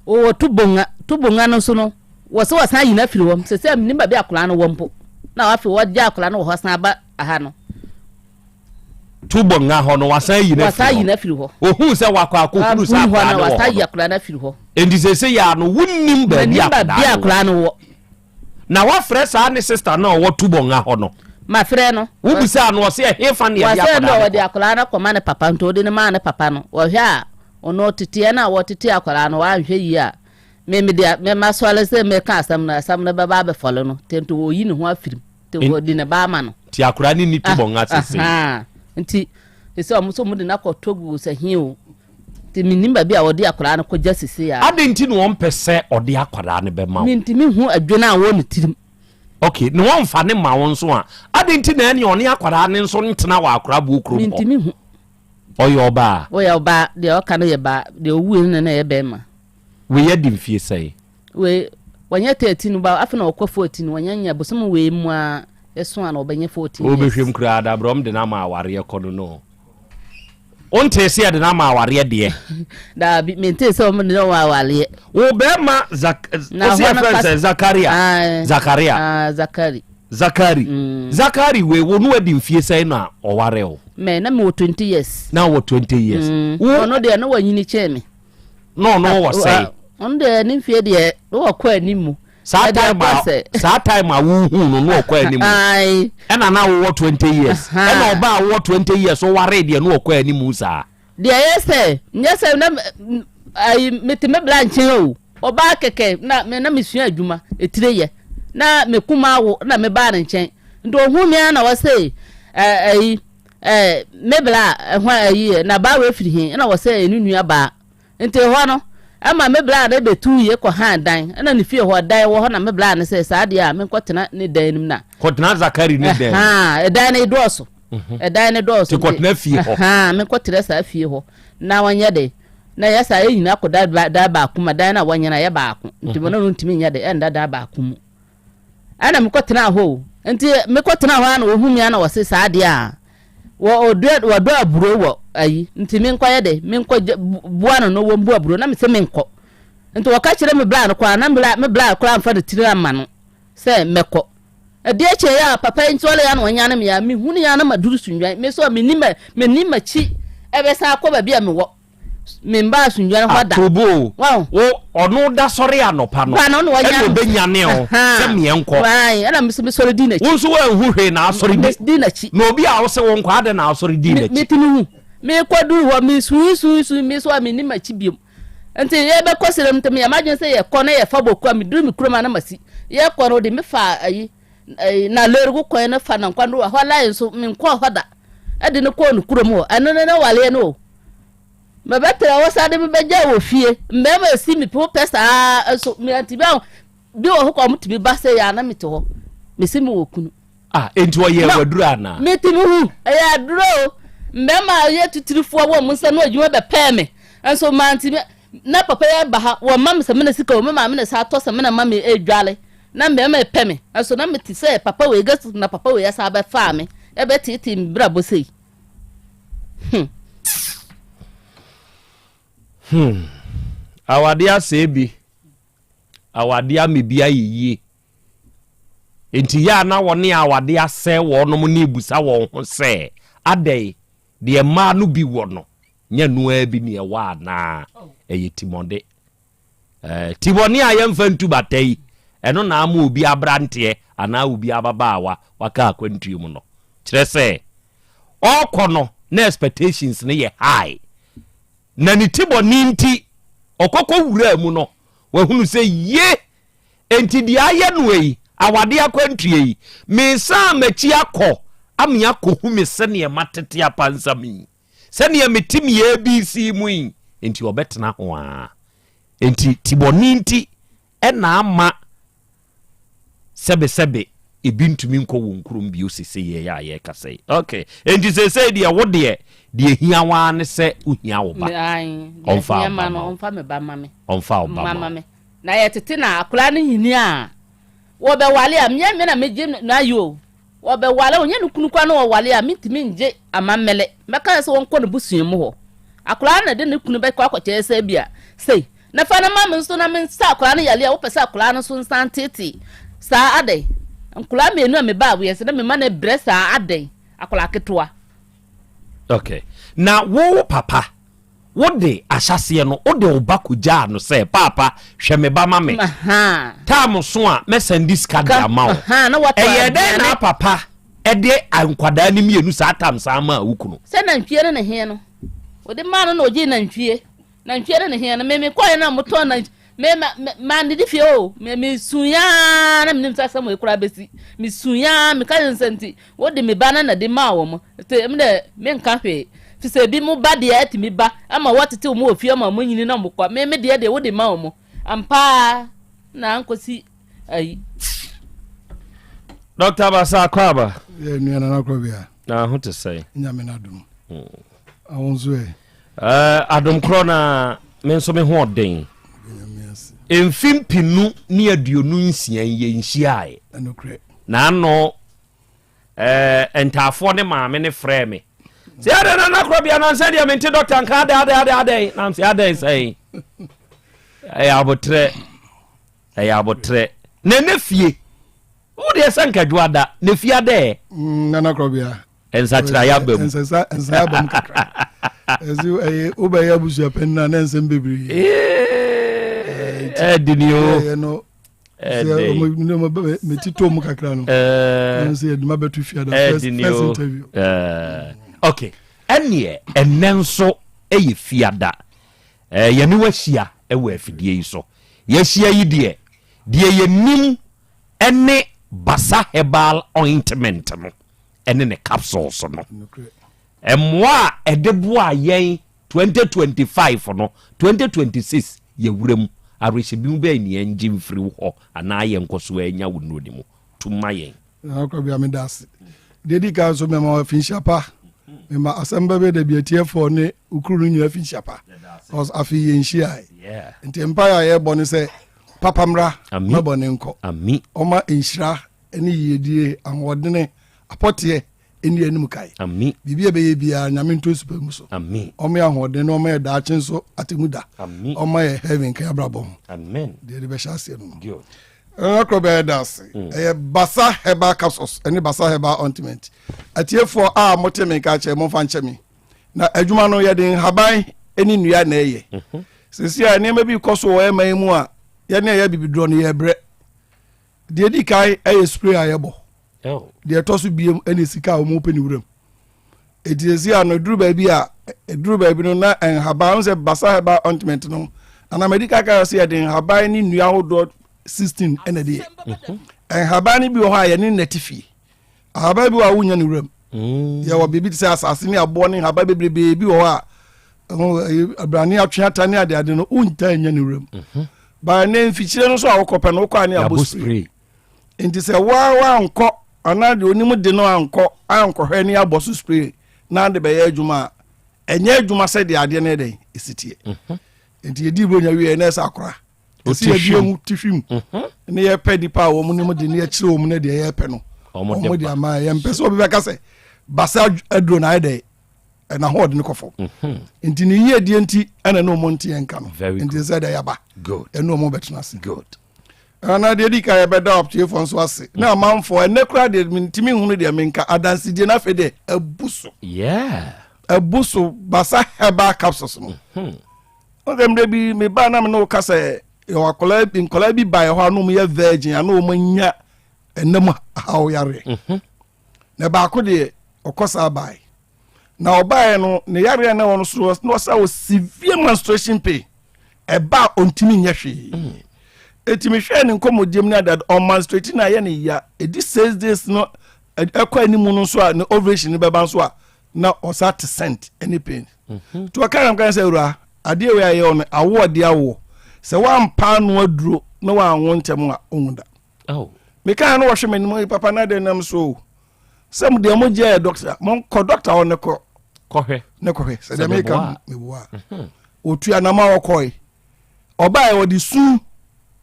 S10: wɔwɔ Tubonga. Tubonga no so no wɔsɛ wɔsan ayi no afiri hɔ. Sisi a menim baabi akwadaa no wɔ mpo. Na afei wɔgya akwadaa no wɔ hɔ san aba aha no.
S7: Tubɔ nga hɔ no, wasan ayi no
S10: afiri hɔ. Wasan ayi no afiri hɔ.
S7: Ohuu sɛ wakɔ akɔhunu sɛ akwadaa no wɔ hɔ no.
S10: Wasan ayi akwadaa no afiri hɔ.
S7: Enti seesei yɛ ano, wonnim baabi
S10: akwadaa no wɔ.
S7: Na wafrɛ saa ne sista no a ɔwɔ Tubɔ nga hɔ no.
S10: Mafrɛ no.
S7: Wobisaa no, ɔse ɛhefa na yɛde akwadaa no kɔ?
S10: Wɔsɛ wɔde akwadaa no kɔma ne papa, nti ɔde no maa ne papa no. Wɔhwɛ a, ɔno teteɛ no a wɔtete akwadaa no, wanhwɛ yie a, me mede me masɔre sɛ mɛka asɛm no, asɛm no bɛba abɛfɔle no, nti ɔyi ne ho afiri mu. Nti wɔde ne ba ama no.
S7: Nti akwadaa no nni tubɔnga sese.
S10: Nti sese wɔn nso wɔde no akɔ Togo sɛ he o. Nti menim baabi a wɔde akwadaa no kɔgya sese a.
S7: Adɛn nti na wɔmpɛ sɛ ɔde akwadaa no bɛma wo?
S10: Mentumi hu adwene a wɔ ne tirim.
S7: Ok, na wɔmfa ne ma wo nso a, adɛn nti na ɛne ɔne akwadaa no nso ntena wɔ akoraboɔ kurom hɔ?
S10: Mentumi hu.
S7: Ɔyɛ ɔbaa?
S10: Ɔyɛ ɔbaa, deɛ ɔka no yɛ baa, deɛ ɔwuiɛ no na ɛyɛ bɛrima.
S7: Wei adi mfie sɛn?
S10: Wei wɔnyɛ 13 ba afei na ɔkɔ 14 wɔnyɛ nyɛ bosom wei mu a ɛso a na ɔbɛnyɛ 14 years.
S7: Wobɛhwɛm koraa da berɛ ɔm de no ama awareɛ kɔ no no wontee sɛ yɛde no ama awareɛ deɛ?
S10: Daabi mentee sɛ ɔm de no ama awareɛ.
S7: Wo bɛrima Zak wosi yɛfrɛ no sɛ Zakaria Zakaria
S10: Zakari
S7: Zakari mm. Zakari wei wo no adi mfie sɛn na ɔware o?
S10: Mɛ na mewɔ 20 years.
S7: Na wɔ 20 years.
S10: Mm. Wo ɔno deɛ na wanyini kyɛn me.
S7: Na ɔno wɔ sɛn?
S10: Ɔno deɛ ne mfie deɛ na wɔkɔ anim mu.
S7: Saa time a saa time a wohu no na ɔkɔ anim. Ɛna na wowɔ 20 years. Ɛna ɔbaa a wowɔ 20 years wowaree deɛ na ɔkɔ anim saa.
S10: Deɛ ɛyɛ sɛ nyɛ sɛ na ayi mete me bra nkyɛn o ɔbaa kɛkɛ na me na mesua adwuma etire yɛ na me kuma awo na me baa ne nkyɛn nti ohun mi ara na wɔsɛ ɛɛ ayi ɛɛ me bra ɛho ayi na baa wɔ efiri he ɛna wɔsɛ ɛne nua baa Nti hɔ no, ɛma me braa no bɛtuu yie kɔhaa dan, ɛna ne fie hɔ, dan wɔ hɔ na me braa no sɛ saa deɛ a menkɔtena ne dan no mu na.
S7: Kɔtena Zakari ne dan mu.
S10: Ɛhaa, ɛdan no dɔɔso.
S7: Mhm.
S10: Ɛdan no dɔɔso.
S7: Nti kɔtena fie hɔ.
S10: Ɛhaa, menkɔtena saa fie hɔ na wɔnyɛ de. Na yɛ saa yɛn nyinaa kɔda dan baako mu, dan no a wɔnyɛ no yɛ baako. Nti wɔn no ntumi nyɛ de, ɛnda dan baako mu. Ɛna mekɔtenaa hɔ o. Nti mekɔtenaa hɔ a na wɔhu me a na wɔse saa deɛ a wɔ ɔdua wɔdɔ aburo wɔ ayi nti menkɔyɛ dɛ menkɔ boa no no wɔmbu aburo na mese menkɔ. Nti wɔka kyerɛ me bra no koraa na me bra koraa mfa ne tiri amma no sɛ mɛkɔ. Adeɛ kyeeɛ a papa yi nsɔre a na ɔnyane me a mehunu a na maduru Sunnwan me so a menni menni m'akyi ɛbɛsan akɔ baabi a mewɔ. Membaa asomdwoeɛ no hɔ da.
S7: Atobo o,
S10: Wahu?
S7: wo ɔno da sɔre anɔpa no,
S10: Ba no na
S7: ɛna
S10: ɔnyane.
S7: ɔbɛnyane wo sɛ meɛ nkɔ.
S10: Ae, ɛna me nso mesɔre dii n'akyi.
S7: Wo nso woanhu hwee na asɔre di.
S10: Di n'akyi.
S7: Na obi a wose wo nkɔ, adɛn na asɔre dii
S10: Me,
S7: n'akyi?
S10: metumi hu. Mekɔduru hɔ, mesui sui sui, me so a menni m'akyi biom. Nti yɛbɛkɔ serɛ mu, nti meyɛ m'adwene sɛ yɛkɔ na yɛfa bɔku a, meduru me kurom a na masi. Yɛkɔ no, ɔde me faa ayi, ayi, na lerigu kwan no fa Nankwandowa hɔ line so, menkɔɔ hɔ da. Ɛde no kɔɔ ne kurom hɔ. Ɛno ne ne waleɛ no o. Mebɛtra hɔ saa de mebɛgya wɔ fie. Mmarima esi me po pɛ saa nso me anti bi a bi wɔ hɔ kɔ ɔmo tumi ba sɛ yɛ ana mete hɔ. Mesi me wɔ kunu.
S7: Ah, enti ɔyɛ waduro anaa?
S10: Mete me hu, ɛyɛ aduro o. Mmarima a yɛ tutirifoɔ wɔ ɔmo nsa no adwuma bɛpɛɛ me. Nso mante me na papa yi aba ha wɔmma me samina sika o, me maame na saa tɔ samina ma me edwale. Na mmarima repɛ me. Nso na mete sɛ papa wei gɛs na papa wei asa abɛfaa me ɛbɛteetee me brabɔ sei. Hmm.
S7: Hmm. Awade asɛe bi. Awade ama bi ayɛ yie. Enti yɛ a na wɔne awade asɛe wɔnom ne ebusa wɔn ho sɛ, adɛn, deɛ mmaa no bi wɔ no, nyɛ noaa bi ne ɛwɔ anaa? Ɛyɛ timɔde. Eh, tibɔne a yɛmfa ntu bata yi, ɛno na ama obi aberanteɛ anaa obi ababaawa waka akwantuo mu no. Kyerɛ sɛ, ɔrekɔ no, Na expectations no yɛ high. Na ne tibɔne nti, ɔkɔkɔ wuraa mu no, wahunu sɛ ye, enti deɛ ayɛ no yi, awadeɛ akwantuo yi, meresan m'akyi akɔ ame akɔhu me sɛdeɛ matete apansam yi, sɛdeɛ mete me ABC mu yi, enti ɔbɛtena ho ara. Enti tibɔne nti na ama sɛbesɛbe ebi ntumi nkɔ wɔn kurom bio sesei yɛ a yɛrekasa yi. Ok, enti sesei deɛ wo deɛ, deɛ ehia wo ara ne sɛ wohia wo ba.
S10: Ae, deɛ
S7: Ɔmfa
S10: ehia
S7: wo
S10: ma
S7: ba
S10: no,
S7: ma wo.
S10: ɔmfa me ba ma me.
S7: Ɔmfa wo ba
S10: Ma
S7: ma
S10: ma
S7: wo.
S10: me. Na yɛtete na akwadaa no nyini a, wɔbɛwale a, menyɛ me na megye no ayi o. Wɔbɛwale a, ɔnyɛ ne kunu koraa na ɔwale a, mentumi ngye amammele. Mɛka sɛ wɔnkɔ ne busua mu hɔ. Akwadaa no na ɛde ne kunu bɛkɔ akɔkyerɛ sɛ ebia sei. Na fa no ma me nso na mensa akwadaa no yareɛ a wopɛ sɛ akwadaa no nso nsan teetee saa adɛn? Nkwadaa mmienu a mebaa wiase na mema no brɛ saa adɛn? Akwadaa ketewa.
S7: Okay. Na wo wo papa, wode ahyɛaseɛ no, wode wo ba kɔgyaa no sɛ, Paapa, hwɛ me ba ma me. Time so a, mɛsan de sika de ama wo. Ɛyɛɛ dɛn na papa de nkwadaa no mmienu saa tam saa maa wo kunu?
S10: Sɛ nantwie ne ne he no, wode maa no na ɔgyee nantwie. Nantwie ne ne he no, me mekɔeɛ na motɔn nantwie. Me ma me mannidi fie o, me mesuiɛ ara na menim sɛ asɛm wei koraa bɛsi. Mesuiɛ ara meka kyerɛ no sɛ nti wode me ba no na de maa wɔn nti me deɛ menka hwee. Firi sɛ ebi mo ba deɛ atumi ba ama wɔatete wɔn wɔ fie ama wɔn anyini na wɔkɔ. Me me deɛ deɛ wode ma wɔn. Ampa ara na ankɔsi ayi.
S7: Dɔkta Basa Akwaaba.
S11: Yɛ nua Nana Korɔbea.
S7: Na ho te sɛn?
S11: Nyame n'adom. Awo nso ɛ?
S7: Eh, adom korɔ na me nso me ho ɔden. Mfe mpenu ne 26 yi yɛnhyiaeɛ. Na ano eh, ntaafoɔ ne maame ne frɛɛ me. Sɛ adɛn na nakorɔ bia nansɛ deɛ mente dɔkta nka adɛn adɛn adɛn adɛn nam sɛ adɛn sɛn. Ɛyɛ abotrɛ, ɛyɛ abotrɛ. Na ɛnɛ fie, wo deɛ sɛ nkadwo ada, na fie adɛɛ.
S11: Mm, nana korɔbea.
S7: Nsakyeraeɛ aba mu.
S11: Nsakyeraeɛ aba mu kakra. Ɛsɛ ɛyɛ wobɛyɛ abusua panyin a na nsɛm bebree.
S7: Ɛdi ni o.
S11: Ɛyɛ no sɛ ɔmo ne ɔmo bɛ mɛ ti to mu kakra no. Ɛno sɛ yɛde ma bɛto fia da first first interview.
S7: Okay, ɛneɛ ɛnɛ nso ɛyɛ fiada. Yɛne wahyia ɛwɔ afidie yi so. Yɛahyia yi deɛ deɛ yɛnim ɛne Basa Herbal Ointment no. ne ne capsules no. Mmoa a ɛde boaa yɛn 2025 no, 2026 yɛwura mu. Awerɛhyɛmu bɛn ne yɛngye mfiri wo hɔ anaa yɛnkɔ so ara nya wo nnuro no mu? Tu ma yɛn.
S11: Nana Kwabea meda ase. Deɛ ɛdi kan nso mema wo afinhyia pa. Mema asɛm bɛbɛ da bi atiefoɔ ne wo kuru no nyinaa afinhyia pa. Cause afei yɛnhyiae. Nti mpaeɛ a yɛbɔ ne sɛ papa mmra na bɔne nkɔ. Ɔma nhyira ne yiyedie, ahoɔdene, apɔteɛ nni anim kae.
S7: Ami.
S11: Biribi a ɛbɛyɛ biara, Nyame ntɔ nsu pa ngu so.
S7: Ami.
S11: Ɔma yɛ ahoɔden na ɔma yɛ daakye nso atemu da.
S7: Ami.
S11: Ɔma yɛ heaven ka abrabɔ ho.
S7: Amen.
S11: Deɛ yɛde bɛhyɛ aseɛ no no.
S7: Good.
S11: Ɛno korɔ bɛyɛ da ase. Ɛyɛ Basa Herbal Capsules ɛne Basa Herbal Ointment. Atiefoɔ a mote me nka kyɛ momfa nkyɛ me. Na adwuma no yɛde nhaban ne nnua na ɛyɛ. Seesei a nneɛma bi rekɔ so wɔ ɛman yi mu a yɛne ɛyɛ abibidurɔ no yɛrebrɛ. Deɛ ɛdi kan yɛ spray a yɛbɔ. Deɛ ɛtɔ so biem ne sika a wɔpɛ ne wuram. Eti esi ano eduru baabi a eduru baabi no na nhaban sɛ basa herbal ointment no anam edi kaka sɛ yɛde nhaban ne nnua ahodoɔ 16 ɛna ɛde yɛ. Mhm. Nhaban no bi wɔ hɔ a yɛne nnɛte fie. Ahaban bi wɔ a wonya ne wuram. Mm. Yɛwɔ biribi te sɛ asase ne aboɔ ne nhaban bebrebe bi wɔ hɔ a abrane atweata ne adeade no wontaa nya ne wuram. Mhm. Ba ne mfikyire no nso a wokɔpɛ no wokɔ a ne abɔ spray. Nti sɛ woa woankɔ anaa deɛ onim de no ankɔ ankɔhwɛ ne abɔ so spray na de bɛyɛ adwuma a ɛnyɛ adwuma sɛ deɛ adeɛ no yɛ dɛn ɛsi teɛ. Mhm. Nti yɛdi buronya wieɛ na ɛsɛ akora. Ɛsɛ yɛdi ehu ti hwim mhm. ne yɛpɛ nipa a wɔn nim de ne yɛkyerɛ wɔn ne deɛ yɛpɛ no wɔn de ama yɛmpɛ sɛ obi bɛka sɛ basa aduro na ayɛ dɛ ɛna ho ɔde no kɔ fam mhm. nti ne yie die nti ɛna ne wɔn nte yɛn nka no nti sɛ deɛ yaba ɛne wɔn bɛtena ase ɛna deɛ di ka yɛbɛda ɔptiefo nso ase na mhm. amanfoɔ ɛnɛ kura deɛ ntumi nhunu deɛ menka adansidie no afei deɛ abu so abu so basa herbal capsules no Ɔsɛ mmerɛ bi mebaa na me ne wo ka sɛ yɛwɔ akwadaa bi nkwadaa bi ba yɛ hɔ a na wɔn yɛ virgin a na wɔn anya ɛnam haw yareɛ mhm. na baako deɛ ɔkɔ saa bae. Na ɔbaeɛ no, ne yareɛ na ɛwɔ no so na ɔsa wɔ severe menstruation pain. Ɛba a ɔntumi nyɛ hwee. Eti mehwɛɛ ne nkɔmmɔdie mu ne adade, ɔmenstruate na ayɛ ne ya. Ɛdi 6 days no ɛkɔ anim no nso a ne ovulation no bɛba nso a na ɔsa te scent ne pain. Nti ɔka nam kan sɛ, awura, adeɛ wei a ɛyɛ ɔno awoɔ de awoɔ. Sɛ woampa ano aduro na woanwo ntɛm a, ɔnwu da. Mekaa no wɔhwɛ m'anim, papa na deɛ nam so o. Sɛ mo deɛ mo gye yɛ doctor, monkɔ doctor hɔ ne kɔ.
S7: Kɔhwɛ.
S11: Ne kɔhwɛ. Sɛ deɛ meka meboa. Ɔtua nam a ɔkɔe. Ɔbaeɛ ɔde su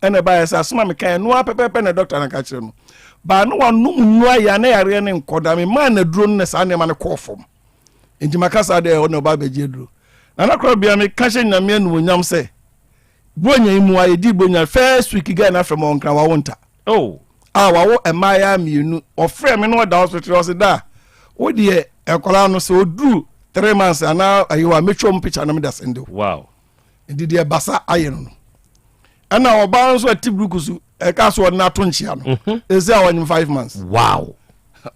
S11: ɛna ɛbaeɛ sɛ asɛm a meka ɛno ara pɛpɛɛpɛ na doctor no ka kyerɛ no. Baa no wanom nnuro ayɛ a na yareɛ no nkɔ da. Memaa no aduro no na saa nneɛma no kɔɔ fam. Nti maka saa deɛ ɔne ɔba abɛgye aduro. Nana Korabea, meka hyɛ Nyame animuonyam sɛ Buronya yi mu a yɛdii Buronya first week guy no afrɛ me ɔnkra wawo nta.
S7: Oh.
S11: A wawo mmaayaa mmienu. Ɔfrɛ me na ɔda hospital ɔse da wo deɛ nkwadaa no sɛ ɔduru 3 months anaa ayiwa mɛtwa mu picture na mede asɛnde wo. Nti deɛ basa ayɛ no no. Ɛna ɔbaa nso ɛte buruku so ɛka so ɔde no ato nkyea no. Ɛsɛ a ɔnyem 5 months.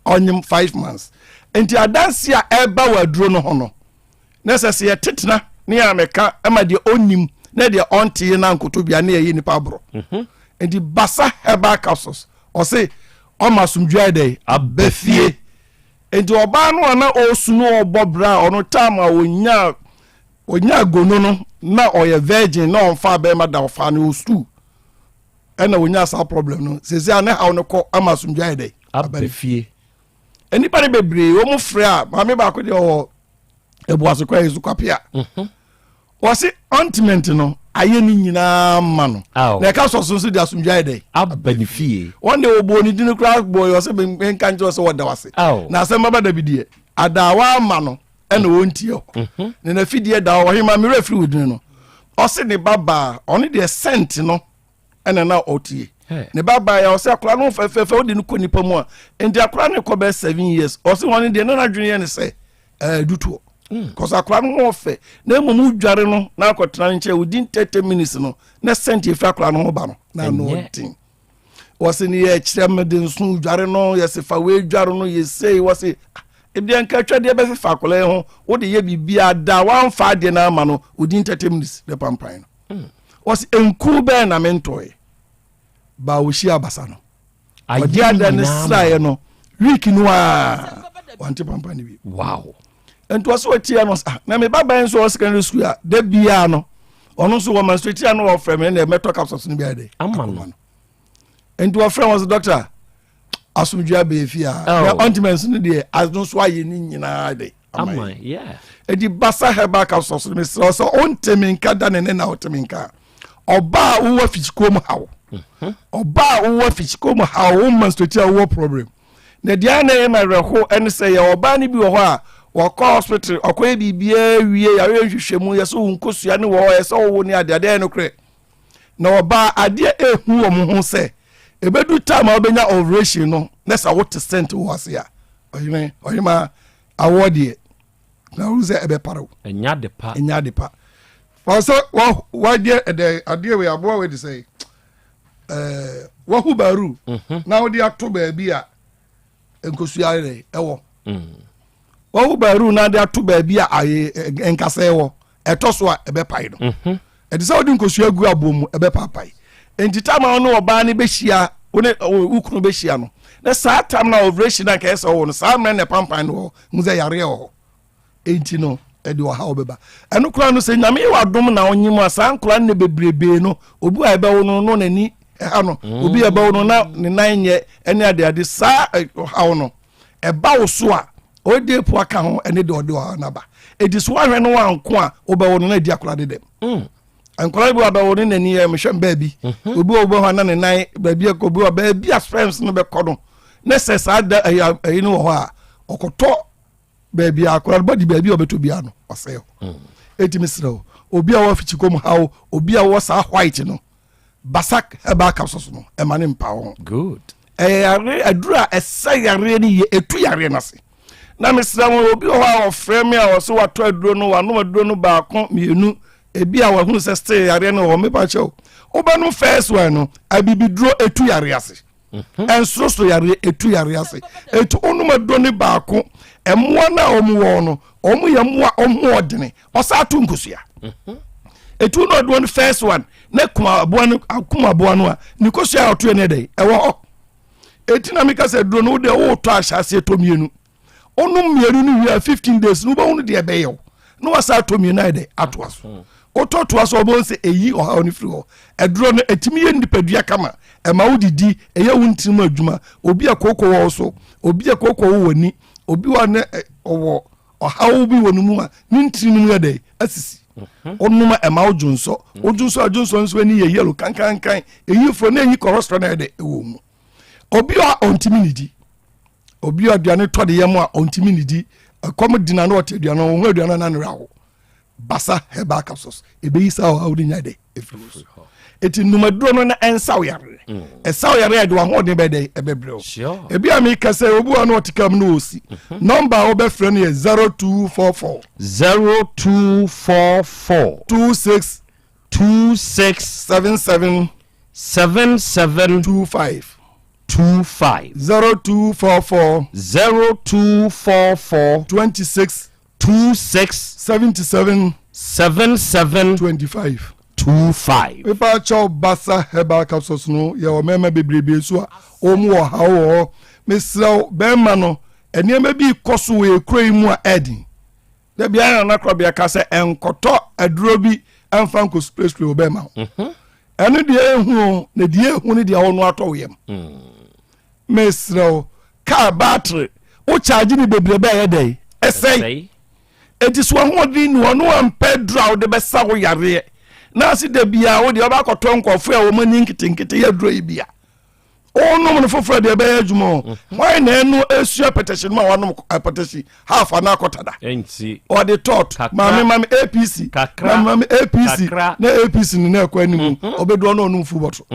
S11: Ɔnyem 5 months. Nti adanse a ɛba wɔ aduro no ho no na sɛ yɛtetena ne yɛ amɛka ma deɛ ɔnim na deɛ ɔnteɛ na nkoto bia ne yɛyɛ nipa aborɔ. Nti Basa Herbal Capsules ɔse ɔma asomdwoe ayɛ dɛ aba fie. Nti ɔbaa no a na ɔresu no ɔbɔ berɛ a ɔno time a ɔnya gono no na ɔyɛ virgin na ɔmfa bɛrima da ɔfa no ɔsu ɛna ɔnya saa problem no. Sɛsɛ a ne haw no kɔ ama asomdwoe ayɛ dɛ
S7: aba fie.
S11: Nnipa no bebree wɔn mu frɛ a maame baako deɛ ɔwɔ ebuaso kwan yi so kwapea, wɔsi ointment no ayɛ ne nyinaa ma no na ɛka sɔ so nso de asomdwa ayɛ dɛ
S7: aba ne fie.
S11: Wɔn de wɔbɔ ne din koraa bɔ yɛ ɔsɛ nka nkyerɛ sɛ wɔda wase na asɛm baba da bi deɛ adaawa ama no ɛna wɔn tie hɔ na n'afidie da hɔ. Ɔhema mmerɛ firi wɔ din no ɔsi ne ba baa ɔno deɛ scent no ɛna na ɔtie ne ba baa yɛ ɔsɛ akora no fɛfɛɛfɛ wode no kɔ nipa mu a nti akora no kɔ bɛyɛ 7 years. Ɔsɛ wɔn deɛ ne n'adwene yɛ ne sɛ dutoɔ kɔsɛ akora no ho ɔfɛ na mmom wodware no na akɔtena ne nkyɛn within 30 minutes no na scent efiri akora no ho ba no na ano ɔden. Wɔsɛ ne yɛ kyerɛ me de nso dware no yɛsɛ fa wei dware no yɛsei wɔsɛ ebi nka atwa deɛ bɛfefa akwadaa yi ho wode yɛ biribiara da wamfa adeɛ no ama no within 30 minutes ne pampan no. Wɔsɛ nku bɛn na mentɔɛ baa wɔhyia abasa no ɔde ada ne sraeɛ no week no a wante pampan no bi. Nti ɔsɛ ɔtia no ah, na me ba bɛn nso wɔ secondary school a da biara no ɔno nso wɔ menstruate a no wɔfrɛ me na mɛtɔ capsules no bi ayɛ dɛ
S7: ama no.
S11: Nti wɔfrɛ wɔn sɛ doctor, asomdwe abɛɛ fie a na ointment no deɛ ano nso ayɛ ne nyinaa de
S7: ama yɛ.
S11: Eti Basa Herbal Capsules no, mesrɛ sɛ ɔntemi nka da ne ne na ɔtemi nka. Ɔbaa a wowɔ afikyikuo mu haw, ɔbaa a wowɔ afikyikuo mu haw, wo menstruate a wowɔ problem na deɛ ana ɛyɛ ma awerɛho ɛne sɛ yɛ ɔbaa no bi wɔ hɔ a wɔkɔ hospital ɔkɔyɛ biribiara wie yɛayɛ nhwehwɛmu yɛ sɛ wo nkosua ne wɔ hɔ yɛ sɛ wowo ne adeɛ adeɛ yɛ nokorɛ na ɔbaa adeɛ ehu wɔn ho sɛ ebedu time a wobɛnya ovulation no na sɛ wote scent wɔ ase a ɔyere ɔyema awoɔ deɛ na ɔhu sɛ ɛbɛpare wo.
S7: Ɛnyɛ ade pa.
S11: Ɛnyɛ ade pa. Sɛ wadeɛ ɛdɛ adeɛ wei aboa wei de sɛ wahu baaru na wode ato baabi a nkosua yɛ ɛwɔ wahu baaru na de ato baabi a aye nkasa ɛwɔ ɛtɔ so a ɛbɛpae no ɛte sɛ wode nkosua gu aboɔ mu ɛbɛpaapae. Nti tam a wo ne ɔbaa no bɛhyia, wo ne wo kunu bɛhyia no na saa tam na ovulation na nkɛyɛ sɛ ɔwɔ no saa mmerɛ na ɛpampan no wɔ hu sɛ yareɛ wɔ hɔ. Enti no ɛde ɔhaw bɛba. Ɛno koraa no sɛ Nyame yɛ wadom na ɔnye mu a saa nkora no bebrebee no obi a ɛbɛwo no no n'ani ɛha no obi a ɛbɛwo no na ne nan nyɛ ɛne adeade saa ɔhaw no ɛba wo so a ɔde po aka ho ɛne de ɔde ɔhaw no aba. Enti so woahwɛ no wanko a wobɛwo no na adi akora de dɛm nkwadaa bi wɔ abɛwo ne n'ani yɛ mehwɛ baabi obi wɔ wobɛhɔ na ne nan baabi akɔ obi wɔ baabi a sperms no bɛkɔ no ne sɛ saa da ɛyɛ ɛyi no wɔ hɔ a ɔkɔtɔ baabi a akwadaa no bɔdi baabi a ɔbɛtɔ biara no ɔsɛe hɔ. Eti mi srɛ o, obi a wɔwɔ afikyikɔ mu haw, obi a wɔwɔ saa white no, Basak Herbal Capsules no ɛma ne mpa ho.
S7: Good.
S11: Ɛyɛ yare aduru a ɛsɛ yareɛ no yie, etu yareɛ no ase. Na mesrɛ mo, obi wɔ hɔ a ɔfrɛ me a ɔsɛ watɔ aduro no, wanom aduro no baako mmienu ebi a wahunu sɛ still yareɛ no wɔ hɔ. Mepa kyɛw, wobɛnom first one no, abibiduro etu yareɛ ase, ɛnsorosoro yareɛ etu yareɛ ase. Etu onom aduro no baako, ɛmoa no a wɔn wɔ no. Wɔn yɛ mmoa wɔn ho ɔdene. Ɔsan to nkosua. Etu na ɔdoɔ no first one na kum aboa no akum aboa no a ne kosua a ɔto yɛ no yɛ dɛ ɛwɔ hɔ. Eti na meka sɛ duro no wo deɛ wotɔ ahyɛ aseɛ tɔ mmienu. Wonom mmienu no wie a 15 days no wobɛhunu deɛ ɛbɛyɛ wo na wasa atɔ mmienu ayɛ dɛ atoa so. Wotɔ toa so a wobɛhu sɛ ɛyi ɔhaw no firi hɔ. Aduro no ɛtumi yɛ nipadua kama, ɛma wo didi, ɛyɛ wo ntini mu adwuma. Obi a kooko wɔ wo so, obi a kooko wɔ w'ani, obi wɔ ne ɔwɔ ɔhaw bi wɔ ne mu a ne ntini no mu yɛ dɛ asisi. Wonom a ɛma wo dwonsɔ, wo dwonsɔ a dwonsɔ nso ani yɛ yellow kankankan, ɛyi furo na ɛyi cholesterol na ɛyɛ dɛ ɛwɔ mu. Obi a ɔntumi nidi, obi a aduane tɔ de yam a ɔntumi nidi, ɛkɔm di na na ɔte aduane, ɔho aduane na ne werɛ aho. Basa herbal capsules ebeyi saa ɔhaw no nya dɛ efiri wo so. Eti nnumaduro no na ɛnsaw yareɛ. Ɛsaw yareɛ a ɛde w'ahoɔden bɛyɛ dɛ ɛbɛbrɛ wo. Ebi a meka sɛ obi wa na ɔte kam no ɔsi. Nɔmba a wobɛfrɛ no yɛ 0244.
S7: 0244.
S11: 26.
S7: 26.
S11: 77.
S7: 77.
S11: 25.
S7: 25.
S11: 0244.
S7: 0244.
S11: 26.
S7: 26.
S11: 77.
S7: 77.
S11: 25.
S7: 25.
S11: Mepa kyɛw Basa herbal capsules no yɛ wɔ mmarima bebrebe nso a wɔn wɔ haw wɔ hɔ. Mesrɛ wo bɛrima no nneɛma bi kɔ so wɔ ekuro yi mu a ɛden. Da biara na nakorabea ka sɛ ɛnkɔtɔ aduro bi ɛmfa nkɔ spray spray wɔ bɛrima ho. Ɛno deɛ ehu o, na deɛ ehu ne deɛ ɔno atɔ wo yam. Mesrɛ wo car battery wo charge ne bebrebe a ɛyɛ dɛn ɛsɛe. Enti so ahoɔden ni hɔ na wampɛ aduro a wode bɛsa wo yareɛ na ase da biara wo deɛ wobɛakɔtɔ nkurɔfoɔ a wɔn ani nketenkete yɛ aduro yi bi a wonom no foforɔ deɛ ɛbɛyɛ adwuma o. Hwan na ɛno esua pɛtɛhye no ma wanom pɛtɛhye half anaa kɔta da? Ɔde tɔt maame maame APC maame maame APC na APC no na ɛkɔ anim ɔbɛdu ɔno ɔnom full bottle.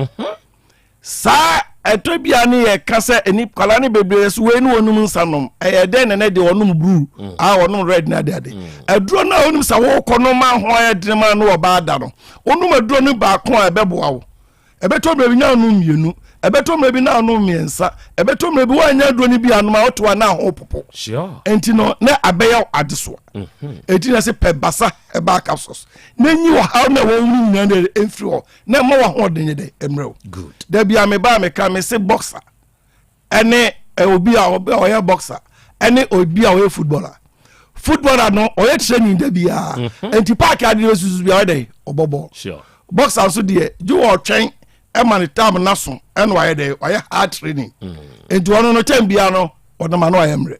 S11: Saa ɛtɔ bi a ne yɛ ka sɛ ɛni kwala ne bebree so wei ne wɔnom nsa nom ɛyɛ dɛn na ne deɛ wɔnom blue a wɔnom red ne ade ade aduro no a wɔnom sɛ wɔkɔ no ma ho ayɛ dene ma no ɔbaa da no wɔnom aduro no baako a ɛbɛboa wo ɛbɛtɔ mmerɛ bi na anom mmienu ɛbɛtɔ mmerɛ bi na anom mmiɛnsa ɛbɛtɔ mmerɛ bi woanyɛ aduro no bi anom a wote a na ho popo nti no na abɛyɛ adesoa ɛti na sɛ pɛ basa herbal capsules na nyi ɔhaw na ɛwɔ wo no nyinaa no ɛmfiri hɔ na ɛma w'ahoɔden nyɛ dɛ mmerɛ wo. Da bi a meba a meka mese boxer ɛne obi a ɔyɛ boxer ɛne obi a ɔyɛ footballer. Footballer no ɔyɛ training da biara nti park ade no susu bi ɔyɛ dɛ ɔbɔ bɔɔl. Boxer nso deɛ gye wɔ ɔtwɛn ɛma ne tam naso ɛna ɔyɛ dɛ ɔyɛ hard training nti ɔno no tɛm biara no ɔnam ano ayɛ mmerɛ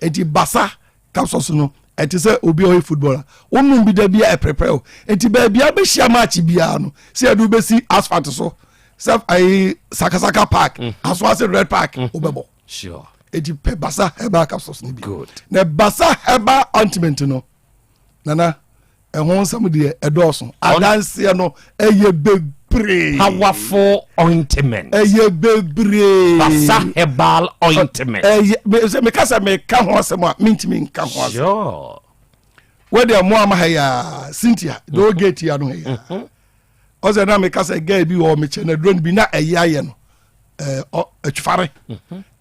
S11: nti basa capsules no ɛte sɛ obi a ɔyɛ footballer wonom bi da bi a ɛprɛprɛ o nti baabi a bɛhyia match biara no sɛ yɛde wobɛsi asphalt so sɛ ayi sakasaka park asoase red park wobɛbɔ eti pɛ basa herbal capsules no bi na basa herbal ointment no nana ɛho nsɛm deɛ ɛdɔɔso adanseɛ no ɛyɛ bebree.
S7: Powerful ointment.
S11: Ɛyɛ bebree.
S7: Basa herbal ointment.
S11: Ɛyɛ sɛ meka sɛ meka ho asɛm a mentumi nka ho asɛm.
S7: Sure.
S11: Wɛdeɛ mo ama ha yaa Cynthia the old gate ya no ha yaa. Ɔsɛ na meka sɛ girl bi wɔ mekyɛ na duro no bi na ɛyɛ ayɛ no ɛɛ atwifare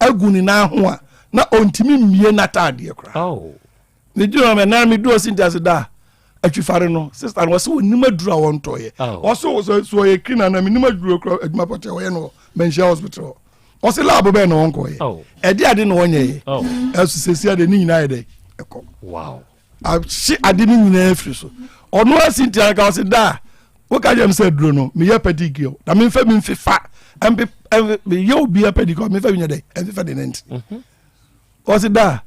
S11: agu ne nan ho a na ɔntumi mmie n'ataadeɛ koraa.
S7: Oh.
S11: Ne gyina hɔ na medu ɔsi nti ase da atwifare no sista no wɔsɛ wɔnim aduru a wɔntɔeɛ wɔsɛ wɔsɛ so ɔyɛ cleaner na menim aduru kora adwuma pɔtɛ ɔyɛ no manhyia hospital hɔ ɔsɛ lab bɛn na wɔnkɔyɛ ɛde ade na wɔnyɛyɛ ɛso sɛsi ade ne nyinaa yɛ dɛ ɛkɔ ahye ade no nyinaa firi so ɔno asi nti anka ɔsɛ da woka kyerɛ me sɛ aduro no meyɛ pedicure na memfa bi mfefa meyɛ obi a pedicure memfa bi nyɛ dɛ ɛmfefa de ne nti ɔsɛ da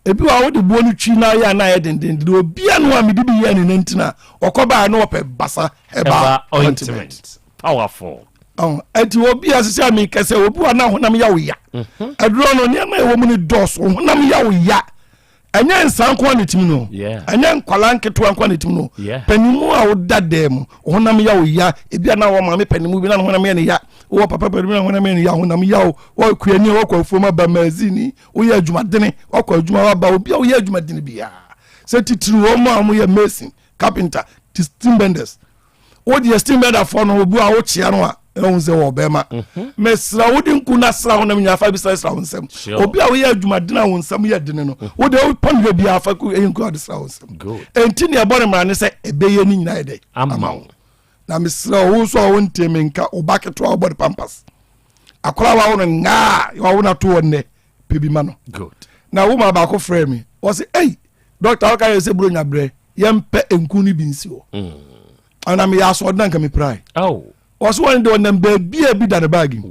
S11: Ebi wɔ a wode boɔ no twi na ayɛ a na ayɛ dendenden. Obia no a mede bi yɛɛ ne nantin a ɔkɔ baa na ɔpɛ basa herbal ointment.
S7: Powerful.
S11: Ɛnti obi a sisi a mekɛ sɛ obi wɔ na honam yɛ wo ya. Mhm. Aduro no nneɛma ɛwɔ mu no dɔɔso. Honam yɛ wo ya. Ɛnyɛ nsa nko a na ɛtumi no. Ɛnyɛ nkwalaa nketewa nko a na ɛtumi no. Panimu a woda dan mu honam yɛ wo ya. Ebi a na wɔ maame panimu bi na honam yɛ ne ya. Wɔ papa panimu na honam yɛ ne ya. Honam yɛ wo. Wɔ kuani a wɔkɔ afuom aba mazini. Woyɛ adwumadene, wakɔ adwuma waba, obi a woyɛ adwumadene biara, sɛ titiri wɔn a wɔyɛ mason, carpenter, steam benders. Wodeɛ steam bender foɔ no, obi a wokyea no a, Ɛhu sɛ wɔ bɛrima. Mesrɛ wo de nku na sra honam nyinaa fa bi srasra wo nsam. Obi a woyɛ adwumaden a wo nsam yɛ dene no, wo deɛ wopɔ no biara fa ɛyɛ nku ade sra wo nsam. Enti nea ɛbɔ ne mmara ne sɛ ɛbɛyɛ ne nyinaa yɛ dɛ ama wo. Na mesrɛ wo nso a wontie me nka, wo ba ketewa wobɔ ne pampas. Akwadaa wawo no ngaa, wawo no ato hɔ nnɛ, pɛ bi ma no. Na wo ma baako frɛ me, wɔse, ei, dɔkta woka yɛ sɛ buronya berɛ, yɛmpɛ nku no bi nsi hɔ. Ana meyɛ asoɔden anka mepirae. Ɔso wɔn de ɔnam baabia bi da ne baagi mu.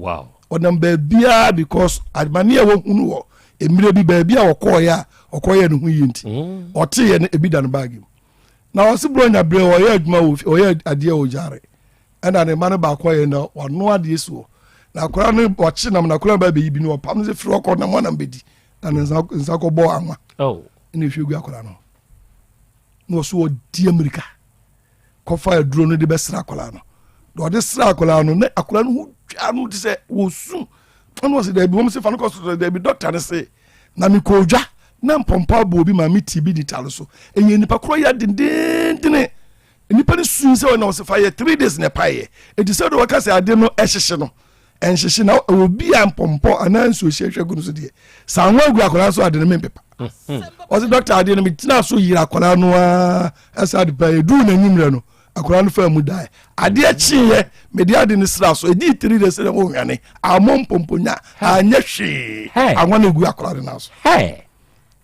S11: Ɔnam baabia because amane a wɔhunu wɔ mmerɛ bi baabi a ɔkɔɔyɛ a ɔkɔyɛ ne ho yie nti ɔteeɛ no ebi da ne baagi mu. Na ɔse buronya berɛ ɔyɛ adwuma wɔ ɔyɛ adeɛ wɔ gyaare ɛna ne mma no baako ayɛ na wano adeɛ si hɔ na akwadaa no ɔkye nam na akwadaa no ba bɛyi bi na ɔpam no sɛ firi ɔkɔ nam anam bɛdi na ne nsa nsa kɔbɔɔ anwa ɛna ehwie gu akwadaa no na ɔso ɔdi amirika kɔfa aduro no de bɛsra akwadaa no na ɔde sra akwadaa no na akwadaa no ho twa no te sɛ wɔsu ɛna ɔsɛ daabi wɔn sɛ fa no kɔ so daabi dɔkta no se na mekɔ odwa na mpɔmpɔ abɔ obi ma me ti bi di tare so ɛyɛ nipa korɔ yɛ dendendene nipa no su sɛ ɔna ɔsɛ fa yɛ 3 days na ɛpaeɛ ɛti sɛ de wɔka sɛ ade no ɛhyehye no ɛnhyehye na obi a mpɔmpɔ anaa nsuo hyɛ hwɛ gu no so deɛ saa ho agu akwadaa so ade no mempepa ɔsɛ dɔkta adeɛ no metena so yere akwadaa no ara ɛsɛ ade pa ɛduru n'anwummerɛ no akwadaa no faa mu dae adeɛ kyeeɛ mede ade no sra so ɛdii three days sɛ ɔhwane ammɔ mpɔmpɔnya anyɛ hwee anwa no gu akwadaa no nan so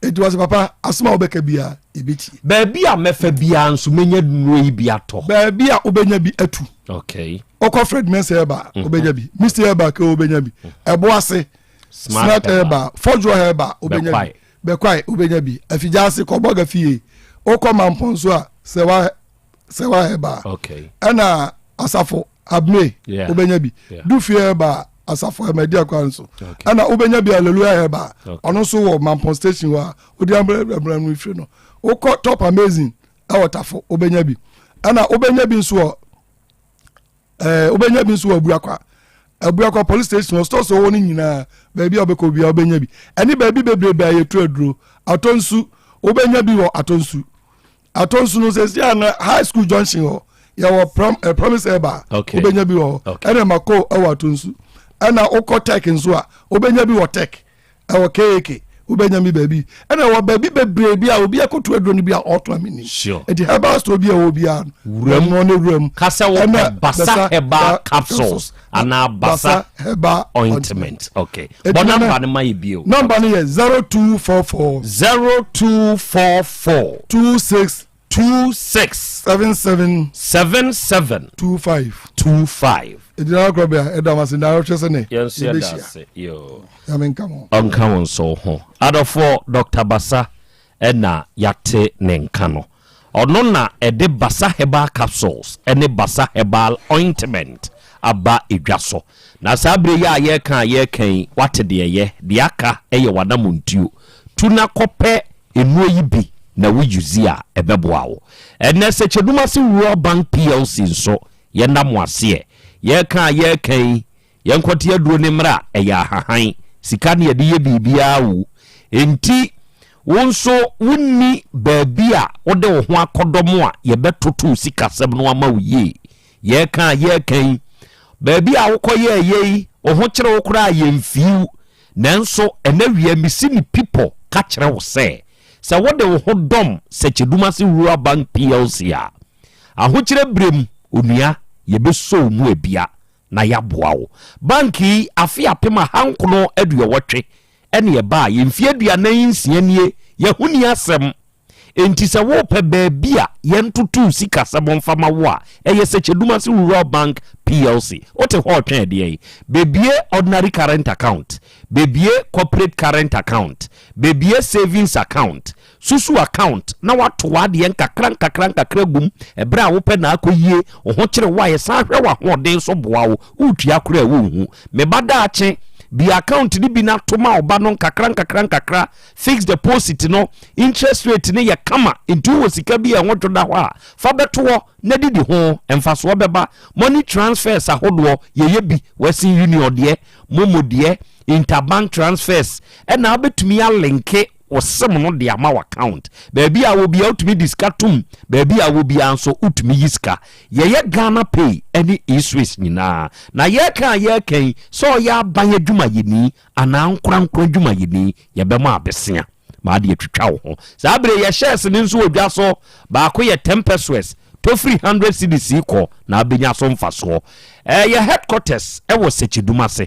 S11: Enti wɔse, Papa, asɛm a wobɛka biara, yɛbɛtie.
S7: Baabi a mɛfa biara nso, mɛnya nnuro yi bi atɔ.
S11: Baabi a wobɛnya bi atu.
S7: Okay.
S11: Wokɔ Fred Mensah Herbal, wobɛnya bi. Misty Herbal ke wobɛnya bi. Ɛbo ase, Smart Herbal, Fɔdwoɔ Herbal, wobɛnya bi. Bɛkwae, wobɛnya bi. Afigya ase, kɔ Bɔga fie. Wokɔ Mampɔn nso a, Sɛwa Sɛwa Herbal.
S7: Okay.
S11: Ɛna Asafo Abme, wobɛnya bi. Dufie Herbal, asafo ɛmɛdi akwa nso ɛna wobɛnya bi aleluya herbal ɔno nso wɔ mampɔn station hɔ a wode ambrɛ no firi no wokɔ top amazing ɛwɔ tafo wobɛnya bi ɛna wobɛnya bi nso wɔ ɛɛ wobɛnya bi nso wɔ abuakwa abuakwa police station wɔ stores wɔ no nyinaa baabi a wobɛkɔ bia wobɛnya bi ɛne baabi bebrebe a yɛtu aduro atɔ nsu wobɛnya bi wɔ atɔ nsu Atɔ nsu no sɛsi a na high school junction hɔ yɛwɔ prom, eh, promise herbal
S7: okay.
S11: wobɛnya bi wɔ hɔ okay. ɛna mako ɛwɔ atɔ nsu ɛna wokɔ tech nso a wobɛnya bi wɔ tech ɛwɔ kak wobɛnya bi baabi ɛna wɔ baabi bebree bi a obi akoto aduro no bi a ɔtɔ amini
S7: sure.
S11: ɛti herbal store bi a ɛwɔ biara
S7: wuram
S11: no ne wuram
S7: kasɛ wopɛ basa herbal capsules anaa basa
S11: herbal
S7: ointment okay bɔ namba no ma yɛ bio
S11: namba no yɛ 0244
S7: 0244
S11: 26
S7: 26
S11: 77
S7: 77
S11: 25
S7: 25
S11: ɛgyina akorɔ bɛ a ɛda mase na ɔhwɛ sɛ ne
S7: yɛn nso yɛda
S11: yɛbɛhyia
S7: ase yoo
S11: nyame nka mo
S7: ɔnka wo nso ho adɔfoɔ Dr. Basa ɛna yɛate ne nka no Ɔno na ɛde Basa Herbal Capsules ne Basa Herbal Ointment aba dwa so. Na saa berɛ yi a yɛreka a yɛreka yi, woate deɛ ɛyɛ. Deɛ aka yɛ w'anamontuo. Tu na kɔpɛ nnuro yi bi na wo use a, ɛbɛboa wo. Ɛnnɛ, Sɛkyɛdumase Rural Bank PLC nso, yɛnna mo aseɛ. Yɛreka a yɛreka yi, Yɛnkɔte aduro no mmra, ɛyɛ ahahan. Sika na yɛde yɛ biribiara o. Enti wo nso wonni baabi a wode wo ho akɔdɔm a yɛbɛtoto wo sikasɛm no ama wo yie. Yɛreka a yɛreka yi, baabi a wokɔyɛɛ yei, wo ho kyere wo koraa a yɛmfii wo. Nanso ɛnɛ wia mesi ne pipɔ ka kyerɛ wo sɛ, sɛ wode wo ho dɔm Sɛkyɛdumase Rural Bank PLC a, ahokyerɛ berɛ mu, onua, yɛbɛsɔ wo mu abia. na yɛaboa wo. Bank yi, afe 1980 ɛne ɛbaeɛ, mfeɛ 46 nie, yɛho nni asɛm. Enti sɛ worepɛ baabi a yɛntoto wo sikasɛm mfa ma wo a, ɛyɛ Sɛkyɛdumase Rural Bank PLC. Wote hɔ retwɛn ɛdeɛn? Bɛbue ordinary current account, bɛbue corporate current account, bɛbue savings account, Susu account na woato w'adeɛ nkakra nkakra nkakra gum ɛberɛ a wopɛ na akɔ yie, wo ho kyere wo a yɛsan hwɛ w'ahoɔden so boa wo, woretua koraa a wonhu. Me ba daakye, bue account no bi na to ma wo ba no nkakra nkakra nkakra, fixed deposit no interest rate no yɛ kama nti wowɔ sika bi a ɛho dwo da hɔ a, fa bɛto hɔ na didi ho, mfasoɔ bɛba. Money transfers ahodoɔ, yɛyɛ bi, Western Union deɛ, Momo deɛ, interbank transfers, ɛna wobɛtumi alinke. wo sim no de ama w'account. Baabi a wɔ biara wotumi de sika tom, baabi a wɔ biara nso wotumi yi sika. Yɛyɛ Ghana Pay ne eSwiss nyinaa. Na yɛreka a yɛreka yi, sɛ ɔyɛ aban adwumayɛni anaa ankorankoro adwumayɛni, yɛbɛma abesea ma ade atwitwa wo ho. Saa bere yi, yɛ shares no nso wɔ dwa so. Baako yɛ 10 pesewas, tɔ firi 100 cedis kɔ na abɛnya so mfasoɔ. Yɛ headquarters wɔ Sekyedum ase.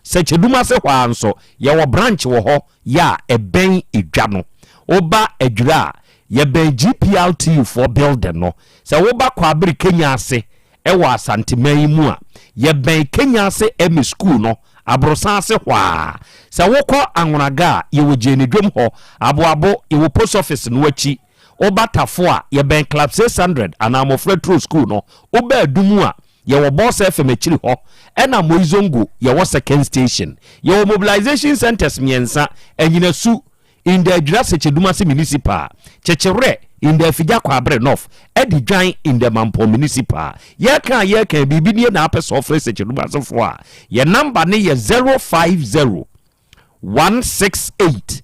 S7: Sɛkyɛdum ase hɔ ara nso, yɛwɔ branch wɔ hɔ yɛ a ɛbɛn edwa no. Woba Adwira a, yɛbɛn GPRTU foɔ building no. Sɛ woba Kwabere Kenya ase wɔ Asanteman yi mu a, yɛbɛn Kenya ase Emmy School no, aborosan ase hɔ ara. Sɛ wokɔ Anwonaga a, yɛwɔ Gyenedwom hɔ. Aboabo, yɛwɔ Post Office no akyi. Woba Tafo a, yɛbɛn Club 600 anaa Mmɔfra Turo School no. Woba Adumu a, Yɛwɔ Boss FM akyiri hɔ ɛna Moizongo yɛwɔ second station. Yɛwɔ mobilization centers mmiɛnsa, Anyinasu, in the Adwira Sekyedumase Municipal, Kyekyewerɛ, in the Afigya Kwabre North, Adidwan, in the Mampong Municipal. Yɛreka a yɛreka yi, biribi nie na apɛ sɛ ɔfrɛ Sekyedumasefoɔ a, yɛn number no yɛ 050 168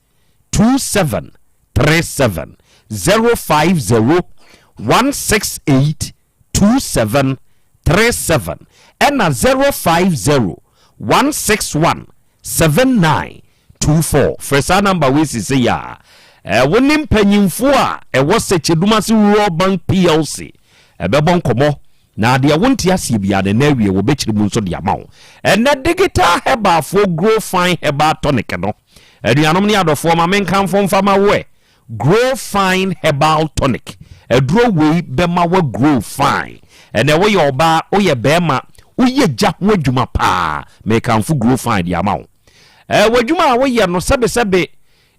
S7: 2737, 050 168 2737 ɛna 050 161 7924. Frɛ saa number wei sesei a wo ne mpanyimfoɔ a ɛwɔ Sɛkyɛdumase Rural Bank PLC ɛbɛbɔ nkɔmmɔ na deɛ wonte aseɛ biara no ɛnɛ awie wɔbɛkyerɛ mu nso de ama wo. Ɛnɛ Digital Herbalfoɔ Grow Fine Herbal Tonic no, anuanom ne adɔfoɔ, ma menkamfo mfa ma wo ɛ. Grow Fine Herbal Tonic, Aduro wei bɛma wa grow fine. Ɛnɛ woyɛ ɔbaa, woyɛ bɛɛma, woyɛ gya ho adwuma paa, mekamfo Grow Fine de ama wo. Ɛɛ w'adwuma a woyɛ no sɛbesɛbe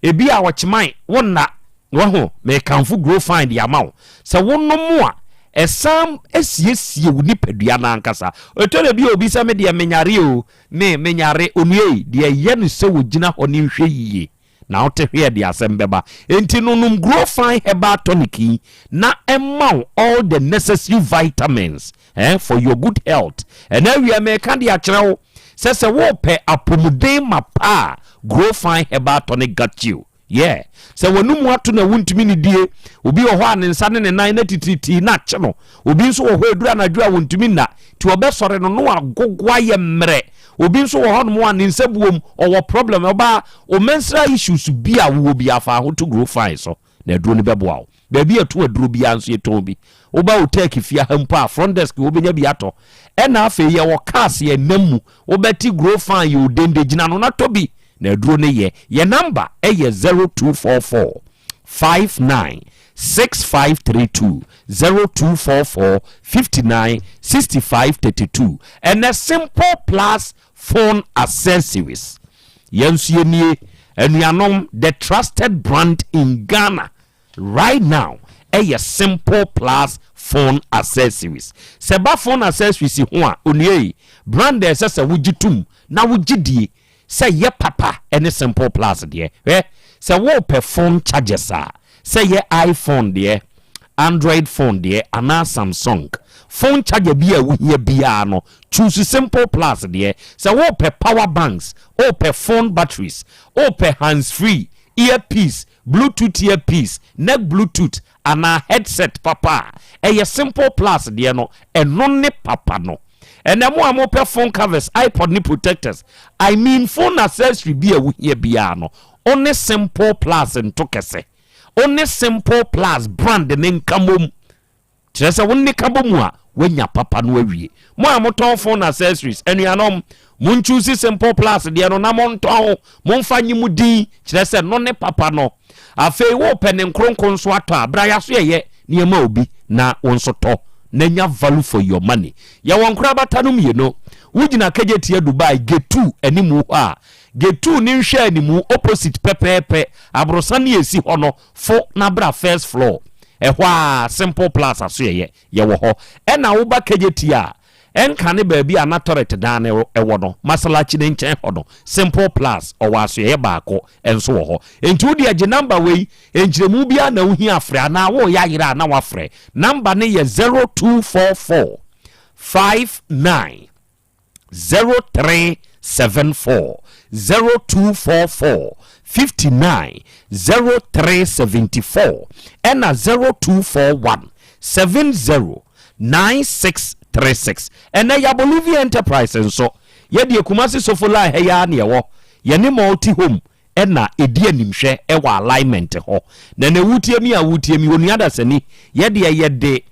S7: ebi a ɔkyeman, wo nna, wahu, mekamfo Grow Fine de ama wo. Sɛ wonom a, ɛsan siesie wo nipadua no ankasa. Ɛtɔ da bi a obi sɛ me deɛ menyare o, me menyare, onua yi, deɛ ɛyɛ no sɛ ogyina hɔ ne nhwɛ yie. Na wote hweɛ de asɛm bɛba. Enti no nom Grow Fine Herbal Tonic yi na ɛmma wo all the necessary vitamins eh, for your good health. Ɛnɛ awia meka de akyerɛ wo sɛ sɛ wopɛ apɔmuden ma pa a, Grow Fine Herbal Tonic got you. Yeah. Sɛ w'anum ato na wontumi nidie, obi wɔ hɔ a ne nsa ne ne nan na titiritii na akye no. Obi nso wɔ hɔ ɛduru anadwo a wɔntumi nna, nti ɔbɛsɔre no na wagogo ayɛ mmerɛ. Obi nso wɔ hɔnom a ne nsa buom, ɔwɔ problem, ɔbaa, wo menstrual issues bi a wowɔ biara fa ho to Grow Fine so na aduro no bɛboa wo. Baabi a yɛtɔn aduro biara nso yɛtɔn bi. Woba Otec fie ha mpo a, front desk wobɛnya bi atɔ. Ɛna afei yɛwɔ cars yɛn nam mu, wobɛte Grow Fine yɛ odende, gyina no na tɔ bi na aduro no yɛ. Yɛn number yɛ 0244 59 6532 0244 59 65 32 Ɛnɛ Simple Plus Phone Accessories Yɛn nso yɛnie anuanom the trusted brand in Ghana right now ɛyɛ Simple Plus Phone Accessories Sɛ ɛba phone accessories ho a onua yi brand a ɛsɛ sɛ wogye tom na wogye die Sɛ yɛ papa ne simple plus deɛ. Hwɛ, sɛ worepɛ phone chargers a, sɛ yɛ iPhone deɛ, Android phone deɛ anaa Samsung, phone charger bi a wohia biara no, choose simple plus deɛ. Sɛ worepɛ power banks, worepɛ phone batteries, worepɛ hands free, earpiece, Bluetooth earpiece, neck Bluetooth anaa headset papa a, ɛyɛ simple plus deɛ no, ɛno ne papa no. Ɛnɛ mo a mopɛ phone covers, iPod ne protectors, I mean phone accessory bi a wohia biara no, wo ne Simple Plus nto kɛsɛ. Wo ne Simple Plus brand no nka mmom. Kyerɛ sɛ wo ne ka bɔ mu a, woanya papa no awie. Mo a motɔn phone accessories, anuanom, mon choose Simple Plus deɛ no na montɔn, momfa nye mo din, kyerɛ sɛ no ne papa no. Afei wopɛ ne nkronko nso atɔ a, bra yɛaso yɛyɛ nneɛma obi na wo nso tɔ na nya value for your money. Yɛwɔ nkorabata no mmienu. Wogyina Kejetia Dubai gate 2 animu hɔ a, gate 2 ne nhwɛ animu opposite pɛpɛɛpɛ, aborosan ne esi hɔ no, fo na bra first floor. Ɛhɔ a Simple Plus asoɛyɛ yɛwɔ hɔ. Ɛna woba Kejetia a, Ɛnka ne baabi a na tɔrɛt dan no wɔ no, Masalakyi no nkyɛn hɔ no, Simple Plus, ɔwɔ asoɛeɛ baako nso wɔ hɔ. Enti wo deɛ gye number wei, nkyerɛmu biara na wohia frɛ anaa woreyɛ ayera a na woafrɛ. Number no yɛ 0244 59 03. 74, 0244 59 03 74 ɛna 0241 70 9636. Ɛnɛ yɛ Bolivia Enterprise nso yɛdeɛ Kumasi Sofoline ha yi ara na yɛwɔ, yɛne Multi Home ɛna ɛdi animhwɛ ɛwɔ alignment hɔ. Na nɛ wotie mi a wotie mi, onua dasani, yɛdeɛ yɛde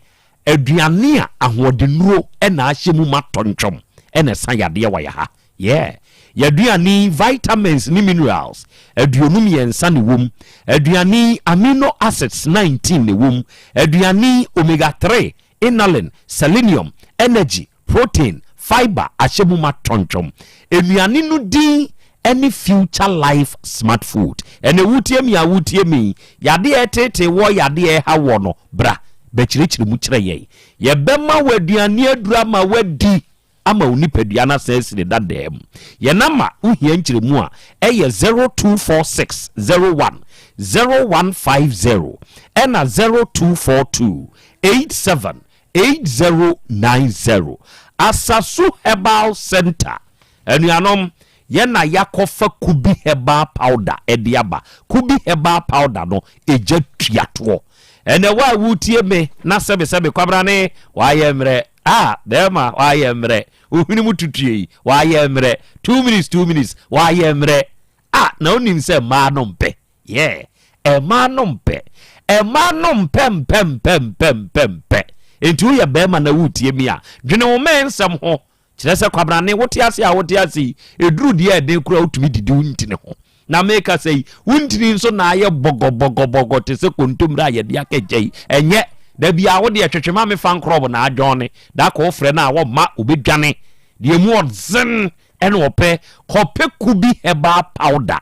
S7: aduane a ahoɔdennuro na ahyɛ mu ma tɔ ntwom na ɛsa yadeɛ wɔ yɛ ha. Yeah. Y'aduane yi vitamins ne minerals 23 na ɛwɔ mu. Aduane yi amino acids 19 na ɛwɔ mu. Aduane yi omega 3, inulin, selenium, energy, Protein, fibre ahyɛ mu ma twɔntwɔm. Nnuane no din ne Future Life Smart Food. Ɛnɛ wotie me a wotie me yi, yadeɛ a ɛreteetee woɔ, yadeɛ a ɛreha woɔ no, bra bɛkyerɛkyerɛ mu kyerɛ yɛn. Yɛbɛma wo aduane aduru ama woadi ama wo nipadua no asan asi ne dadaa mu. Yɛn namba wohia nkyerɛmu a, ɛyɛ 0246 01 0150 ɛna 0242 87 8090 Asasu Herbal Centre Anuanom, yɛn na yɛakɔfa Kubi Herbal Powder de aba. Kubi Herbal Powder no, egya tua toɔ. Ɛnɛ wo a woretie me na sɛbesɛbe kwabrane, wayɛ mmerɛ. Ah, bɛrima, wayɛ mmerɛ. Wo hwene mu tutue yi, wayɛ mmerɛ. 2 minutes, 2 minutes, wayɛ mmerɛ. Ah, na wonim sɛ mmaa no mpɛ. Yeah, mmaa no mpɛ. Mmaa no mpɛ mpɛ mpɛ mpɛ mpɛ mpɛ. Enti woyɛ barima na woretie mi a, dwene wo mmɛn nsɛm ho. Kyerɛ sɛ kwabrane, wote ase a wote ase yi, ɛduru deɛ ɛden koraa wotumi didi wo ntini ho. Na meka sɛ yi, wo ntini nso na ayɛ bɔgɔbɔgɔbɔgɔ te sɛ kontommire a yɛde aka gya yi. Ɛnyɛ, da biara wo deɛ twetwe ma me fa nkorɔbo na adwɔne. Da kɔ wofrɛ no a wɔmma, wobɛdwane. Deɛ mu ɔdzen ɛna ɔpɛ, kɔpɛ kubi herbal powder.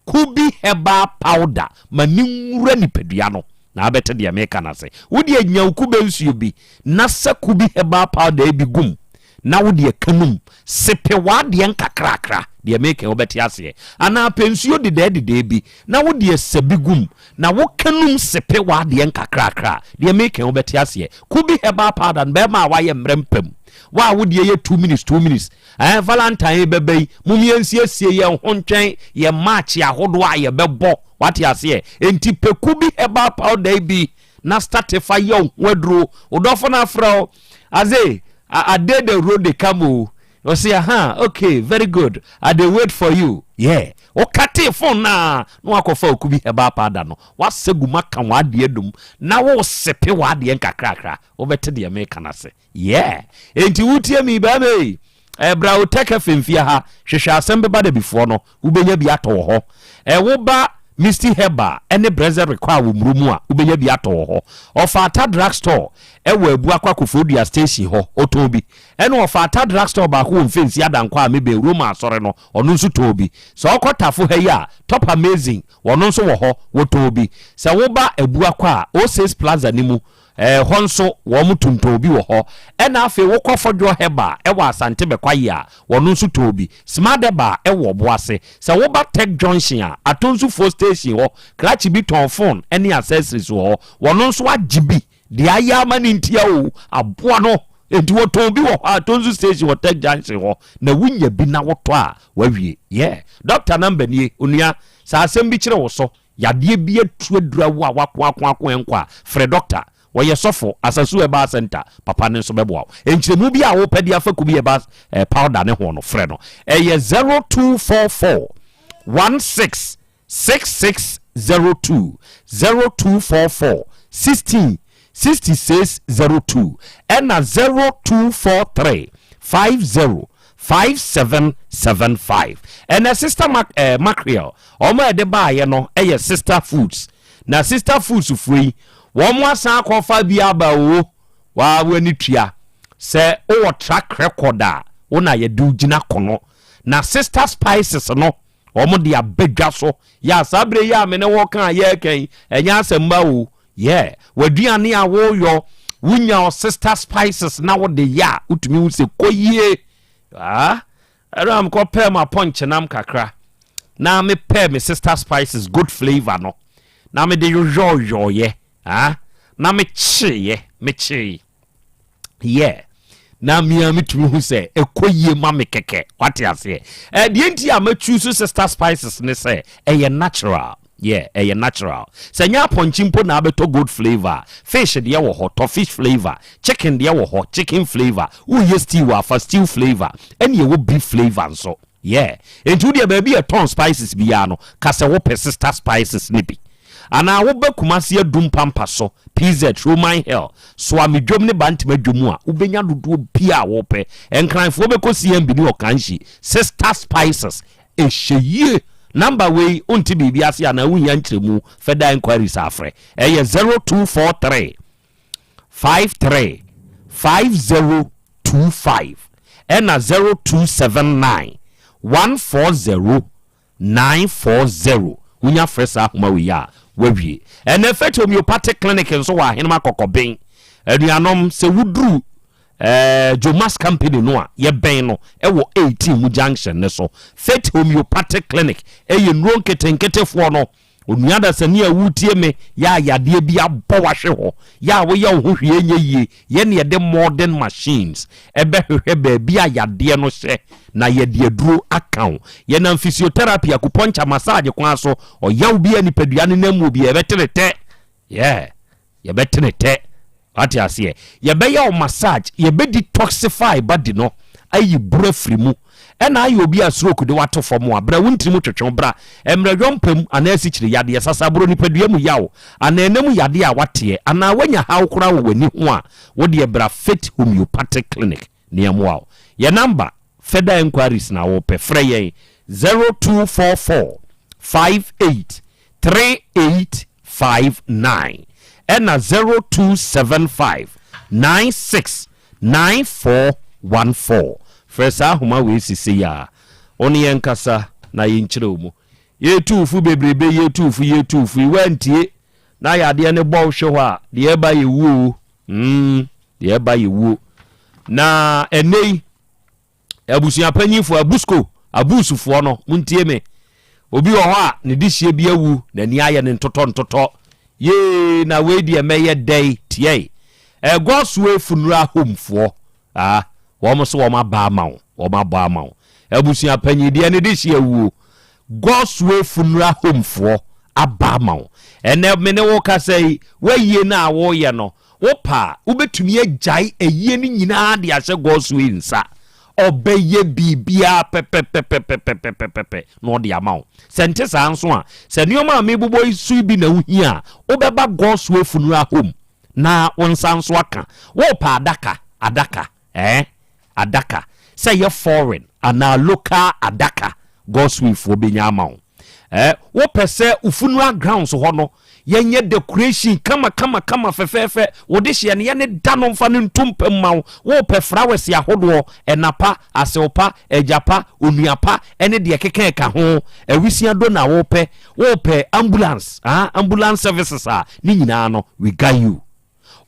S7: Kubi herbal powder ma ne nwura nipadua no na abɛte deɛ meka no ase. Wo deɛ nya wo kube nsuo bi na sa kubi herbal powder yi bi gu mu na wo deɛ ka num. Sepe w'adeɛ nkakrakra, deɛ meka yi wobɛte aseɛ. Anaa pɛ nsuo dedɛɛ dedɛɛ bi na wo deɛ sa bi gu mu na wo ka num sepe w'adeɛ nkakrakra, deɛ meka yi wobɛte aseɛ. Kubi herbal powder no bɛma a wayɛ mmerɛ mpam. Wo a wo deɛ yɛ 2 minutes 2 minutes. Ɛɛ Valentine yi bɛba yi, mom yɛnsiesie yɛn ho ntwɛn yɛn match ahodoɔ a yɛbɛbɔ. Wate aseɛ? Enti pɛ kubi herbal powder yi bi na start fa yɛ wo ho aduro. Wo dɔfo no afrɛ wo, Aze, I dey the road dey come o. Ɔse, aha, okay, very good, I dey wait for you. Yeah, wokatee phone no a, na wakɔfa wo kubi herbal powder no, wasɛ gu mu aka w'adeɛ adum, na woresepe w'adeɛ nkakrakra. Wobɛte deɛ meka no ase. Yeah! Enti wotie me yi, barima ei, eh, bra Otec FM fie ha, hwehwɛ asɛm bɛba dabifoɔ no, wobɛnya bi atɔ wɔ hɔ. Eh, woba Misty Herbal ne Brɛsɛ Rekɔ a wɔ Mmuro mu a, wobɛnya bi atɔ wɔ hɔ. Ɔfaata Drug Store wɔ Abuakwa Koforidua Station hɔ, ɔtɔn bi. Ɛna Ɔfaata Drug Store baako wɔ Mfensi Adankwa a mebɛn Roma Asɔre no, ɔno nso tɔn bi. Sɛ wokɔ Tafo ha yi a, Top Amazing, wɔno nso wɔ hɔ, wɔtɔn bi. Sɛ woba Abuakwa a, Osays Plaza no mu, Ɛhɔ nso wɔn tontɔn bi wɔ hɔ. Ɛna afei wokɔ Fɔdwoɔ Herbal ɛwɔ Asante Bɛkwaye a, wɔn nso tɔn bi. Smart Herbal ɛwɔ Ɔboase. Sɛ woba Tech Junction a, Atonsufoɔ station hɔ, krakye bi tɔn phone ɛne accessories wɔ hɔ. Wɔn nso agye bi de ayɛ ama no ntia o, aboa no. Enti wɔtɔn bi wɔ hɔ, Atonsu station wɔ Tech Junction hɔ. Na wonya bi na wotɔ a, wawie. Yeah. Doctor number nie, onua, sɛ asɛm bi kyere wo so, Yadeɛ bi atu adura wo a wako ako ako ɛnkɔ a, frɛ dɔkta. Ɔyɛ sɔfo, Asasu Herbal Centre, papa no nso bɛboa wo. Nkyerɛmu bi a wopɛ de afa Kubi Herbal Powder no ho no, frɛ no. Ɛyɛ 0244 16 6602, 0244 16 6602, ɛna 0243 50 5775. Ɛnɛ Sister Mac, eh, Mackerel, wɔn a ɛde baayɛ no yɛ Sister Foods. Na Sister Foods foɔ yi, wɔn asan akɔfa bi aba o, waa w'ani tua. Sɛ wowɔ track record a, wo na yɛde wo gyina kono. Na Sister Spices no, wɔn de aba dwa so. Yɛ a saa berɛ yi a me ne wo ka a yɛreka yi, ɛnyɛ asɛm ba o. Yeah, w'aduane a woyɔ, wonya wo sister spices na wode yɛ a, wotumi hu sɛ kɔ yie. Ah, ɛno a mekɔ pɛɛ m'apɔnkyenam kakra na mepɛɛ me sister spices good flavor no na mede yoyɔɔyɔɔyɛ, ah, na mekyeeɛ, mekyee. Yeah. Na me ara metumi hu sɛ ɛkɔ yie ma me kɛkɛ. Wate aseɛ? Eh, deɛ nti a ma choose Sister Spices ne sɛ ɛyɛ natural. Yeah, ɛyɛ natural. Sɛ nyɛ apɔnkye mpo na abɛtɔ goat flavour a, fish deɛ wɔ hɔ, tɔ fish flavour. Chicken deɛ wɔ hɔ, chicken flavour. Woreyɛ stew a, fa stew flavour. Ɛne ɛwɔ beef flavour nso. Yeah. Enti wo deɛ baabi a ɛtɔn spices biara no, ka sɛ wopɛ Sister Spices no bi. Anaa woba Kumasi Adum Pampa so, PZ, Roman Hill, Soame dwom ne Bantama dwom a, wobɛnya dodoɔ biara a wopɛ. Nkranfoɔ bɛkɔ CMB ne Ɔkanhyi. Sister Spices, ɛhyɛ yie. Number wei, wonte biribi ase anaa wohia nkyerɛmu, further enquiries a frɛ. Ɛyɛ 0243 53 5025 ɛna 0279 140 940 Wonya frɛ saa ahoma wei a, woawie. Ɛnnɛ Faith Homeopathic Clinic nso wɔ Ahenem Akɔkɔben. Anuanom, sɛ woduru eh, Jomas Company no a, yɛbɛn no wɔ 18 mu junction no so. Faith Homeopathic Clinic ɛyɛ nnuro nketenketefoɔ no. Onua dasani a woretie me, yɛ a yadeɛ bi abɔ wahwe hɔ, yɛ a woyɛ wo ho hwee nyɛ yie, yɛ na yɛde modern machines bɛhwehwɛ baabi a yadeɛ no hyɛ na yɛde aduro aka wo. Yɛnam physiotherapy, acupuncture, massage kwan so, ɔyaw bi a nipadua no nam mu bi a yɛbɛte ne tɛ. Yeah. Yɛbɛte ne tɛ. Wate aseɛ? Yɛbɛyɛ wo massage, yɛbɛ detoxify body no, ayi buru afiri mu. Ɛna ayɛ obi a stroke de wato fam a, bra wo ntiri mu twetwe wo bra. Mmerɛyɔ mpa mu anaa asikyire yadeɛ, sasaboro, nipadua mu yaw, anaa ɛna mu yadeɛ a wateɛ, anaa wanya haw koraa wɔ w'ani ho a, wo deɛ bra Faith Homeopathic Clinic na yɛmmoa wo. Yɛn number, further enquiries na wopɛ, frɛ yɛn 0244 58 3859 ɛna 0275 96 9414. Frɛ saa ahoma wei sesei ara, wo ne yɛn nkasa na yɛnkyerɛ wo mu. Yɛretu wo fo bebrebe, yɛretu wo fo, yɛretu wo fo yi, woantie na yadeɛ no bɔ wo hwe hɔ a, deɛ ɛba yɛ wuo o. Mm, deɛ ɛba yɛ wuo. Na ɛnnɛ yi, Abusua panyinfoɔ, abusko, abusufoɔ no, montie me. Obi wɔ hɔ a, ne dehyeɛ bi awu, n'ani ayɛ no ntotɔ ntotɔ. Yee, na wei deɛ mɛyɛ dɛn? Tiɛe. Ɛgɔsoe Funeral Home foɔ, ah, wɔn so wɔn aba ama wo, wɔn abɔ ama wo. Abusua panyin deɛ ne dehyeɛ awuo, Godsway Funeral Home foɔ aba ama wo. Ɛnɛ me ne wo kasa yi, w'ayie no a woreyɛ no, wopɛ a, wobɛtumi agyae ayie no nyinaa de ahyɛ Godsway nsa. Ɔbɛyɛ biribiara pɛpɛpɛpɛpɛpɛpɛpɛ na ɔde ama wo. Sɛ nte saa nso a, sɛ nneɛma a mebobɔ yi so yi bi na wohia a, wobɛba Godsway Funeral Home na wo nsa nso aka. Worepɛ adaka, adaka, Eh adaka sɛ ɛyɛ foreign anaa local adaka Godswill foɔ bɛnya ama wo. Eh wopɛ sɛ wo funeral grounds hɔ no yɛnyɛ decoration kama kama kama fɛfɛɛfɛ wode hyeɛ no yɛne da no mfa no nto mpa mu ma wo. Wopɛ flowers ahodoɔ ɛna pa, asew pa, agya pa, onua pa ɛne deɛ ɛkeka ɛka ho. Awisia do na wopɛ, wopɛ ambulance ah ambulance services a ne nyinaa no we got you.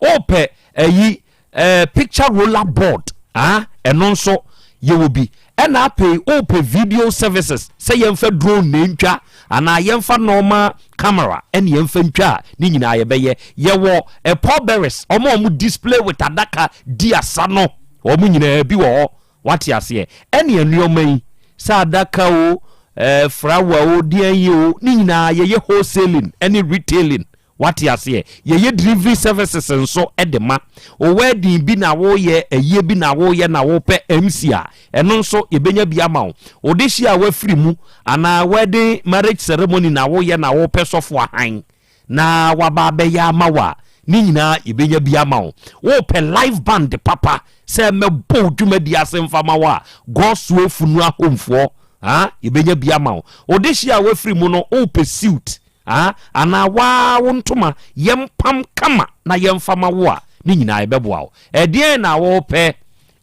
S7: Wopɛ ayi eh, picture roller board ah, ɛno nso yɛwɔ bi. Ɛna afei wopɛ video services sɛ yɛmfa drone na ntwa anaa yɛmfa normal camera ɛne yɛmfa ntwa a, ne nyinaa yɛbɛyɛ. Yɛwɔ eh, pallbearers, wɔn a wɔn display with adaka di asa no, wɔn nyinaa bi wɔ hɔ. Wate aseɛ? Ɛne nneɛma yi, sɛ adaka o, eh, flower o, deɛn yi o, ne nyinaa yɛyɛ wholesaling ɛne retailing. Wate aseɛ? Yɛyɛ delivery services nso de ma. Wo wedding bi na woyɛ, ayie bi na woyɛ na wopɛ MC a, ɛno nso yɛbɛnya bi ama wo. Wo dehyeɛ a woafiri mu anaa wedding marriage ceremony na woyɛ na wopɛ sɔfo ahan na waba abɛyɛ ama wo a, ne nyinaa yɛbɛnya bi ama wo. Wopɛ live band papa sɛ mɛbɔ wo dwumadie ase mfa ma wo a, Godsway Funeral Home foɔ, ah, yɛbɛnya bi ama wo. Wo dehyeɛ a woafiri mu no, wopɛ suit Ah, anaa woaa wo ntoma yɛmpam kama na yɛmfa ma wo a, ne nyinaa yɛbɛboa wo. Ɛdeɛn na wopɛ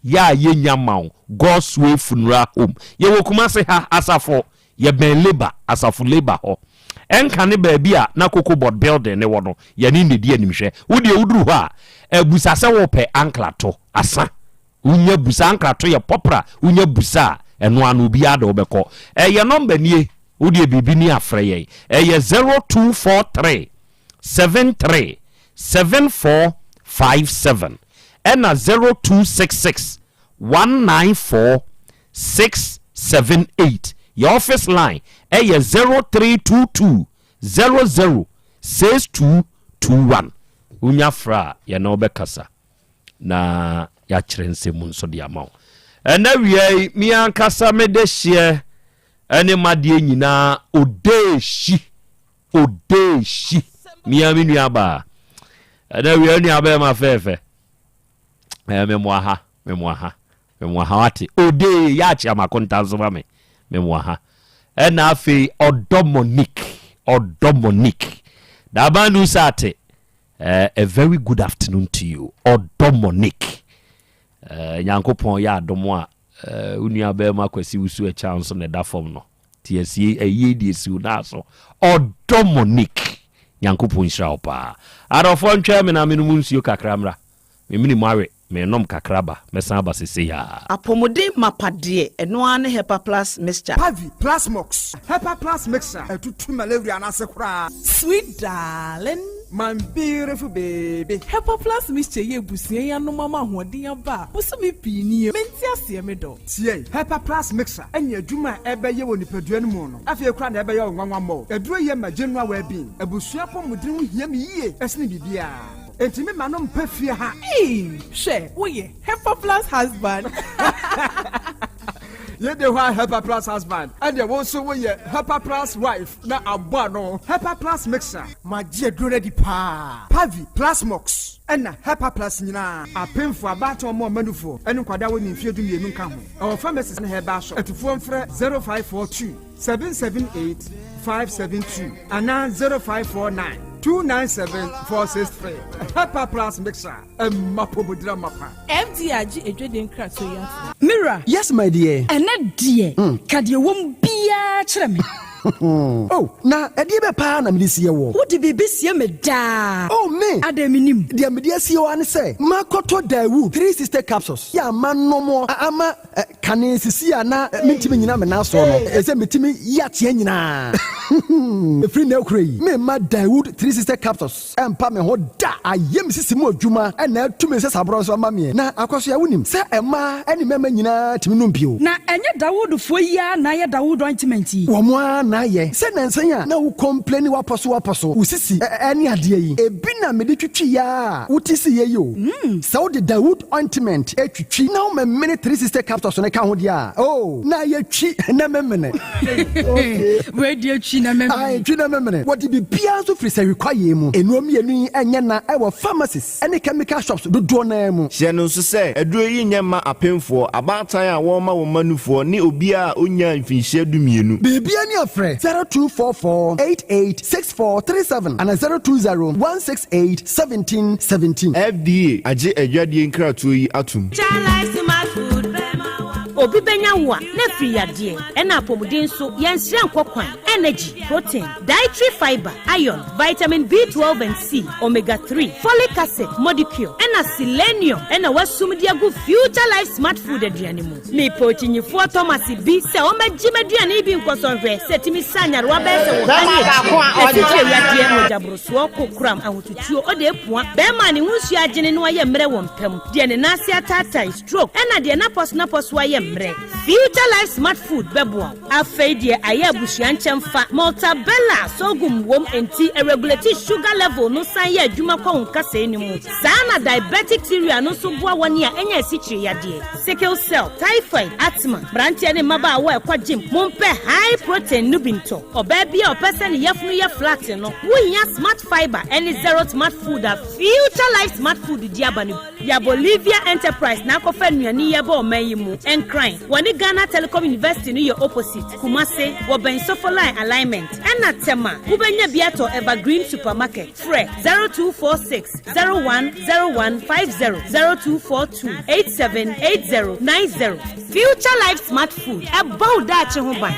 S7: yɛ a yɛnnya ma wo? God's Way Funeral Home. Yɛwɔ Kumasi ha, Asafo, yɛbɛn Labour, Asafo Labour hɔ. Ɛnkane baabi a na Cocoa Board building no wɔ no, yɛne no di animhwɛ. Wo deɛ woduru hɔ a, busa sɛ wopɛ Anklato, Asa. Wonya busa, Anklato yɛ pɔpra, wonya busa a, ɛno ara no obiara de wo bɛkɔ. Ɛyɛ nɔmba nie. Wo deɛ biribi ni a frɛ yɛn. Ɛyɛ 0243 73 7457 ɛna 0266. 194 678. Yɛ office line ɛyɛ 0322 00 6221. Wonya frɛ a yɛne wo bɛkasa na yɛakyerɛ nsɛm mu nso de ama wo. Ɛnɛ wia yi me ankasa me de hyeɛ ɛne madeɛ nyinaa odeehyi odeehyi mea me nua baa ɛnɛ wia nua bɛɛma fɛɛfɛ ɛɛ memoa ha memoa ha memoa ha wate odee yɛ akye amakonta nso ma me memoa ha ɛna afei ɔdɔ Monique ɔdɔ Monique daban nu sɛ ate eh, a very good afternoon to you ɔdɔ Monique eh, nyankopɔn yɛ adom a eh, wo nua bɛrima kwasi wusu ɛkya nso na ɛda fam no ti asie ɛyie deɛ siw naa so ɔdɔ Monique nyankopɔn nhyira wo paa adɔfoɔ ntwɛn me na menom nsuo kakra mmra memene mu awe menom kakra ba mɛsan aba sesei aa.
S12: Apɔmuden mapa deɛ, ɛno ara ne Hepa Plus mixture.
S13: Pavi, Plasmox, Hepa Plus mixture, ɛtutu malaria no ase koraa.
S14: Sweet darling.
S13: My beautiful baby.
S14: Hepa Plus mixture yi abusua yi anom ama ahoɔden aba a bosome pii nie. Mente aseɛ me dɔ.
S13: Tie! Hepa Plus mixture ne adwuma a ɛbɛyɛ wɔ nipadua no mu no, afei koraa na ɛbɛyɛ wo nwanwa mmɔ. Aduro yi ma general well-being. Abusua apɔmuden ho hia me yie sene biribiara. Enti me ma no mpa fie ha.
S14: Eii hwɛ woyɛ Hepa Plus husband.
S13: Yei de hɔ a Hepa Plus husband ɛneɛ wo nso woyɛ Hepa Plus wife na abɔ ano. Hepa Plus mixer. Magye aduro no adi paa. Pavi, Plasmox ɛna Hepa Plus nyinaa. Apemfoɔ, abaatan ɔmo ɔma nufoɔ ɛne nkwadaa a wɔnni mfeɛ 12 nka ho. Ɛwɔ pharmacies ne herbal shop. Atufoɔ mfrɛ 0542 778 572 anaa 0549 297 463. Hepa Plus mixer ɛma pomodira mapa.
S14: FDA agye adwadie nkratoɔ yi atom.
S15: Me wura.
S16: Yes my dear.
S15: Ɛnnɛ deɛ, ka deɛ ɛwɔ mu biara kyerɛ me.
S16: Oh, na ɛdeɛ bɛ paa na mede sie woɔ?
S15: Wode biribi sie me daa.
S16: Oh, me!
S15: Adɛn mennim?
S16: Deɛ mede asie wo ara ne sɛ, makɔtɔ Daewoo 360 capsules yɛ a manom a ama kane sisi a na mentumi nnyina me nan soɔ no, ɛsɛ metumi yi ateɛ nyinaa. Ɛfiri nnɛ rekora yi, meremma Daewoo 360 capsules ɛmpa me ho da. Ayɛ me sisi mu adwuma na atu me nsasaborɔ nso ama meɛ. Na Akwasoa, wonim sɛ mmaa ne mmarima nyinaa tumi nom bio.
S15: Na ɛnyɛ Dawoodfoɔ yi ara na ayɛ Dawood ointment yi?
S16: Wɔn ara na ayɛ. Sɛ nnansa yi a na wo complaini w'apɔso w'apɔso, wo sisi ne adeɛ yi, ebi na mede twitwiiɛ ara a wote siiɛ yi o. Sɛ wode Dawood ointment twitwi na womemene 360 capsules no ka ho deɛ a, oh, na ayɛ twi na memene.
S15: Wei deɛ twi na memene.
S16: Ae, twi na memene. Wɔde biribiara nso firi sahwi kwaeɛ mu. Nnuro mmienu yi nyɛ na ɛwɔ pharmacies ne chemical shops dodoɔ no ara mu.
S17: Hyɛ no nso sɛ, aduro yi nyɛ mma apemfoɔ, abaatan a wɔrema wɔn mma nufoɔ ne obiara a ɔnnyaa mfinhyia dumienu.
S16: Biribiara ni a frɛ 0244 88 6437 anaa 020 168 1717.
S17: FDA agye adwadie nkratoɔ yi atom.
S18: Obi bɛnya wo a, na afiri yadeɛ, ɛna apɔmuden nso, yɛnsrɛ nkɔ kwan, energy, protein, dietary fibre, iron, vitamin B12 and C, omega 3, folic acid, modicure, ɛna selenium ɛna wasum de agu Future Life Smart Food aduane mu. Mepɛ okyinyifoɔ Thomas bi sɛ ɔmmɛgye m'aduane yi bi nkɔsɔ nhwɛ sɛ ɛtumi sa nyarewa bɛyɛ sɛ ɔha ne akyire, asikyire yadeɛ, mogyaborosoɔ, kokoram, ahotutuo, ɔde apua, bɛrima a ne ho nsuo agyene na wayɛ mmerɛ wɔ mpa mu, deɛ ne nan ase ataatae, stroke, ɛna deɛ n'apɔsonapɔso ayɛ mmerɛ. Future Life Smart Food bɛboa wo. Afei deɛ ayɛ abusua nkyɛmfa, Maltabella sorghum wom enti ɛregulate sugar level no san yɛ adwuma kɔ wo nkasɛe no mu. Saa na diabetic cereal no nso boa wɔn a anya asikyire yadeɛ, sickle cell, typhoid, asthma. Mmeranteɛ ne mmabaawa a ɛkɔ gym, mompɛ high protein no bi ntɔ. Ɔbaa bi a ɔpɛ sɛ ne yafunu yɛ flat no, wohia Smart Fibre ne Zero Smart Food a Future Life Smart Food de aba no bi. Ya Bolivia Enterprise na akɔfa nnuane yi aba ɔman yi mu. Nkran, wɔne Ghana Telecom University no yɛ opposite. Kumase, wɔbɛn Sofoline Alignment. Ɛna Tema, wobɛnya bi atɔ Evergreen Supermarket. Frɛ 0246 01 01 50, 0242 87 80 90. Future Life Smart Food, ɛbɔ wo daakye ho ban.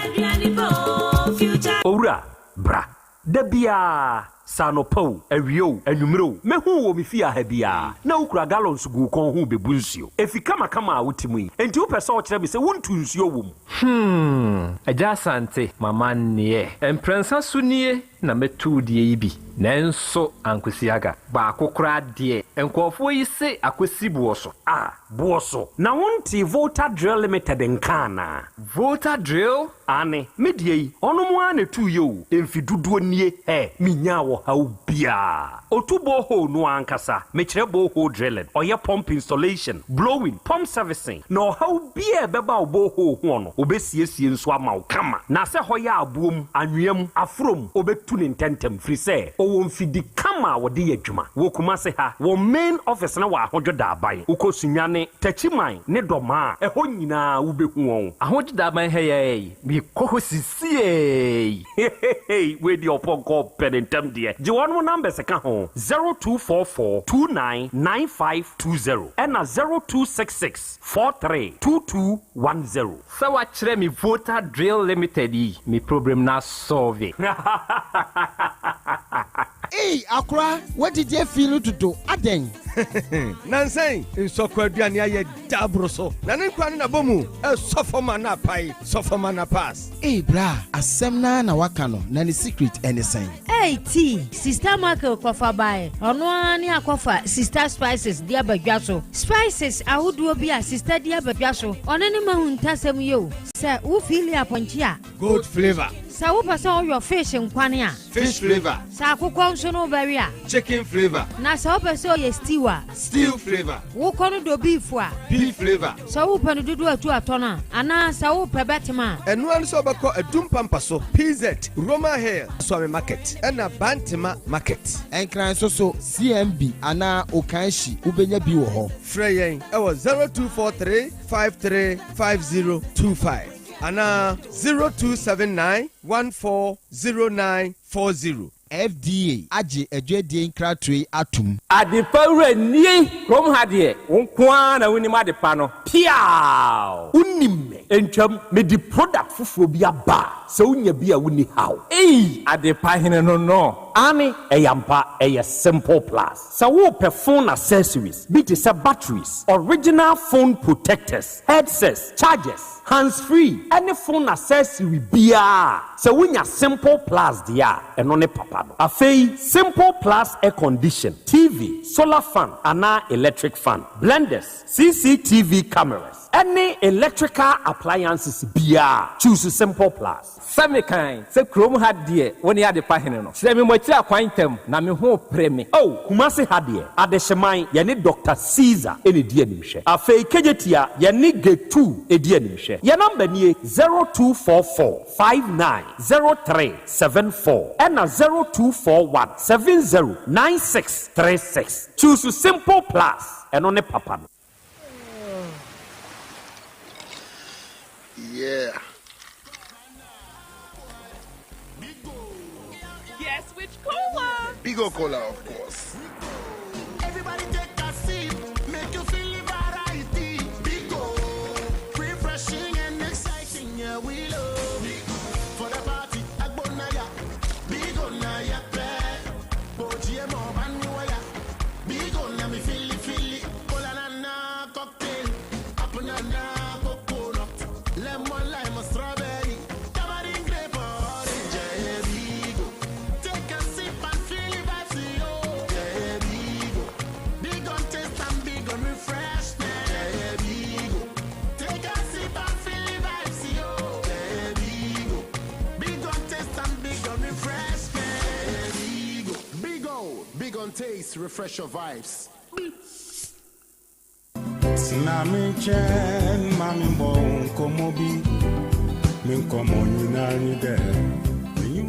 S3: Owura, bra. Da biara, sɛ anɔpa o, awia o, anwummere o, mɛhu wo wɔ me fie ha biara, na wokura gallons gu wo kɔn ho rebebu nsuo. Efi kamakama a wote mu yi, enti wopɛ sɛ wokyerɛ me sɛ wontu nsuo wɔ mu?
S19: Hmm, Agya Asante, m'amanneɛ. Mprɛnsa so nie. na mɛtu wo deɛ yi bi, nanso ankosi aga. Baako koraa deɛ, nkurɔfoɔ yi se akosi boɔ so.
S3: Ah, boɔ so. Na wontee Volta Drill Limited nka anaa?
S19: Volta Drill?
S3: Aane, me deɛ yi, ɔnom ara na ɛtuiɛ o, mfe dodoɔ nie, hɛ, menyaa ɔhaw biara. Ɔtu borehole no ara ankasa, mekyerɛ borehole drilling, ɔyɛ pump installation, blowing, pump servicing, na ɔhaw biara a ɛbɛba wo borehole hoɔ no, ɔbɛsiesie nso ama wo kama. Na sɛ hɔ yɛ aboɔ mu, anwea mu, aforɔ mu, ɔbɛtu no ntɛntɛm, firi sɛ ɔwɔ mfidi kama a wɔde yɛ adwuma. Wɔ Kumase ha, wɔn main office no wɔ Ahodwo Daaban. Wokɔ Sunyani, Takyiman ne Dɔmaa a, ɛhɔ nyinaa wobɛhu wɔn.
S19: Ahodwo Daaban ha yi ara yi, mekɔ hɔ sisiei.
S3: Hehehe wei deɛ ɔpɔnkɔ ɔpɛ ne ntɛm deɛ gye wɔnom numbers ka ho 0244 29 9520 ɛna 0266 43 2210.
S19: Sɛ wakyerɛ me Volta Drill Limited yi me problem no asɔlve.
S20: Ei akora wadidi afi no dodo adɛn.
S4: Nansa yi nsɔkɔ aduane ayɛ da aboro so na ne nkwa no nabɔ mu ɛsɔ fam a na apae sɔ fam a na pass.
S20: Ei bra asɛm naa na waka no na ne secret ɛne sɛn.
S18: Ei tea, Sista Michael kɔfa bae, ɔno ara ne akɔfa Sista Spices de aba dwa so. Spices ahodoɔ bi a Sista de aba dwa so, ɔno ne m'ahuntasɛm yi o. Sɛ wo feeli apɔnkye a.
S4: Goat flavour.
S18: Sɛ wopɛ sɛ woyɔ fish nkwane a.
S4: Fish flavour.
S18: Sɛ akokɔ nso no wobɛwe a.
S4: Chicken flavour.
S18: Na sɛ wopɛ sɛ ɔyɛ stew a.
S4: Stew flavour.
S18: Wokɔ no dɔ beef a.
S4: Beef flavour.
S18: Sɛ wopɛ no dodoɔ atu atɔ no a, anaa sɛ wopɛ bɛtem a.
S4: Ɛno ara ne sɛ wobɛkɔ Adum Pampa so, PZ, Roma Hill, Suame Market, ɛna Bantema Market.
S20: Nkran nso so, CMB anaa Okaishie wobɛnya bi wɔ hɔ.
S4: Frɛ yɛn wɔ 0243 53 5025 anaa 0279 1409 40.
S20: FDA agye adwadie nkratoɔ yi atom.
S19: Adepa wura nie! Kurom ha deɛ, wo nko ara na wonim adepa no.
S3: Piaaww! Wonim me? Ntwam, mede product foforɔ bi aba a, sɛ wonya bi a wonni haw.
S19: Ei! Adepa hene no no.
S3: Aane, ɛyɛ ampa, ɛyɛ Simple Plus. Sɛ worepɛ phone accessories bi te sɛ batteries, original phone protectors, headsets, chargers, hands free ne phone accessory biara a, sɛ wonya Simple Plus deɛ a, ɛno ne papa no. Afei Simple Plus air condition, TV, solar fan anaa electric fan, blenders, CCTV cameras ne electrical appliances biara a, choose Simple Plus.
S19: Sɛ mekan sɛ kurom ha deɛ wo ne adepa hene no. Kyerɛ me mo akyiri akwan ntɛm na me ho repere me.
S3: Oh, Kumasi ha deɛ, Adehyeman, yɛne Doctor Caesar na ɛdi animhwɛ. Afei Kejetia, yɛne Getu di animhwɛ. Yɛn number nie, 0244 59 03 74 ɛna 0241 70 96 36. Choose Simple Plus, ɛno ne papa no.
S21: Yeah.
S14: Guess which cola?
S21: Bigo Cola, of course.
S22: Everybody take a sip, make you feel the variety. Bigo, refreshing and exciting, yeah, we love. Bigo. For the party, Agbonaya. Bigo na ya pe. Boji mo banuaya. Bigo na mi fili fili. Cola na na cocktail. Apple na na coconut. Lemon, lime, strawberry. Tamarind, grape, orange, yeah, Bigo. Take a sip and feel the vibes, yo. Yeah, Bigo. Big on taste and big on refreshment. Yeah, Bigo. Take a sip and feel the vibes, yo. Yeah, Bigo. Big on taste and big on refreshment. Yeah, Bigo.
S21: Big O, big on taste, refresh your vibes.
S23: Tena me nkyɛn ma me mbɔ wo nkɔmmɔ bi me nkɔmmɔ nyinaa nye dɛ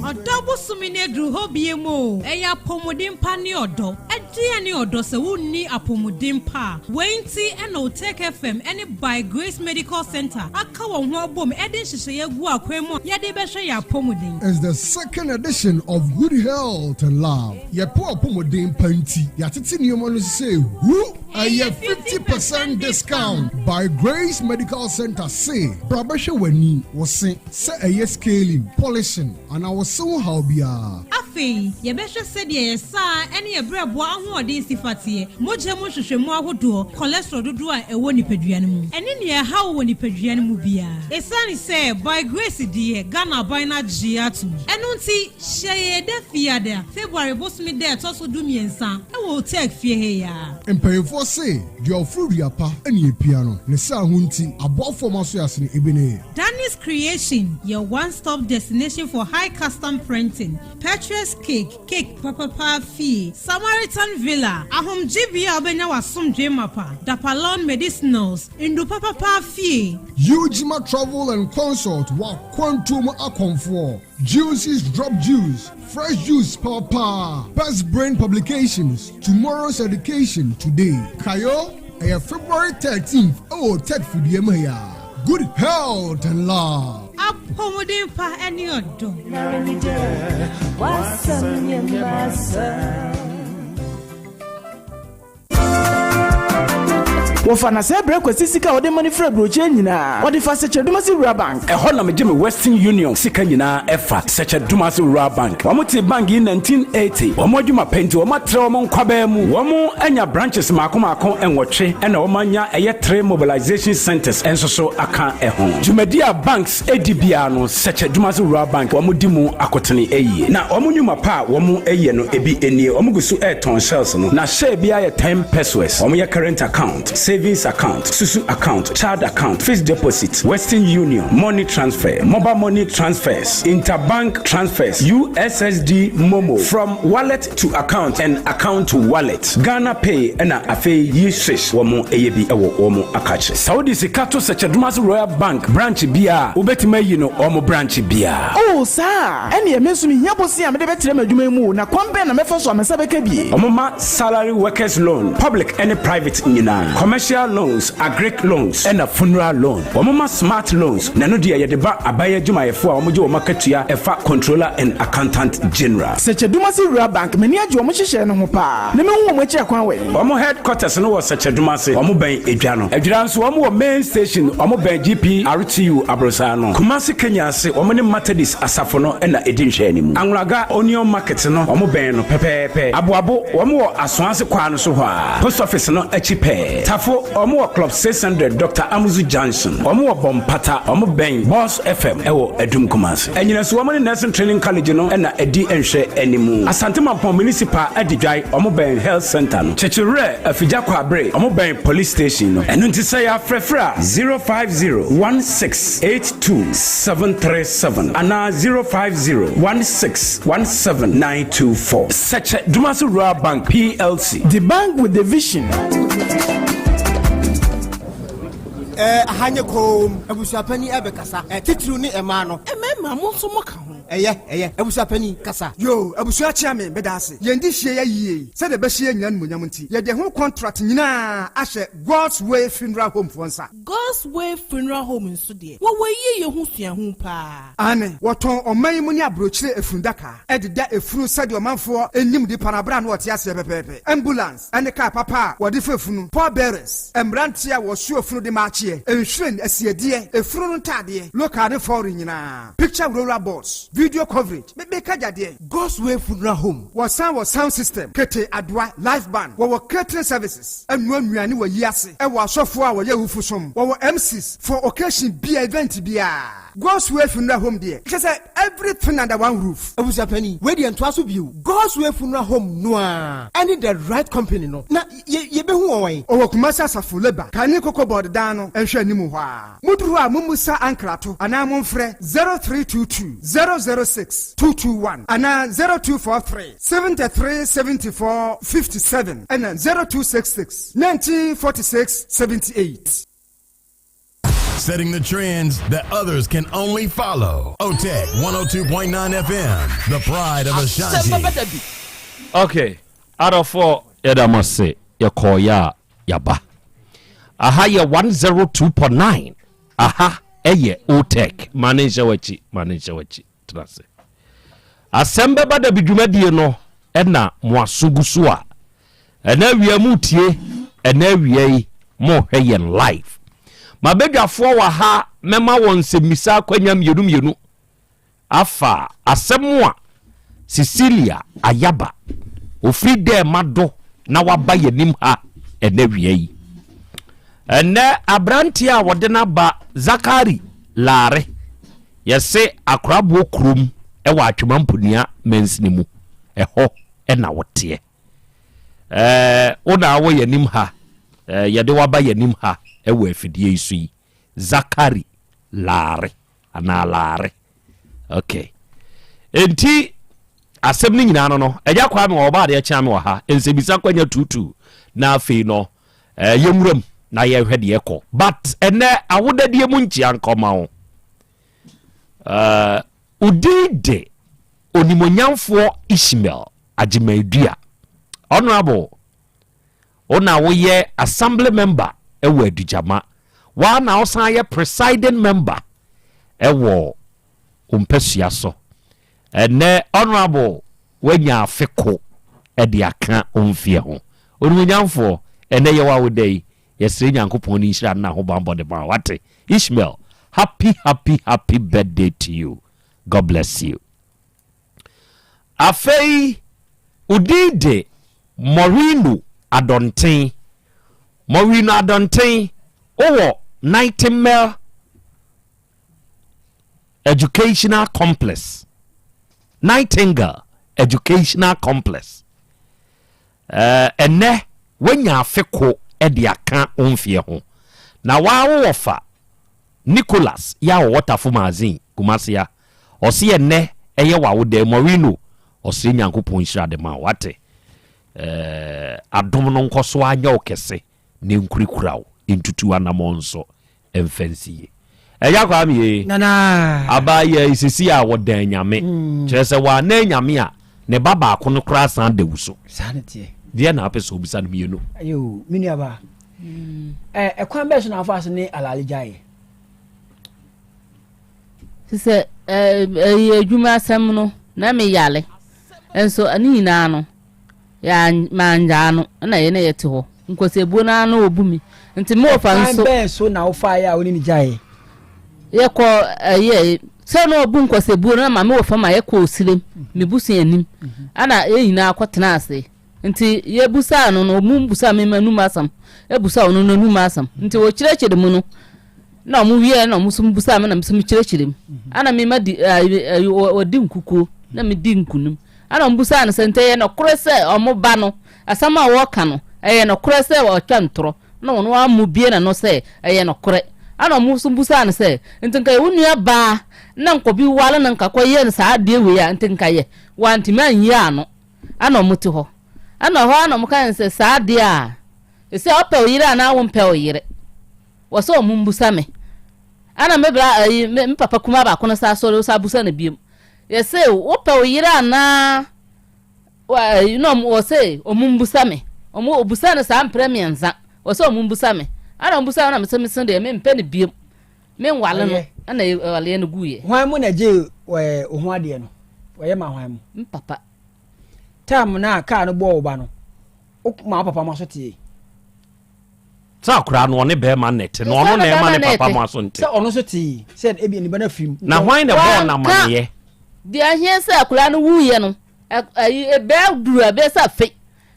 S24: Ɔdɔ bosome no aduru hɔ bio o. Ɛyɛ apɔmuden pa ne ɔdɔ. Ɛdeɛn ne ɔdɔ sɛ wonni apɔmuden pa a? Wei nti na Otec FM ne By Grace Medical Centre aka wɔn ho abom de nhyehyɛeɛ agu akwan mu a yɛde rebɛhwɛ yɛn apɔmuden.
S25: It's the second edition of Good Health and Love. Yɛpɛ apɔmuden pa nti, yɛatete nneɛma no sɛ hu. Ɛyɛ 50% discount by Grace Medical Center se bra bɛhwɛ w'ani, wo se, sɛ ɛyɛ scaling, polishing anaa wo se ho haw biara.
S24: Afei, yɛbɛhwɛ sɛdeɛ yɛn saa ne yɛn berɛboɔ ahoɔden si fa teɛ, mogya mu nhwehwɛmu ahodoɔ, cholesterol dodoɔ a ɛwɔ nipadua no mu, ɛne nea ɛha wo wɔ nipadua no mu biara. Ɛsiane sɛ By Grace deɛ Ghana aban no agye atom, ɛno nti hyɛ yɛn da Fiada, February bosome da a ɛtɔ so dumiɛnsa wɔ Otec fie ha yi ara.
S25: Mpanyinfoɔ se, deɛ ɔforo dua pa ne epia no, ne saa ho nti, aboafoɔ ma so yɛ asene ebi ne.
S24: Danny's Creation, your one-stop destination for high custom printing, Petrus Cake, cake papapa fie, Samaritan Villa, ahomgyebea a wobɛnya w'asomdwoe mapa, Dapalon Medicinals, nnuru papapa fie.
S25: Ujima Travel and Consult, w'akwantuo mu akɔmfoɔ, Juices Drop Juice, Fresh Juice papapaa, Best Brain Publications, Tomorrow's Education Today. Kayo, ɛyɛ February 13th ɛwɔ Tech fidua mu ha yi ara. Good health and love.
S24: Apɔmuden pa ne ɔdɔ.
S13: Wɔfa na sɛ brɛ Kwasi sika a ɔde ma no firi aburokyire nyinaa, ɔde fa Sɛkyɛ-Dumasi Rural Bank.
S1: Ɛhɔ na megye me Western Union sika nyinaa ɛfa, Sɛkyɛ-Dumasi Rural Bank. Wɔn tee bank yi 1980. Wɔn adwuma pɛ nti wɔn atrɛ wɔn nkwabaa mu. Wɔn anya branches mmaako mmaako nwɔtwe ɛna wɔn anya ɛyɛ three mobilization centers nso so aka ɛho. Dwumadi a banks di biara no Sɛkyɛ Dumase Rural Bank wɔn di mu akotene yie. Na wɔn nnwuma pa a wɔn yɛ no ebi nie, wɔn gu so retɔn shells no, na share biara yɛ ten pesewas. Wɔn yɛ current account, savings account, susu account, child account, fixed deposit, Western Union, money transfer, mobile money transfers, interbank transfers, USSD momo, from wallet to account and account to wallet, Ghana Pay ɛna afei yi swish wɔn yɛ bi wɔ wɔn akakye. Sɛ wode sika to Sɛkyɛdomase Royal Bank branch biara a, wobɛtumi ayi no wɔn branch biara.
S13: Oh, saa a? Ɛnneɛ me nso mehia bosea a mede bɛtrɛ m'adwuma yi mu o, na kwan bɛn na mɛfa so a me nsa bɛka bi?
S1: Wɔma salary workers loan, public ne private nyinaa, commercial loans, agric loans ɛna funeral loan. Wɔma smart loans, na ɛno deɛ yɛde ba aban adwumayɛfoɔ a wɔgye wɔn akatua ɛfa Controller and Accountant General.
S13: Sɛkyɛdumase Rural Bank, m'ani agye wɔn nhyehyɛɛ no ho paa, na mehu wɔn akyiri akwan wɛn?
S1: Wɔn headquarters no wɔ Sɛkyɛdumase, wɔn bɛn Edwa no. Adwira nso wɔn wɔ main station, wɔn bɛn GPRTU aborosan no. Kumasi Kenya ase, wɔn ne Methodist asafo no na ɛdi nhwɛanimu. Anwulaga Onion Market no, wɔn bɛn no pɛpɛɛpɛ. Aboabo, wɔn wɔ Asoase kwaa no so hɔ ara, Post Office no akyi pɛɛ. Tafo, wɔn wɔ Club 600, Doctor Amuzu Junction. Wɔn wɔ Bompata, wɔn bɛn Boss FM wɔ Adum Kumasi. Anyinaso, wɔn ne Nursing Training College no na ɛdi nhwɛanimu. Asante Mampong Municipal Adidwae, wɔn bɛn Health Centre no. Kyekyewerɛ, Afigya Kwabre, wɔn bɛn Police Station no. Ɛno nti sɛ yɛafrɛfrɛ a, 0501682737 anaa 0501617924. Sɛkyɛ Dumasi Rural Bank PLC.
S13: The bank with the vision.
S5: Ɛɛ, aha nyɛ komm. Abusuapanin ɛbɛkasa. Ɛ, titiriw ne mmaa no.
S14: Mmarima, mo nso moka ho.
S5: Ɛyɛ, ɛyɛ. Abusuapanin, kasa.
S13: Yoo, abusua kyea me, meda ase. Yɛn de hyia yɛ yie yi, sɛdeɛ ɛbɛhyɛ yɛn nyinaa animuonyam nti, yɛde ɛho contract nyinaa ahyɛ God's Way Funeral Home foɔ nsa.
S14: God's Way Funeral Home nso deɛ, wɔwɔ yieyɛ ho suahu paa.
S13: Aane, wɔtɔn ɔman yi mu ne aburokyire efundaka, ɛdeda efunu sɛdeɛ ɔmanfoɔ nim nipa no aberɛ a na ɔte aseɛ pɛpɛɛpɛ, ambulance ne kaa papa a wɔde fa efunu, pallbearers, mmeranteɛ a wɔsoa efunu de ma akyeɛ, nhwiren, asiedeɛ, efunu no ntaadeɛ, local ne foreign nyinaa, picture roller boards, video coverage, me meka gya deɛn? God's Way Funeral Home, wɔsan wɔ sound system, kete, adoa, live band, wɔwɔ catering services, ɛnoa nnuane wɔ ayi ase, ɛwɔ asɔfoɔ a wɔyɛ awufo som, wɔwɔ MCs for occasion biara, event biara. God's Way Funeral Home deɛ, kyerɛ sɛ everything under one roof.
S5: Abusuapanin, wei deɛ ntoa so bio. God's Way Funeral Home no ara ɛne The Right Company no, na yɛ, yɛbɛhu wɔn wɛn?
S13: Ɔwɔ Kumasi Asafo Labour kane Cocoa Board dan no nhwɛanimu hɔ ara. Moduru hɔ a mommusa ankrato anaa momfrɛ 0322 006 221 anaa 0243 73 74 57 ɛna 0266 1946 78.
S6: Setting the trends that others can only follow. OTEC 102.9 FM, the pride of Ashanti.
S7: Okay, adɔfoɔ yɛda mo ase yɛkɔɔyɛ a yɛaba. Aha yɛ 102.9 aha ɛyɛ OTEC ma ne nhyɛ w'akyi ma ne nhyɛ w'akyi tena ase. Asɛm bɛba da bi dwumadie no ɛna mo aso gu so a ɛna awia mo tie ɛna awia yi mo hwɛ yɛn live. Mabadwafoɔ wɔ ha mɛma wɔn nsɛmmisa akwanya mmienu mmienu afa asɛm a. Cecilia Ayaba, ofiri Dɛɛmado na waba yɛnim ha ɛnɛ wia yi. Ɛnɛ aberanteɛ a wɔde no aba Zakari Laare, yɛse Akoraboɔ kurom ɛwɔ Atwema Mponua mansini mu, ɛhɔ ɛna woteɛ. Ɛɛ, wo na awɔ yɛnim ha, ɛɛ, yɛde waba yɛnim ha ɛwɔ afidie yi so yi, Zakari Laare anaa Laare. Okay. Enti asɛm no nyinaa no no, Agya Kwame wɔ ɔba adeɛ kyea me wɔ ha, nsɛmisa kwanya tuutu, na afei no eh, yɛnwuram na yɛhwɛ deɛ ɛkɔ. But ɛnɛ awodadie mu nkyea nkɔma wo. Uh, Odin de Onimonyamfoɔ Ishmael Agyeman-Duah. Honourable, wo na woyɛ Assembly member wɔ Adugyama. Woa na wosan yɛ presiding member wɔ wo mpasua so. Ɛnnɛ Honourable woanya afe ko de aka wo mfeɛ ho. Onimonyamfoɔ, ɛnnɛ yɛwɔ awoda yi, yɛsrɛ Nyankopɔn ne nhyira ne n'ahobanbɔ de ma wo. Wate? Ishmael, happy happy happy birthday to you. God bless you. Afei wo din de Morino Adɔnten. Morino Adɔnten, wowɔ Nightingale Educational Complex. Nightingale Educational Complex. Ɛnɛ woanya afe ko de aka wo mfeɛ ho. Na waa wo wɔfa Nicholas yɛ a ɔwɔ Tafo Magazine, Kumasi a, ɔse ɛnnɛ ɛyɛ w'awoda, Morino, ɔsrɛ Nyankopɔn nhyira de ma wo, wate? Eh, adom no nkɔ so ara nyɛ wo kɛse na ɛnkurakura wo, ntutu w'anamɔn nso mfa nsi yie. Agya Kwame ee,
S2: Nana.
S7: Abaayaa yi sisi a wɔdan Nyame, kyerɛ sɛ wɔanan Nyame a, ne ba baako no koraa san da wu so.
S2: Saa ne teɛ.
S7: Deɛ na apɛ sɛ obisa no mmienu.
S2: Ayo, me nuabaa. Ɛkwan bɛn so na wofaa so ne Alale gyaeɛ?
S8: Te sɛ ɛyɛ adwuma asɛm no, na meyare. Nso ne nyinaa no, mangyaa no, ɛna yɛne yɛte hɔ. Nkɔsɛbuo no ara na ɔbu me. Nti me wɔfa nso.
S2: Ɛkwan bɛn so na wofaeɛ a wo ne no gyaeɛ?
S8: Yɛkɔ ɛyɛ sɛ na ɔbu nkɔsɛbuo no na ma me wɔfa ma yɛkɔ Osirem, me busua anim. Ɛna yɛn nyinaa kɔtena ase. Nti yɛbusaa no no, ɔmo busaa me m'anum asɛm, ɛbusaa ɔno n'anum asɛm. Nti ɔkyerɛkyerɛ mu no, na ɔmo wieɛ na ɔmo nso busaa me na me nso mekyerɛkyerɛ mu. Ɛna me ma di ɛɛ ɔdi nkukuo na me di nkunim. Ɛna ɔmo busaa no sɛ nti ɛyɛ nɔkorɛ sɛ ɔmo ba no asɛm a ɔɔka no ɛyɛ nɔkorɛ sɛ ɔtwa ntorɔ? Ɛna ɔno ara bue n'ano sɛ ɛyɛ nɔkorɛ. Ɛna ɔmo nso busaa no sɛ nti nka yɛ wo nua baa na nka obi ware no nka kɔ yɛ no saa adeɛ wei a nti nka yɛ? Wantumi anyi ano. Ɛna ɔmo te hɔ. Ɛna ɛhɔ ara na ɔmo ka kyerɛ no sɛ, saa deɛ a, sɛ ɔpɛ wo yere anaa wompɛ wo yere, wɔ sɛ ɔmo mbusa me. Ɛna me bra ayi me me papa kumaa baako no san sɔre san busa no biom. Yɛse wopɛ wo yere anaa wa ayi na ɔmo wɔse ɔmo mbusa me. Ɔmo obusa no saa mprɛ mmiɛnsa. Wɔ sɛ ɔmo mbusa me. Ɛna ɔmo busa me na mese mese deɛ mempɛ no biom. Me nwale no ɛna awaleɛ no guiɛ.
S2: Hwan mu na ɛgyee wo ho adeɛ no? Wɔyɛ ma hwan mu?
S8: Me papa.
S2: Time no a kaa no bɔɔ wo ba no, wo ma wo papa mo aso tee?
S7: Sɛ akwadaa no ɔne bɛrima na ɛte na ɔno na ɛma ne papa mo aso nte.
S2: Sɛ ɔno nso tee sɛ ebi ne ba no afiri mu.
S7: Na hwan na ɛbɔɔ no amaneɛ?
S8: Deɛ ahia sɛ akwadaa no wuiɛ no, ɛyi ɛbɛɛ duru ɛbɛyɛ sɛ afe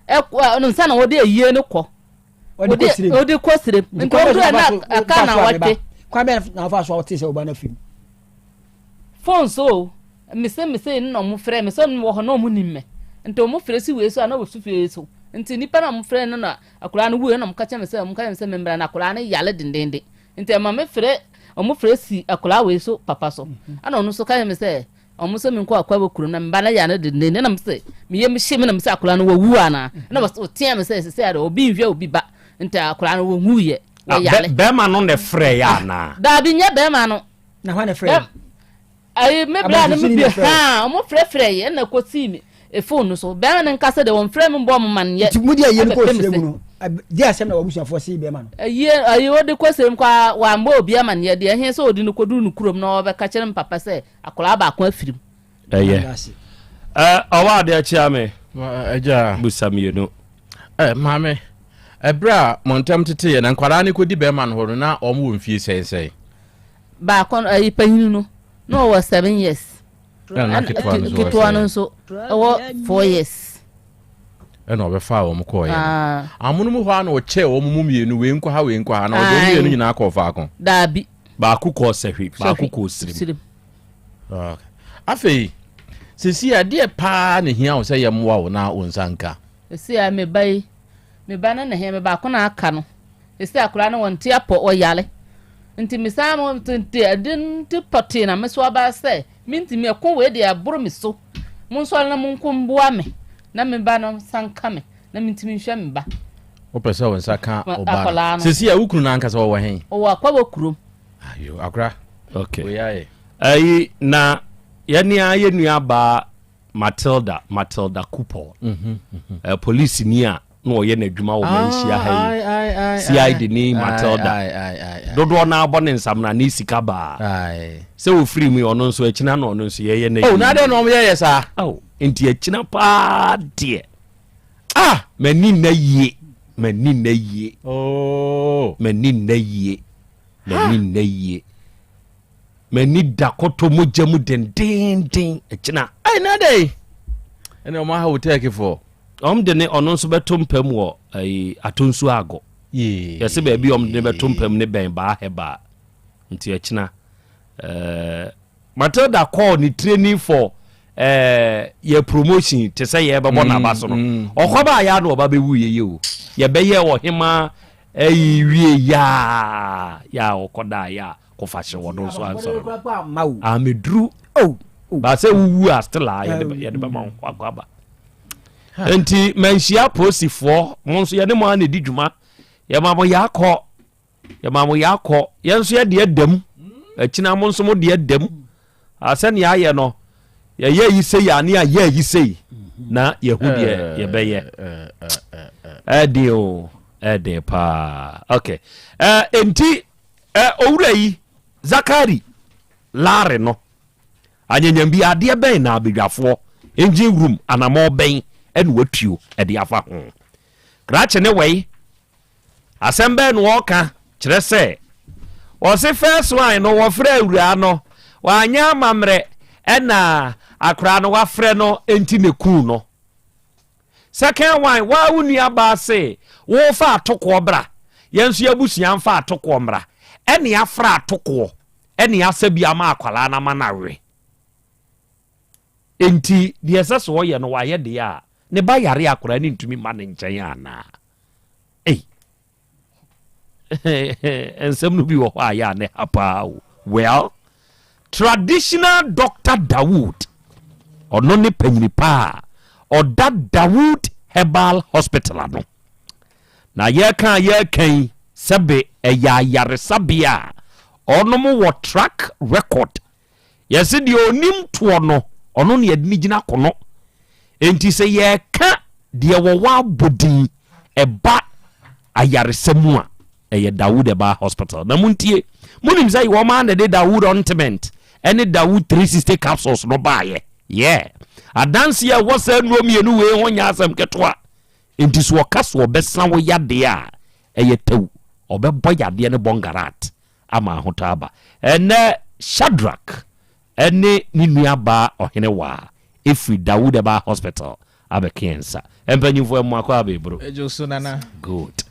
S8: ɛkɔ nsa na wɔde ayie no kɔ. Wɔde kɔ sirem. Nti wɔduru na aka na wɔtwe.
S2: Kwan bɛn na wɔfa so a wɔte sɛ ɔba no afiri mu?
S8: Phone so o, mese mese no na ɔmo frɛ me sɛ ɔmo wɔ hɔ na ɔmo nim me nti ɔmo frɛ si wei so a na wɔsu fie so nti nipa na ɔmo frɛ no na akwadaa no wuiɛ na ɔmo ka kyerɛ me sɛ ɔmo ka kyerɛ me sɛ me mmra na akwadaa no yare dendenden nti ɛma me frɛ ɔmo frɛ si akwadaa wei so papa so ɛna ɔno nso ka kyerɛ me sɛ ɔmo sɛ me nkɔ akwa wɔ kurom na me ba no yare dendenden na me sɛ me yam hye me na me sɛ akwadaa no wawu anaa na wɔteɛ me sɛ sɛ sɛ obi nhwɛ obi ba nti akwadaa no wɔnwuiɛ wɔyare.
S7: Bɛrima no na ɛfrɛ yɛ anaa?
S8: Daabi nyɛ bɛrima no.
S2: Na hwan na ɛfrɛ yɛ?
S8: Ayi me bra no me bi haa ɔmo frɛfrɛ yɛ ɛna kɔsii me efon no so bɛrima no nkasa deɛ wɔn frɛ me bɔ ɔmo man yɛ.
S2: Nti mo di ayie no kɔ osire mu no di asɛm na wabusuafoɔ see bɛrima no.
S8: Ayie ayi ɔde kɔ sire mu kɔ a wambɔ obi amaneɛ deɛ ɛhe sɛ ɔde no kɔduru no kurom na ɔbɛka kyerɛ me papa sɛ akwadaa baako afiri mu.
S7: Ɛyɛ. Ɛ ɔwɔ adeɛ kyea me.
S17: Agya.
S7: Busa mmienu.
S17: Ɛ maame, ɛberɛ a mo ntam teteeɛ na nkwadaa no kɔdi bɛrima no hɔ no na wɔn wɔ mfie sɛn sɛn?
S8: Baako no, ɛyi panyin no, na ɔwɔ seven years.
S9: Ɛna ketewa no nso
S8: ketewa no nso ɛwɔ 4 years.
S9: Ɛna ɔbɛfaa wɔn kɔɔeɛ no.
S8: Ah.
S9: Amono mu hɔ ara na ɔkyɛɛ wɔn mu mmienu, wei nkɔ ha, wei nkɔ ha, na ɔde wɔn mmienu nyinaa kɔɔ faako.
S8: Daabi.
S7: Baako kɔɔ Sahwi, baako kɔɔ Sirim.
S8: Sirim.
S9: Okay. Afei, sisi adeɛ paa na ehia wo sɛ yɛmmoa wo na wo nsa nka.
S8: Sisi a me ba yi, me ba no na hia me baako na aka no. Sisi akwadaa no wɔn ti apɔ, ɔyare. Nti me san mo nti ɛde nti pɔtee na me so aba sɛ mintumi ɛko wei deɛ ɛboro me so. Mo nsɔre na mo nko mboa me na me ba no nsa nka me na mintumi nhwɛ me ba.
S9: Wopɛ sɛ wo nsa ka wo ba no. Sisi a wo kunu no ankasa ɔwɔ he?
S8: Ɔwɔ Akwawa kurom.
S9: Ayo, akora.
S7: Okay.
S9: Wei ayɛ.
S7: Ayi na yɛne a yɛ nua baa Matilda, Matilda Kupol. Mm -hmm, mm -hmm. Uh, polisi ni a na ɔyɛ n'adwuma wɔ manhyia ha yi. CID ni Matilda. Dodoɔ na abɔ ne nsamena ne sika baa. Sɛ ofiri mu ɔno nso akyina na ɔno nso yɛyɛ n'adwuma.
S9: Oh, na adɛn na ɔmo yɛyɛ saa?
S7: Oh, nti akyina paa deɛ. Ah, m'ani nna yie. M'ani nna yie.
S9: Oh.
S7: M'ani nna yie. M'ani nna yie. M'ani da kɔtɔ mogya mu dendeenden akyina.
S9: Ɛyi na dɛ. Ɛna ɔmo aha wo tɛɛkifoɔ.
S7: Ɔmo de ne ɔno nso bɛto mpa mu wɔ ɛyi atonsu agɔ.
S9: Yee.
S7: Yɛsɛ baabi ɔmo de ne bɛto mpa mu ne bɛn baa hɛbaa. Nti akyina ɛɛ Matilda kɔɔ ne training for ɛɛ yɛ promotion te sɛ yɛbɛbɔ mm, n'aba so no. Mm. Ɔkɔ baa yɛ ano ɔba bɛwu yɛ yɛ o. Yɛbɛyɛ ɔhemaa ɛyi wie yaa yaa ɔkɔ daa yaa kɔfa hyɛ wɔn nso ansɔre no. Ameduru.
S2: Oh.
S7: Baasɛ wuwu a still a yɛde bɛma wo akɔ aba. Nti manhyia polisifoɔ mo nso yɛne mo a na ɛdi dwuma yɛma mo yɛakɔ yɛma mo yɛakɔ yɛn nso yɛde adam akyina mo nso mo de adam sɛnea ayɛ no yɛyɛ yi sei a ne ayɛ yi sei na yɛhu deɛ yɛbɛyɛ ɛden o ɛden paa ok enti owura yi Zakari Lare no anyanyam bi adeɛ bɛn na abadwafoɔ engine room anamɔ bɛn ɛna watuo ɛde afa ho krakye ne wɛi Asɛm bɛn na ɔka kyerɛ sɛ ɔse first one no wɔfrɛ awuraa no wanyɛ amammerɛ ɛna akoraa no wafrɛ no nti na ekuu no. Second one waa wo nua baa se wofa atokoɔ bra yɛn nso yɛabusua mfa atokoɔ mmra ɛne afra atokoɔ ɛne asa bi ama akwaraa no ama no awe. Enti deɛ ɛsɛ sɛ ɔyɛ no wayɛ deɛ a ne ba yare akwaraa no ntumi mma ne nkyɛn anaa? Ei, nsɛm no bi wɔ hɔ a yɛ a ne ha paa o. Well, traditional Doctor Dawood, ɔno ne panyini paa a ɔda Dawood Herbal Hospital ano. Na yɛreka a yɛreka yi, sɛbe ɛyɛ ayaresabea a ɔnom wɔ track record. Yɛse deɛ ɔnim toɔ no, ɔno na yɛde no gyina kono. Enti sɛ yɛreka deɛ wɔwɔ abɔdin ɛba ayaresa mu a, ɛyɛ Dawood Herbal Hospital. Na montie, monim sɛ wɔn ara na ɛde Dawood Ointment ɛne Dawood 360 Capsules no baeɛ. Yeah. Adanseɛ a ɛwɔ saa nnuro mmienu wei ho nyɛ asɛm ketewa. Enti sɛ ɔka sɛ ɔbɛsa wo yadeɛ a, ɛyɛ tɛw. Ɔbɛbɔ yadeɛ no bɔngarat ama ahotɔ aba. Ɛnnɛ, Shadrack ne ne nuabaa Ɔhenewaa firi Dawood Herbal Hospital abɛka yɛn nsa. Mpanyimfoɔ, mmoa kɔ abɛɛburo.
S10: Ɛdwo so nana.
S7: Good.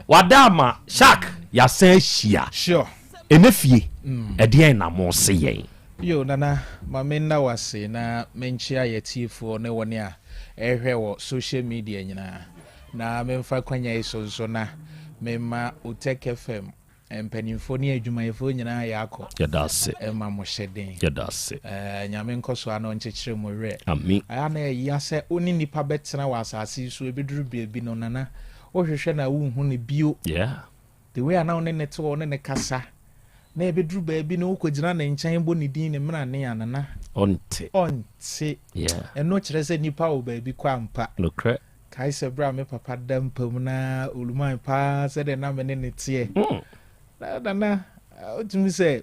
S7: Wada ama Shaq, yɛasan ahyia.
S10: Sure.
S7: Ɛnɛ fie, ɛdeɛn na mose yɛn?
S10: Yo Nana, ma me nna wo ase na menkyea yɛ atiefoɔ ne wɔn a ɛrehwɛ wɔ social media nyinaa. Na memfa kwanya yi so nso na mema Otec FM Mpanimfoɔ ne adwumayɛfoɔ nyinaa yɛakɔ.
S7: Yɛda ase.
S10: Ɛma mo hyɛ den.
S7: Yɛda ase.
S10: Ɛɛ Nyame nkɔ so ara na ɔnkyekyere mo werɛ.
S7: Amen.
S10: Ɛyɛ a na ɛya sɛ wo ne nipa bɛtena wɔ asase yi so ɛbɛduru baabi no Nana wohwehwɛ no a wonhu no bio.
S7: Yeah.
S10: The way a na wo ne no te hɔ wo ne no kasa na ɛbɛduru baabi no wokɔgyina ne nkyɛn bɔ ne din ne mmerane a Nana.
S7: Ɔnte.
S10: Ɔnte.
S7: Yeah.
S10: Ɛno kyerɛ sɛ nipa wɔ baabi kɔ ampa.
S7: Nokorɛ.
S10: Kae sɛ berɛ a me papa da mpa mu na oluman paa sɛdeɛ na me ne no teɛ. Na Nana, wotumi sɛ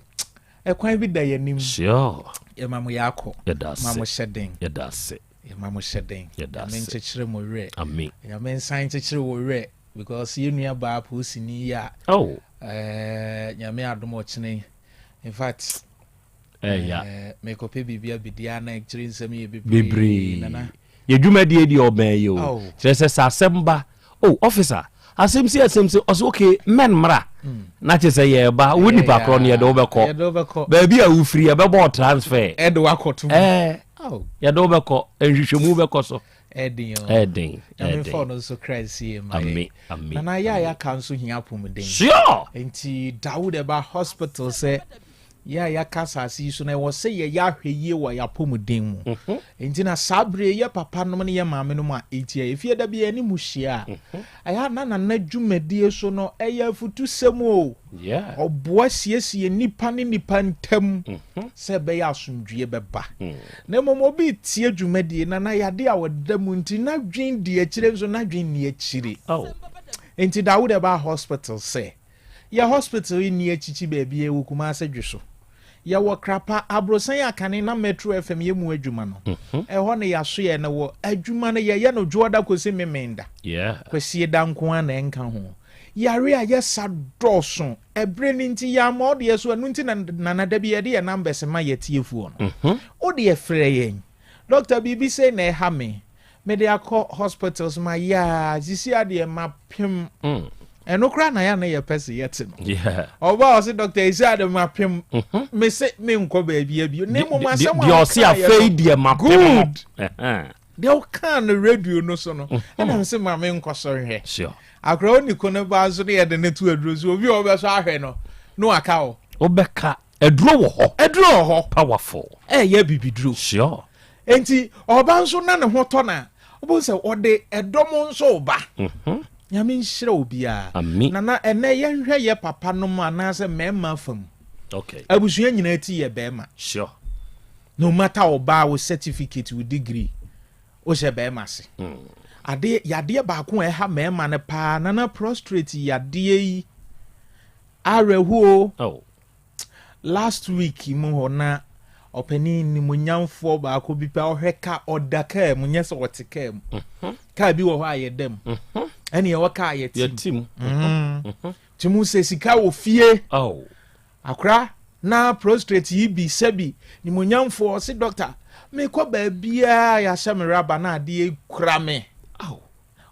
S10: ɛkwan bi da yɛn anim.
S7: Sure.
S10: Yɛma mo yɛakɔ.
S7: Yɛda ase.
S10: Ma mo hyɛ den.
S7: Yɛda ase.
S10: Yɛma mo hyɛ den.
S7: Yɛda ase.
S10: Nyame nkyekyere mo werɛ.
S7: Amen.
S10: Nyame nsan nkyekyere wo werɛ because yɛn nua baa polisini yi a.
S7: Oh.
S10: Ɛɛ Nyame adom ɔkyena yi. In fact.
S7: Ɛya.
S10: Eh, mekɔpɛ biribi abɛdi a na akyire nsɛm yɛ bebree.
S7: Bebree.
S10: Nana.
S7: Yɛ dwumadie deɛ ɔbɛn yi o.
S10: Oh.
S7: Kyerɛ sɛ sɛ asɛm ba, oh officer, asɛm si asɛm si, ɔsɛ okay, mɛn mmra. Na kyerɛ sɛ yɛreba, wo nipa korɔ no yɛde wo bɛkɔ.
S10: Yɛde wo bɛkɔ.
S7: Baabi a wofiri yɛbɛbɔ wo transfer.
S10: Ɛde wo akɔto mu.
S7: Ɛɛ,
S10: Oh.
S7: yɛde wo bɛkɔ, nhwehwɛmu bɛkɔ so.
S10: Ɛden o.
S7: Ɛden,
S10: Nyame
S7: ɛden.
S10: fa ɔno nso kra nsie ma yɛn.
S7: Ame, ame.
S10: Nana yɛ a yɛaka nso hia apɔmuden.
S7: Sure!
S10: Nti Dawood ɛba hospital sɛ yɛ a yɛaka asase yi so no ɛwɔ sɛ yɛyɛ ahwɛyie wɔ yɛn apɔmuden mu.
S7: Mhm.
S10: Nti na saa bere yi yɛ papa nom ne yɛ maame nom a ɛtia efie da bi yɛne mu hyia a
S7: Mhm.
S10: ɛyɛ a na nana dwumadie so no ɛyɛ afutusɛm o.
S7: Yeah.
S10: Ɔboa siesie nnipa ne nnipa ntam
S7: Mhm.
S10: sɛ ɛbɛyɛ asomdwie bɛba. Na mmom obi retie dwumadie na na yadeɛ a ɔda mu nti n'adwen di akyire nso n'adwen nni akyire.
S7: Oh.
S10: Nti Dawud ɛbaa hospital sɛ yɛ hospital yi nni akyikyi baabi ɛwɔ Kumase Dweso. Yɛwɔ Krapa, aborosan a kane na Metro FM yɛ mu adwuma no.
S7: Mhm.
S10: Ɛhɔ na yɛasoɛ no wɔ adwuma no yɛyɛ no Dwoɔda kɔsi Memenda.
S7: Yeah.
S10: Kwasieda nko ara na ɛnka ho. Yare a yɛsa dɔɔso. Ɛberɛ no nti yɛamma wo deɛ so ɛno nti na Nana da bi yɛde yɛn numbers ma yɛn atiefoɔ no. Wo deɛ frɛ yɛn. Doctor biribi sei na ɛha me. Mede akɔ hospitals mayɛ a sisi adeɛ mapem. Ɛno koraa na yɛ a na yɛpɛ se yɛte no. Ɔba a ɔse doctor ɛsi ade mapem. Me se menkɔ baabi abio. Na mmom asɛm a
S7: Deɛ ɔse
S10: wokaeɛ
S7: afei
S10: no,
S7: deɛ mapem no.
S10: Good. Deɛ wokaa no radio no so no, ɛna me se ma menkɔ so nhwɛ.
S7: Sure.
S10: Akora oni ko no ba nso ne yɛde no to aduro so obi a ɔbɛsɔ ahwɛ no na waka o.
S7: Wobɛka aduro wɔ hɔ.
S10: Aduro wɔ hɔ.
S7: Powerful.
S10: Ɛyɛ bibiduro.
S7: Sure.
S10: Enti ɔba nso na ne ho tɔ na wobɛhu sɛ ɔde ɛdɔm nso ba.
S7: Mhm.
S10: Nyame nhyira obiara.
S7: Ami.
S10: Nana ɛnɛ yɛnhwɛ yɛ papa nom anaasɛ mmarima fam.
S7: Okay.
S10: Abusua nyinaa ti yɛ bɛrima.
S7: Sure.
S10: No matter ɔbaa wo certificate wo degree wohyɛ bɛrima ase. Adeɛ yadeɛ baako a ɛha mmarima no paa nana prostrate yadeɛ yi awerɛhoɔ.
S7: Oh.
S10: Last week mu hɔ na ɔpanin nimonyamfoɔ baako bi pɛ ɔhwɛ ka ɔda kaa mu nyɛ sɛ ɔte kaa mu.
S7: Mhm.
S10: Kaa bi wɔ hɔ a yɛda mu.
S7: Mhm.
S10: Ɛne ɛwɔ kaa yɛte
S7: mu.
S10: Mhm. Ti mu sɛ sika wɔ fie.
S7: Oh.
S10: Akora na prostrate yi bi sɛbi nimonyamfoɔ ɔse doctor mekɔ baabiaa yɛahyɛ me raba na adeɛ kura me.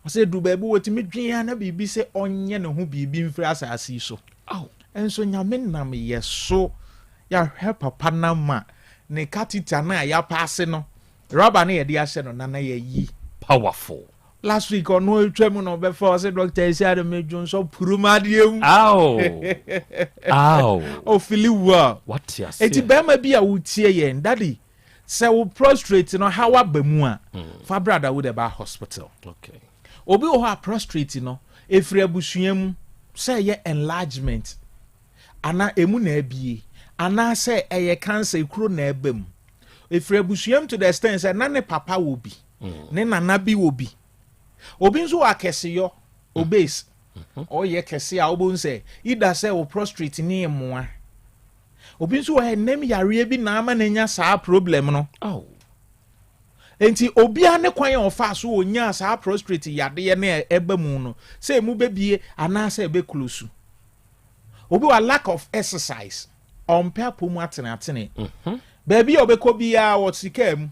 S10: Ɔsɛ duru baabi wɔtumi dwen a na biribi sɛ ɔnyɛ ne ho biribi mfiri asase yi so. Nso Nyame nam yɛ so yɛahwɛ papa no ama ne catheter no a yɛapaase no raba no yɛde ahyɛ no nana yɛyi.
S7: Powerful.
S10: Last week ɔno atwa mu na ɔbɛfa ɔsɛ doctor esi ade me dwonsɔ purum adeɛ mu.
S7: Aw. Aw.
S10: Ofili well.
S7: Wate ase.
S10: Eti bɛrima bi a wotie yɛn daddy sɛ wo prostrate no haw aba mu a
S7: hmm.
S10: fa bra da wo de ba hospital.
S7: Okay.
S10: Obi wɔ hɔ a prostrate no efiri abusua mu sɛ ɛyɛ enlargement ana emu na abie anaasɛ ɛyɛ cancer ekuro na ɛba mu. Efiri abusua mu to the extent sɛ na ne papa wɔ bi. Ne nana bi wɔ bi. Obi nso wɔ akɛseyɔ, obese. Ɔyɛ kɛse a wobɛhu sɛ either sɛ wo prostrate ne mmoa. Obi nso wɔ ɛnam yareɛ bi na ama no anya saa problem no.
S7: Oh.
S10: Nti obiara ne kwan a ɔfa so ɔnyaa saa prostrate yadeɛ ne ɛba mu no sɛ emu bɛbie anaasɛ ɛbɛklosu. Obi wɔ lack of exercise, ɔmpɛ apɔ mu atenatene.
S7: Mhm.
S10: Baabi a ɔbɛkɔ biara wɔ sika mu.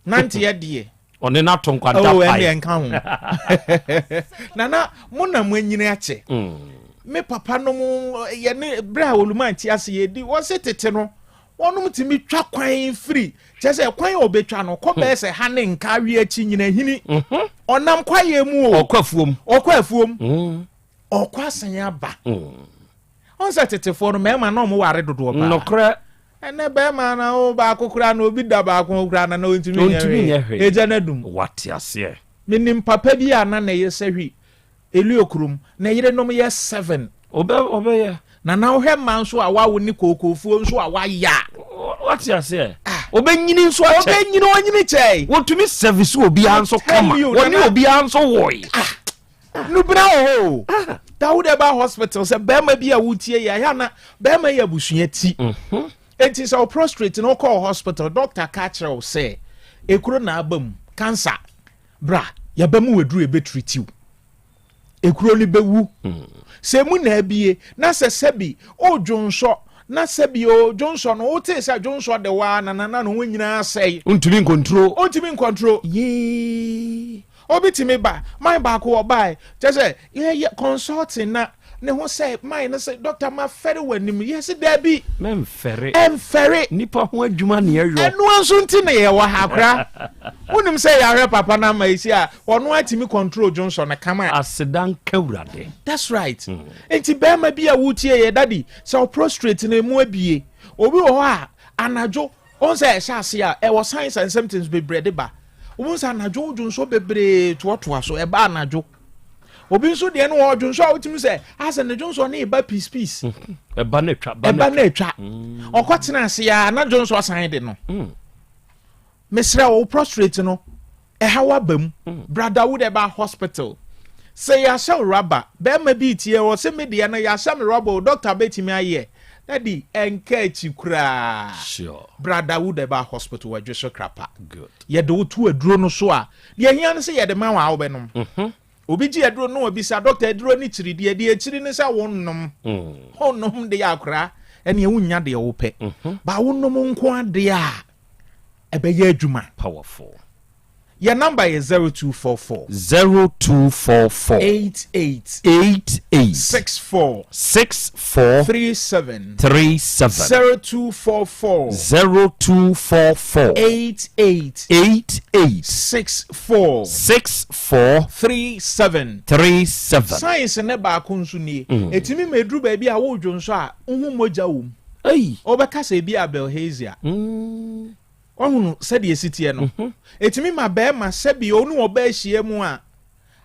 S10: Nanteɛ deɛ.
S7: Ɔne no ato nkwanta
S10: oh,
S7: pae.
S10: ɛndeɛ nka ho. Nana, mo na mo anyini akyɛ.
S7: Mm.
S10: Me papa nom yɛne berɛ a Oluman te ase yɛdi wɔn se tete no wɔnom tumi twa kwan firi kyɛ sɛ kwan a ɔbɛtwa no kɔ bɛyɛ sɛ ha ne nka awie akyi nyina hini
S7: mhm.
S10: ɔnam kwaeɛ mu o
S7: ɔkɔ afuom
S10: ɔkɔ afuom
S7: mm.
S10: ɔkɔ asan aba
S7: mm.
S10: Ɔn sɛ tetefoɔ no mmarima na ɔmo ware dodoɔ paa.
S7: Nokorɛ.
S10: Ɛnɛ bɛrima na wo baako koraa na obi da baako ho koraa na na ɔntumi nyɛ hwee. Egya no adum.
S7: Wate aseɛ.
S10: Menim papa bi a na ne yere sɛ hwi Elio kurom ne yerenom yɛ seven.
S7: Ɔbɛ ɔbɛyɛ.
S10: Na na wohwɛ mmaa nso a wawo ne kookofoɔ nso a wayɛ a.
S7: Wate aseɛ. Ah. Ɔbɛnyini nso akyɛ.
S10: Ɔbɛnyini ɔnyini kyɛe.
S7: Wɔtumi service obiara nso kama. Wɔne obiara nso wɔe.
S10: Ah. Nubena wɔ hɔ o. Ah. Dawud ɛba hospital sɛ bɛrima bi a wotie yɛ ayɛ ana bɛrima yɛ abusua ti.
S7: Mhm.
S10: Enti sɛ wo prostrate no wokɔɔ hospital doctor ka kyerɛ wo sɛ ekuro na aba mu cancer bra yɛbɛ mu waduru ɛbɛtiritiw ekuro no bɛwu.
S7: Mm.
S10: Sɛ emu na abie na sɛ sɛbi odwonsɔ. Na sɛbi o, dwonsɔ no, wotee sɛ dwonsɔ de wo ara na na ne ho nyinaa asɛe.
S7: Wontumi nkontro.
S10: Wontumi nkontro.
S7: Yee.
S10: Obi tumi ba, man baako ɔbae, kyerɛ sɛ yɛyɛ consulting na ne ho sɛ man no sɛ doctor mafɛre w'anim, yɛse daabi.
S7: Mɛmfɛre.
S10: Ɛmfɛre.
S7: Nipa ho adwuma na yɛyɔ.
S10: Ɛno nso nti na yɛwɔ ha koraa. Wonim sɛ yɛahwɛ papa no ama esi a ɔno atumi control dwonsɔ no kama.
S7: Aseda nka Awurade.
S10: That's right. Nti bɛrima bi a wotie yɛ daddy sɛ wo prostrate no emu abie. Obi wɔ hɔ a anadwo wɔn sɛ ɛhyɛ ase a ɛwɔ signs and symptoms bebree de ba. Wɔn sɛ anadwo wodwonsɔ bebree toatoa so ɛba anadwo. Obi nso deɛ no wɔ dwonsɔ a wotumi sɛ asɛ ne dwonsɔ ne ba peace peace.
S7: Ɛba na atwa.
S10: Ɛba na atwa. Ɔkɔ tena ase a na dwonsɔ san de no. Mesrɛ wo, wo prostrate no, ɛhaw aba mu. Bra Dawood Herbal Hospital. Sɛ yɛahyɛ wo rubber, bɛrima bi retie hɔ, sɛ me deɛ no yɛahyɛ me rubber o, doctor bɛtumi ayɛ. Daddy, ɛnka akyi koraa.
S7: Sure.
S10: Bra Dawood Herbal Hospital wɔ Adweso Krapa.
S7: Good.
S10: Yɛde wo to aduro no so a, deɛ ɛhia ne sɛ yɛde ma wo a wobɛnom. Obi gye aduro no na wabisa, doctor aduro no kyiri deɛ, deɛ ɛkyiri ne sɛ wonnom. Wonnom deɛ akora, ɛneɛ wonnya deɛ wopɛ. Ba wonom nko adeɛ a, ɛbɛyɛ adwuma.
S7: Powerful.
S10: Yɛn number yɛ 0244.
S7: 0244.
S10: 88.
S7: 88.
S10: 64.
S7: 64.
S10: 37.
S7: 37.
S10: 0244.
S7: 0244.
S10: 88.
S7: 88.
S10: 64.
S7: 64.
S10: 37.
S7: 37.
S10: Science ne baako nso nie. Ɛtumi ma ɛduru baabi a woredwo nso a wohu mogya wom.
S7: Ei!
S10: Wobɛka sɛ ebi a bilharzia. Wahunu sɛdeɛ ɛsi teɛ no? Ɛtumi ma barima sɛbi ɔne ɔbaa hyia mu a,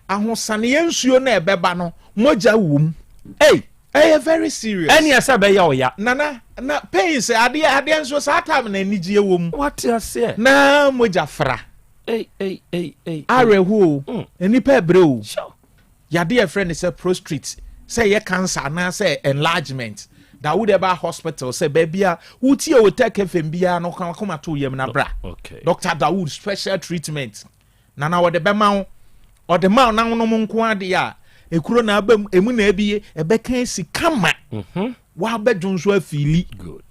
S10: ahosaneɛ nsuo no a ɛbɛba no, mogya wom.
S7: Ei!
S10: Ɛyɛ very serious.
S7: Ɛneɛ sɛ ɛbɛyɛ ɔya.
S10: Nana, na pains, adeɛ, adeɛ nso saa time na anigyeɛ wɔ mu.
S7: Wate aseɛ.
S10: Na mogya fra.
S7: Ei, ei, ei, ei, ei.
S10: Awerɛhoɔ o, nnipa ɛbrɛ o.
S7: Sure.
S10: Yadeɛ a yɛfrɛ no sɛ prostrate, sɛ ɛyɛ cancer anaasɛ enlargement, da wode ba hospital sɛ baabi a wotie Otec FM biara no ka wakoma to yam na bra.
S7: Okay.
S10: Dr. Dawood special treatment na na wɔde bɛma wo. Ɔde ma wo na wonom nko adeɛ a ekuro na aba mu, emu na abie, ɛbɛka asi kama. Wabɛdwo nso afeeli.
S7: Good.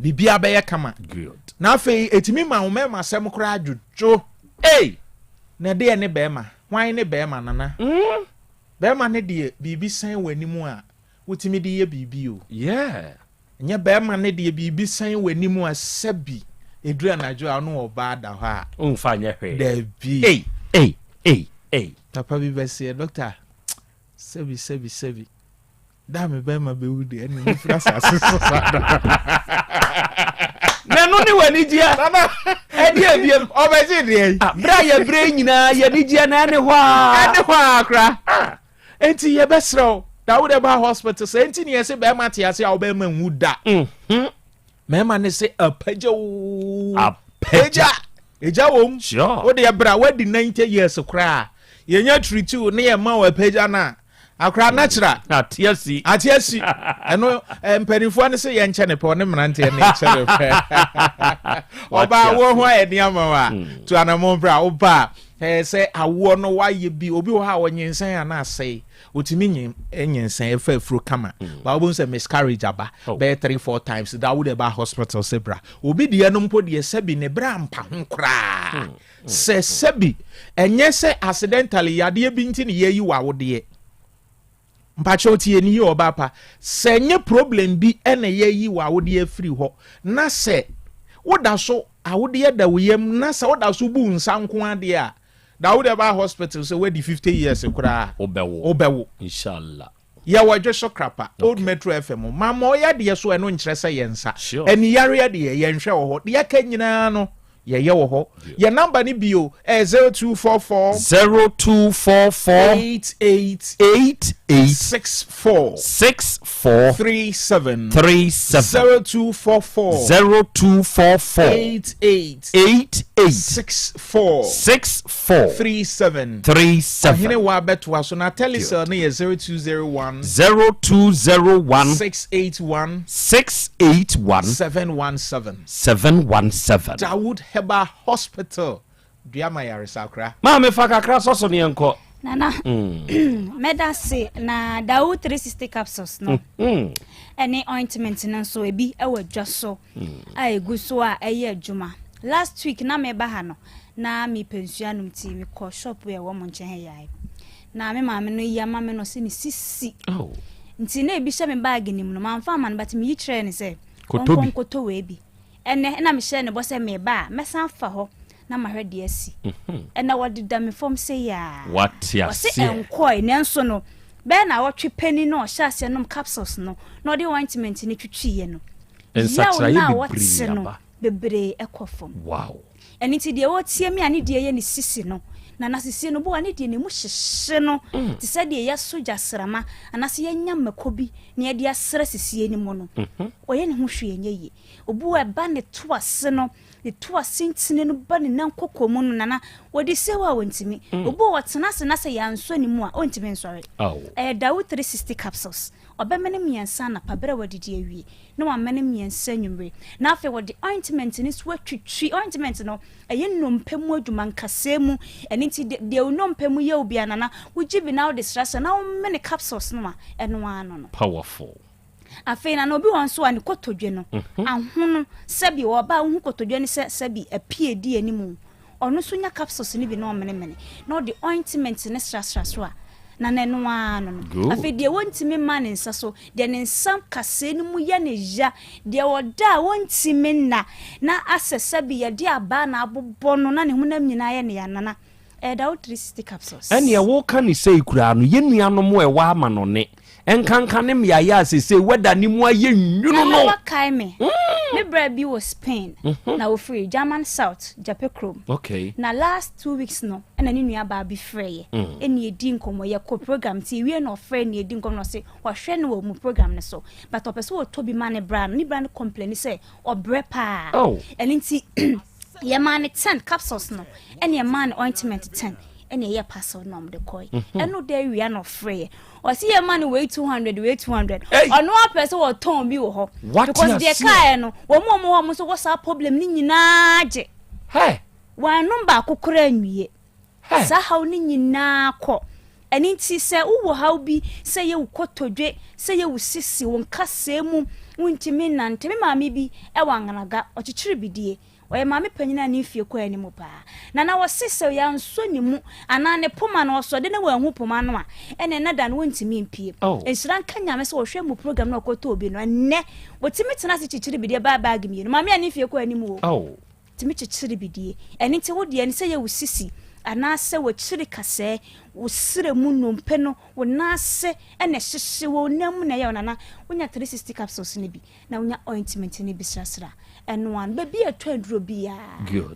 S10: Biribiara bɛyɛ kama.
S7: Good.
S10: Na afei ɛtumi ma wo mmarima asɛm koraa dwodwo. Ei! Na ɛdeɛ ne bɛrima? Hwan ne bɛrima, Nana? Bɛrima ne deɛ biribi sɛn w'anim a wotumi de yɛ biribi o.
S7: Yeah.
S10: Nyɛ bɛrima ne deɛ biribi sɛn w'anim a sɛbi ɛduru anadwo a ɔne ɔbaa da hɔ a.
S7: Womfa nyɛ hwee.
S10: Dabi.
S7: Ei! Ei! Ei! Ei!
S10: Papa bi bɛseɛ, Doctor, sɛbi sɛbi sɛbi. Da me bɛrima bɛwu deɛ ɛne mefiri asase so saa da.
S7: Na ɛno ne w'anigyeɛ. Ɛdeɛ ebiem.
S10: Ɔbɛgye deɛ yi.
S7: Ah, berɛ a yɛbrɛ nyinaa yɛanigyeɛ na ɛne hɔ a.
S10: Ɛne hɔ a kora. Ah. Enti yɛbɛsrɛ wo da wo de ba hospital sɛ enti ne yɛse bɛrima te ase a wobɛrima nwu da.
S7: Mm-hmm.
S10: Mmarima ne se apagya o.
S7: Apagya.
S10: Egya wom.
S7: Sure.
S10: Wo deɛ bra wadi 90 years koraa. Yɛnya treat wo ne yɛma wo apagya no a. Akora na kyerɛ.
S7: Ate asi.
S10: Ate asi. Ɛno eh, mpanimfoɔ no sɛ yɛnkyɛ ne pɛ ɔne mmeranteɛ ne nkyɛ ne pɛ. Ɔbaa awoɔ ho ayɛ den ama wo a hmm. to anammɔn berɛ a woba a eh, sɛ awoɔ no woayɛ bi obi wɔ hɔ a ɔnyinsɛn a na asɛe otumi nyin nyinsɛn ɛfa afuro kama hmm. ba wobɛhu sɛ miscarriage aba oh. bɛyɛ 3 4 times da wode ba hospital sɛ bra obi deɛ no mpo deɛ sɛbi ne berɛ ampa ho koraa hmm. Sɛ sɛbi ɛnyɛ sɛ accidentally yadeɛ bi nti na yɛayi wo awodeɛ. Mpakyɛw tie ne yie ɔbaa pa. Sɛ ɛnyɛ problem bi na yɛayi wo awodeɛ afiri hɔ na sɛ woda so awodeɛ da wo yam na sɛ woda so bu wo nsa nko ara deɛ a, da wode ba hospital sɛ woadi 50 years koraa a,
S7: Wobɛwo.
S10: wobɛwo.
S7: Inshallah.
S10: Yɛwɔ Dweso Krapa, Old Metro FM. Mamma ɔyɛ adeɛ so ɛno nkyerɛ sɛ yɛn nsa.
S7: Sure.
S10: Aniyareɛ deɛ yɛnhwɛ wɔ hɔ. Deɛ aka nyinaa no yɛyɛ wɔ hɔ. Yɛn number no bio ɛyɛ 0244.
S7: 0244.
S10: 88.
S7: 88.
S10: 64.
S7: 64.
S10: 37.
S7: 37.
S10: 0244.
S7: 0244.
S10: 88.
S7: 88.
S10: 64.
S7: 64.
S10: 37.
S7: 37.
S10: Ɔhene wa bɛtoa so na Telecel no yɛ 0201.
S7: 0201.
S10: 681.
S7: 681.
S10: 717.
S7: 717.
S10: Dawood Herbal Hospital, Duama Yaresakra.
S7: Maame fa kakra sɔ so ne yɛnkɔ.
S11: Nana,
S7: Mm.
S11: mɛda se na Dawu 360 capsules no ɛne ointment no nso ebi ɛwɔ dwa so a egu so a ɛyɛ adwuma. Last week na meba ha no na mepɛ nsuo anom ti mekɔ shop a ɛwɔ mo nkyɛn ha yi na me maame no yi ama me no sɛ ne sisi
S7: Oh.
S11: nti na ebi hyɛ me baage nim no mamfa ama no but meyi kyerɛɛ ne sɛ
S7: Kɔtɔ bi.
S11: ɔnkɔ nkɔtɔ wei bi. Ɛnɛ na mehyɛ ne bɔ sɛ meba a mɛsan fa hɔ na mahwɛ deɛ asi. Ɛna wɔde da me fam sɛ yaa
S7: Wate
S11: ɔse
S7: aseɛ.
S11: ɛnkɔe nanso no bɛyɛ na wɔtwe pani na ɔhyɛ aseɛ nom capsules no na ɔde ointment no twitwiiɛ no, yaw
S7: Nsakyeraeɛ
S11: no a
S7: bebree
S11: wɔte no
S7: aba.
S11: bebree ɛkɔ fam.
S7: Wow.
S11: Ɛno nti deɛ wɔtie me a ne deɛ yɛ ne sisi no na nasisi no boa ne deɛ ne mu hyehye no te sɛ deɛ yɛso gyasrama anaasɛ yɛnya mmako bi na yɛde asra sisie no mu no, ɔyɛ ne ho hwee nyɛ yie. Obi wɔ ɛba ne to ase no, ne to ase ntini no ba ne nan kɔkɔ mu no, nana wɔde se hɔ a wɔntumi. Obi wɔ wɔtena ase na sɛ yɛansɔ ne mu a ɔntumi nsɔre.
S7: Aw.
S11: Ɛyɛ Dawu 360 capsules. Ɔbɛmene mmiɛnsa anapa berɛ a wadidi awie na wamene mmiɛnsa anwummere na afei wɔde ointment no so atwitwi. Ointment no ɛyɛ nnompe mu adwuma nkasɛɛ mu. Ɛno nti deɛ wo nnompe mu yɛ wo bia, nana wogye bi na wode srasra na womene capsules no a ɛno ara no.
S7: Powerful.
S11: Afei na obi wɔ nso a ne kotodwe no ahono, sɛbi ɔba a wohu kotodwe no sɛ sɛbi apie di anim, ɔno nso nya capsules no bi na ɔmenemene na ɔde ointment ne srasra so a na n'ano ara no.
S7: Good.
S11: Afei deɛ wɔntumi mma ne nsa so, deɛ ne nsa kasɛɛ no mu yɛ ne ya, deɛ ɔda a wɔntumi nna na asɛ sɛbi yɛde abaa na abobɔ no na ne honam nyinaa yɛ ne ya, nana ɛyɛ Dawo 360 capsules.
S7: Ɛneɛ woka ne sei koraa no, yɛn nuanom a ɛwɔ amanɔne nkanka ne mmeaeɛ a sesei wɛda ne mu ayɛ nwunu
S11: Nana
S7: no.
S11: Wakae me me bra bi wɔ Spain na wɔfiri German South Jape kurom. Na last 2 weeks no ɛna ne nua baa bi frɛeɛ ɛne ɛdi nkɔmmɔ. Yɛkɔ program nti ewie na ɔfrɛ ne ɛdi nkɔmmɔ na ɔse ɔhwɛ no wɔ mu program no so but ɔpɛ sɛ ɔtɔ bi ma ne bra no. Ne bra no complain sɛ ɔbrɛ paa. Ɛno nti yɛmaa ne 10 capsules no ɛne yɛmaa ne ointment 10 ɛne ɛyɛ parcel na ɔmde kɔe. Ɛno da awia na ɔfrɛeɛ ɔse yɛma no wei 200, wei 200.
S7: Hey!
S11: Ɔno apɛ sɛ wɔtɔn bi wɔ hɔ
S7: Wate
S11: because deɛ
S7: aseɛ.
S11: kaeɛ no wɔn mu a wɔn hɔ mo nso wɔ saa problem no nyinaa gye
S7: Hey!
S11: wɔanom baako koraa nwie.
S7: Hey!
S11: Saa haw no nyinaa kɔ. Ɛno nti sɛ wowɔ haw bi sɛ yɛ wo kotodwe, sɛ yɛ wo sisi, wo nkasɛɛ mu wontumi nante. Me maame bi ɛwɔ Angenaga, ɔkyekyere bidie. Ɔyɛ maame panyin a ne mfie kɔ anim paa na wɔse sɛ yɛansɔ ne mu anaa ne poma no ɔsɔde na wɔanhu poma no a ɛnɛ na da no wɔntumi mpie.
S7: Oh.
S11: Nhyira nka Nyame sɛ wɔhwɛ mu program na ɔkɔtɔ obi no. Ɛnnɛ wɔtumi tena ase kyekyere bidie baa baage mmienu. Maame a ne mfie kɔ anim o tumi kyekyere bidie. Ɛno nti wo deɛ no sɛ yɛ wo sisi anaasɛ wɔkyiri kasɛɛ, wo serɛ mu nnompe no, wo nan ase ɛna ɛhyehye wo nam mu na ɛyɛ wo, nana wonya 360 capsules no bi na wonya ointment no bi srasra ɛno ano baabi a ɛtɔ aduro biara,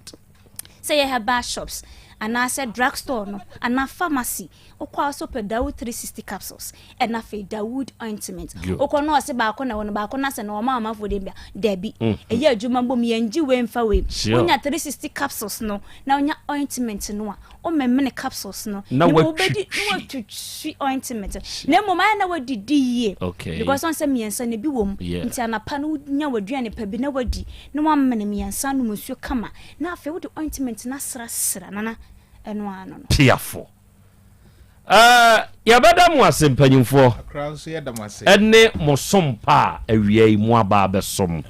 S11: sɛ yɛ herbal shops anaasɛ drug store no anaa pharmacy, wokɔ a so pɛ Dawood 360 capsules ɛna afei Dawood ointment. Wokɔ na ɔse baako na ɛwɔ no baako na sɛ na ɔma amanfoɔ de bia dabi. Ɛyɛ adwuma bom, yɛngye wei mfa wei. Wonya 360 capsules no na wonya ointment no a womemene capsules no
S7: Na
S11: mmom wobɛdi na watwitwi ointment na mmom ayɛ na wadidi yie because ɔn sɛ mmiɛnsa no bi wɔ mu. Nti anapa no wonya w'aduane pa bi na wadi na wamene mmiɛnsa nom nsuo kama na afei wode ointment no asrasra, nana ɛno ano no.
S7: Piafo. Yɛbɛda mo ase mpanyimfoɔ
S10: Akora nso yɛda mo ase.
S7: ɛne mo som pa a awia yi mo aba abɛsom.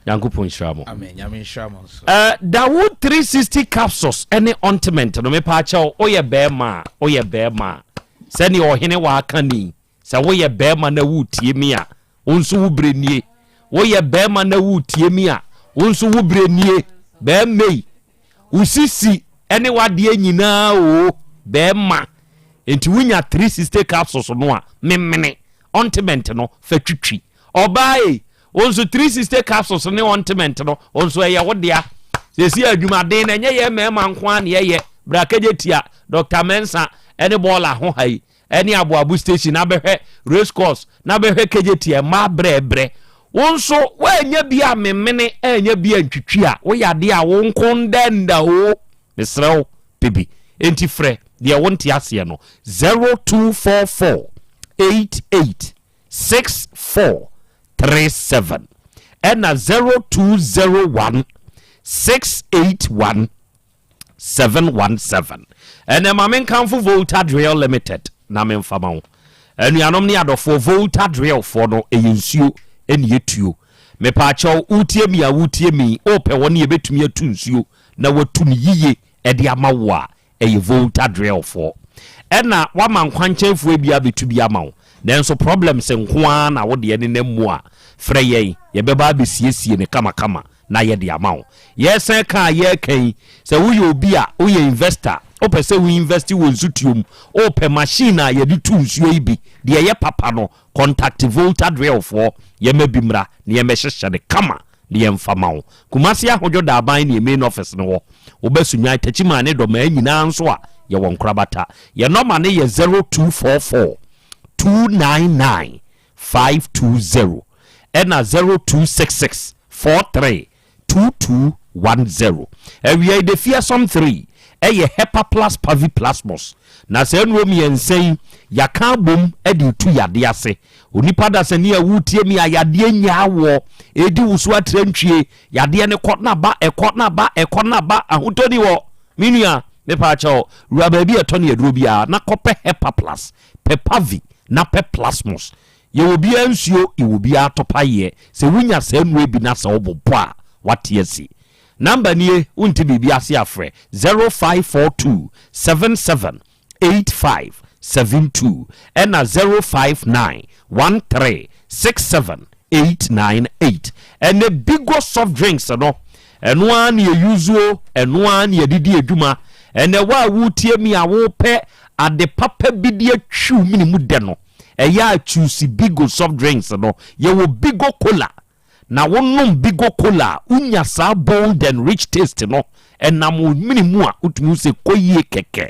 S7: Nyankopɔn nhyira mo.
S10: Amen. Nyame nhyira mo nso.
S7: Dawood 360 capsules ɛne ointment no, mepa akyɛw, woyɛ bɛrima a, woyɛ bɛrima a, sɛnea ɔhene waaka ni sɛ woyɛ bɛrima na woretie mi a, wo nso wo berɛ nie. Woyɛ bɛrima na woretie mi a, wo nso wo berɛ nie. Bɛrima yi, wo sisi ɛne wadeɛ nyinaa o bɛrima nti wonya 360 capsules no a memene ointment no fa twitwi. Ɔbaa yi, wo nso 360 capsules ne ointment no wo nso ɛyɛ wo dea. Sɛsi adwumaden na ɛnyɛ yɛ mmarima nko a ne yɛyɛ brakagye tia Dr Mensa ɛne bɔɔla ho ha yi ɛne Aboabo station na bɛhwɛ race course na bɛhwɛ kegye tia mmaa brɛbrɛ. Wo nso woanya bi a memene anya bi a ntwitwi a woyɛ adeɛ a wo nko ndɛnda o. Mesrɛ wo bibi enti frɛ deɛ wonte aseɛ no 0244 88 6437 ɛna 0201 681 717. Ɛnɛ ma menkamfo Volta Drill Limited na memfa ma wo. Anuanom ne adɔfoɔ, Volta Drill foɔ no, ɛyɛ nsuo ɛne yɛtuo. Mepaakyɛw, wotie mi a wotie mi, wopɛ wɔn yɛbɛtumi atu nsuo na watu no yiye ɛde ama wo a, ɛyɛ Volta Drill foɔ. Ɛna wama nkwankyɛnfoɔ bi abɛtu bi ama wo, nanso problems nko ara na wo deɛ nenam mu a, frɛ yɛn, yɛbɛba abɛsiesie no kamakama na yɛde ama wo. Yɛresan ka a yɛreka yi, sɛ woyɛ obi a woyɛ investor, wopɛ sɛ wo invest wɔ nsutuo mu, wopɛ machine a yɛde tu nsuo yi bi, deɛ ɛyɛ papa no, contact Volta Drill foɔ, yɛma bi mmra na yɛmmɛhyehyɛ no kama na yɛmfa ma wo. Kumasi Ahodwo Daaban ne yɛn main office no wɔ. Woba Sunyani, Techiman ne Dɔmaa nyinaa nso a, yɛwɔ nkorabata. Yɛn nɔma no yɛ 0244 299 520 ɛna 0266 43 2210. Awia yi, The Fearsome 3 ɛyɛ Hepaplus Paviplasmus. Na saa nnuro mmiɛnsa yi, yɛaka abom de retu yadeɛ ase. Onipa dasani a woretie mi a yadeɛ nyaa woɔ, ɛredi wo so atirantwie, yadeɛ no kɔ na ba, ɛkɔ na ba, ɛkɔ na ba, ahotɔ ni hɔ. Me nua, mepaakyɛw, wura baabi a ɛtɔ ne aduro biara na kɔpɛ Hepaplus, pɛ Pavi na pɛ Plasmus. Yɛwɔ biara nsuo, yɛwɔ biara tɔpayeɛ. Sɛ wonya saa nnuro yi bi na sɛ wobobɔ a, woate asi. Number nie, wonte biribi ase a frɛ 0542 77 85 72 ɛna 059 13 67 898. Ɛnɛ Bigo soft drinks no, ɛno ara na yɛ use o, ɛno ara na yɛde di adwuma. Ɛnɛ wo a woretie me a worepɛ ade papa bi de atwi wo mene mu dɛ no, ɛyɛ a choose Bigo soft drinks no. Yɛwɔ Bigo Cola. Na wonom Bigo Cola a, wonya saa bold and rich taste no. Ɛnam wo mene mu a, wotumi hu sɛ kɔ yie kɛkɛ.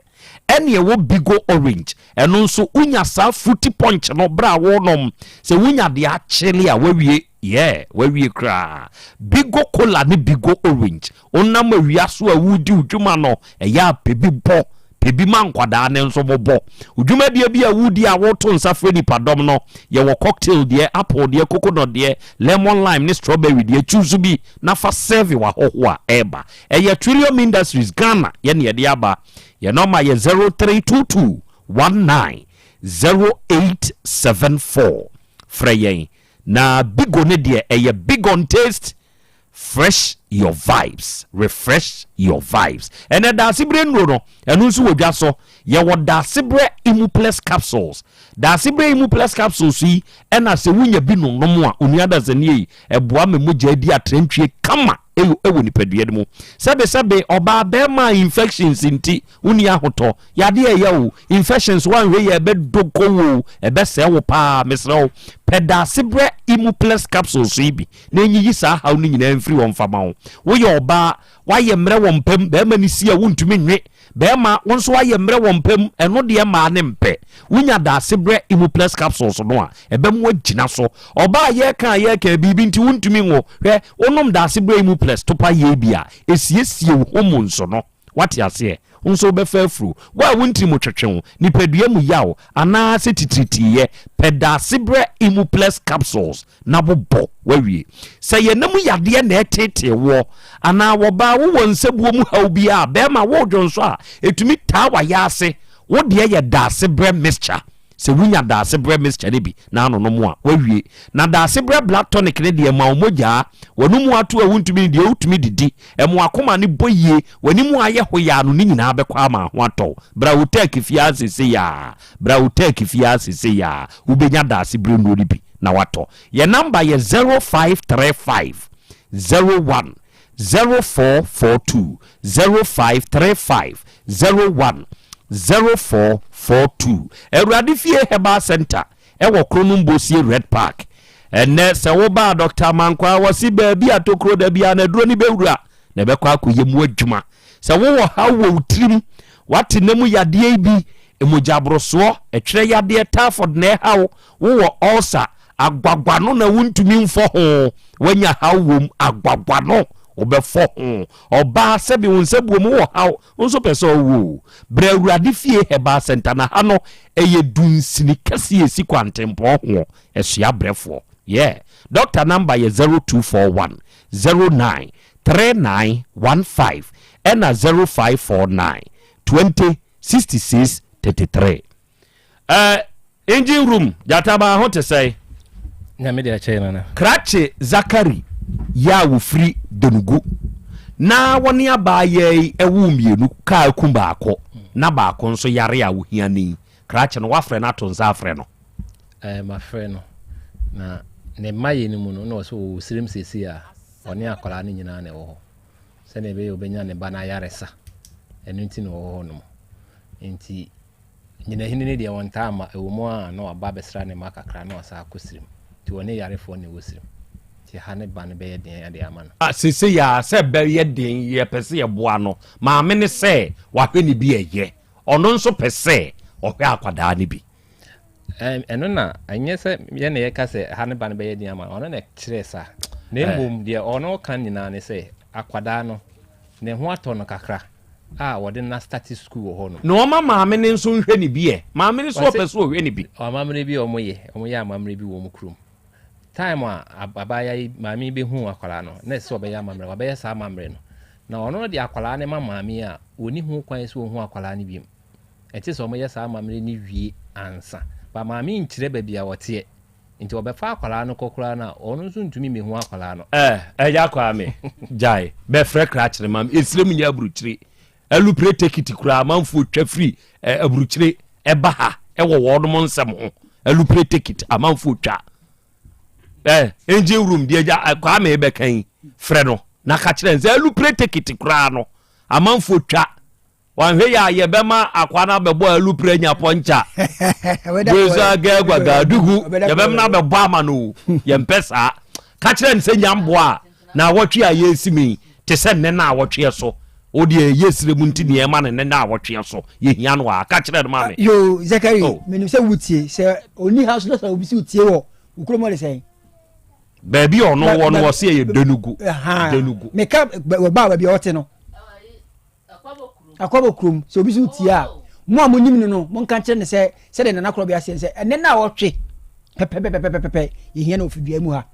S7: Ɛne ɛwɔ Bigo Orange, ɛno nso wonya saa fruity punch no berɛ a worenom. Sɛ wonya deɛ akyele a, woawie. Yeah, woawie koraa. Bigo Cola ne Bigo Orange, Wonam awia so a woredi wo dwuma no, ɛyɛ a pɛ bi bɔ, pɛ bi ma nkwadaa no nso bobɔ. Wo dwumadie bi a woredi a woreto nsa frɛ nnipadɔm no, yɛwɔ cocktail deɛ, apple deɛ, coconut deɛ, lemon lime ne strawberry deɛ, choose bi na fa serve w'ahɔhoɔ a ɛreba. Ɛyɛ Trillium Industries Ghana yɛ na yɛde aba. Yɛn nɔma yɛ 0322 19 0874. Frɛ yɛn. Na Bigo no deɛ ɛyɛ big on taste, Fresh your vibes, refresh your vibes. Ɛnɛ Daasebrɛ nnuro no, ɛno nso wɔ dwa so. Yɛwɔ Daasebrɛ Imuplex capsules. Daasebrɛ Imuplex capsules yi ɛna sɛ wonya bi nonom a, onua dasani yi, ɛboa ma mogya di atrantwie kama ɛwɔ nipadua no mu. Sɛbesɛbe ɔbaa bɛrima infections nti wonni ahotɔ, yadeɛ ɛyɛ o, infections woanhwɛ yɛ ɛbɛdoko wo, ɛbɛsɛe wo paa. Mesrɛ wo, pɛ Daasebrɛ Imuplex capsules yi bi na enyiyi saa haw no nyinaa mfiri hɔ mfa ma wo. Woyɛ ɔbaa, woayɛ mmerɛ wɔ mpa mu, barima no si a wontumi nwe. Barima, wo nso woayɛ mmerɛ wɔ mpa mu, ɛno deɛ mmaa no mpɛ. Wonya Daasebrɛ Imuplex capsules no a, ɛbɛma woagyina so. Ɔbaa a yɛreka a yɛreka biribi nti wontumi nwo, hwɛ, wonom Daasebrɛ Imuplex topa yei bi a, ɛsiesie wo hormones no. Woate aseɛ? Wo nso wobɛfa afuro. Wo a wo ntiri mu twetwe wo, nipadua mu yaw, anaasɛ titiritiiɛ, pɛ Daasebrɛ Imuplex capsules na bobɔ. Woawie. Sɛ yɛn mu yadeɛ na ɛreteetee woɔ, anaa wɔbaa wowɔ nsabuo mu haw bi a, bɛrima woredwonsɔ a, ɛtumi taa w'ayaase. Wo deɛ yɛ Daasebrɛ mixture. Sɛ wunya daasebrɛ mixture no bi na anonom a, woawie. Na daasebrɛ blood tonic no deɛ, ɛma wo mogyaa, w'anomu ato a wuntumi nnidi, wotumi didi, ɛma w'akoma no bɔ yie, w'anim ayɛ hoyaa no, ne nyinaa bɛkɔ ama ho atɔ wo. Bra Otec fie ara seesei ara. Bra Otec fie ara seesei ara. Wobɛnya daasebrɛ nnuro no bi na woatɔ. Yɛn namba yɛ 0535 01 0442 0535 01 0442 Awurade Fie Herbal Center ɛwɔ Kronom Bosie Red Park. Ɛnnɛ sɛ wobaa Dr. Amankwaa wɔse baabi a tokuro da biara na aduro no bɛwura na ɛbɛkɔ akɔyɛ mu adwuma. Sɛ wowɔ haw wɔ wo tirim, woate nna mu yadeɛ yi bi, mogyaborosoɔ, ɛtwerɛ yadeɛ, typhoid na ɛha wo, wowɔ ulcer, agwagwa no na wontumi mfɔ ho, woanya haw wom, agwagwa no wobɛfɔ ho. Ɔbaa, sɛbe wo nsa buom wowɔ haw, wo nso pɛ sɛ ɔwo o, bra Awurade fie Herbal Center na ha no ɛyɛ dunsini kɛseɛ ɛsi kwantempɔn hoɔ, ɛsoa brɛfoɔ. Yeah. Doctor number yɛ 0241 09 3915 ɛna 0549 20. 66 33. Eh, engine room, gyata baa ho te sɛn?
S4: Nyame de akyɛ nana.
S7: Krakye Zakari yɛ a wɔfiri Donugu na wɔne abaayaa yi woo mmienu, kaa ku baako na baako nso yare a ohia no yi. Krakye no, woafrɛ no ato nsa afrɛ no?
S4: Eh, mafrɛ no. Na ne mmayɛ no mu no, na ɔsɛ ɔwɔ Sirem seesei a ɔne akwadaa no nyinaa na ɛwɔ hɔ. Sɛdeɛ ɛbɛyɛ ɔbɛnya ne ba no ayaresa. Ɛno nti na ɔwɔ hɔ nom. Nti Nyinahene no deɛ ɔntaa mma, ɛwɔ mu ara a na waba abɛsra ne mma kakra na wasan akɔ Sirem. Nti ɔne yarefoɔ na ɛwɔ Sirem. Nti ha ne ba no bɛyɛ den de ama no.
S7: Seesei ara sɛ ɛbɛyɛ den, yɛpɛ sɛ yɛboa no. Maame no sɛ wahwɛ no bi ɛyɛ. Ɔno nso pɛ sɛ ɔhwɛ akwadaa no bi.
S4: Ɛno na, ɛnyɛ sɛ yɛn na yɛka sɛ ha ne ba no bɛyɛ den ama no, ɔno na ɛkyerɛɛ saa. Na mmom deɛ ɔno ɔka nyinaa ne sɛ akwadaa no, ne ho atɔ no kakra a wɔde no astate sukuu wɔ hɔ nom.
S7: Na ɔma maame no nso nhwɛ no bi ɛ? Maame no nso ɔpɛ sɛ ɔhwɛ no bi.
S4: Amammerɛ bi a wɔyɛ, wɔyɛ amammerɛ bi wɔ wɔn kurom. Time a abaayewa yi, maame yi bɛhuu akwadaa no, na ɛsɛ sɛ ɔbɛyɛ amammerɛ. Wabɛyɛ saa amammerɛ no. Na ɔno de akwadaa no ma maame yi a, ɔnni ho kwan sɛ ɔhu akwadaa no biom. Ɛnte sɛ wɔyɛ saa amammerɛ no wie ansa. But maame yi nkyerɛ baabi a ɔteɛ. Nti ɔbɛfa akwadaa no kɔ koraa no a, ɔno nso ntumi mmɛhu akwadaa no.
S7: Eh, Agya Kwame, gyae. Bɛfrɛ krakyere ma me. Ɛsirem nyɛ aburukyire. Alupre tekiti koraa amanfoɔ twa firi eh, aburukyire ɛba ha ɛwɔ wɔnom nsɛm ho. Alupre tekiti amanfoɔ twa. Eh, engine room deɛ agya eh, Kwame bɛka yi, frɛ no na ka kyerɛ no sɛ alupre tekiti koraa no amanfoɔ twa. Wanhwɛ yɛ a yɛbɛma akoa no abɛbɔ alupre anya pɔnkya. Gweza gɛgwa gadugu yɛbɛma no abɛbɔ ama no o. Yɛmpɛ saa. Ka kyerɛ no sɛ nya mboa a na awɔtwe a yɛresi mi te sɛ nnɛ na awɔtweɛ so. Wo deɛ ɛyɛ srɛ mu nti neɛ ɛma no nnɛ na awɔtweɛ so. Yɛhia no a. Ka kyerɛ no ma me.
S2: Yo Zakari,
S7: Oh.
S2: menim sɛ wotie. Sɛ ɔnni ha nso na sɛ obi si wotie wɔ wo kurom hɔ de sɛn?
S7: Baabi a ɔno wɔ no ɔse ɛyɛ Denugu. Denugu.
S2: Meka wɔbaa baabi a ɔte no. Akwabo kurom sɛ obi so tie a mo a monim no no monka nkyerɛ no sɛ sɛdeɛ Nana Korɔbea seɛ sɛ ɛnɛ na awɔtwe pɛpɛpɛpɛpɛpɛ yɛhia no ofidua mu ha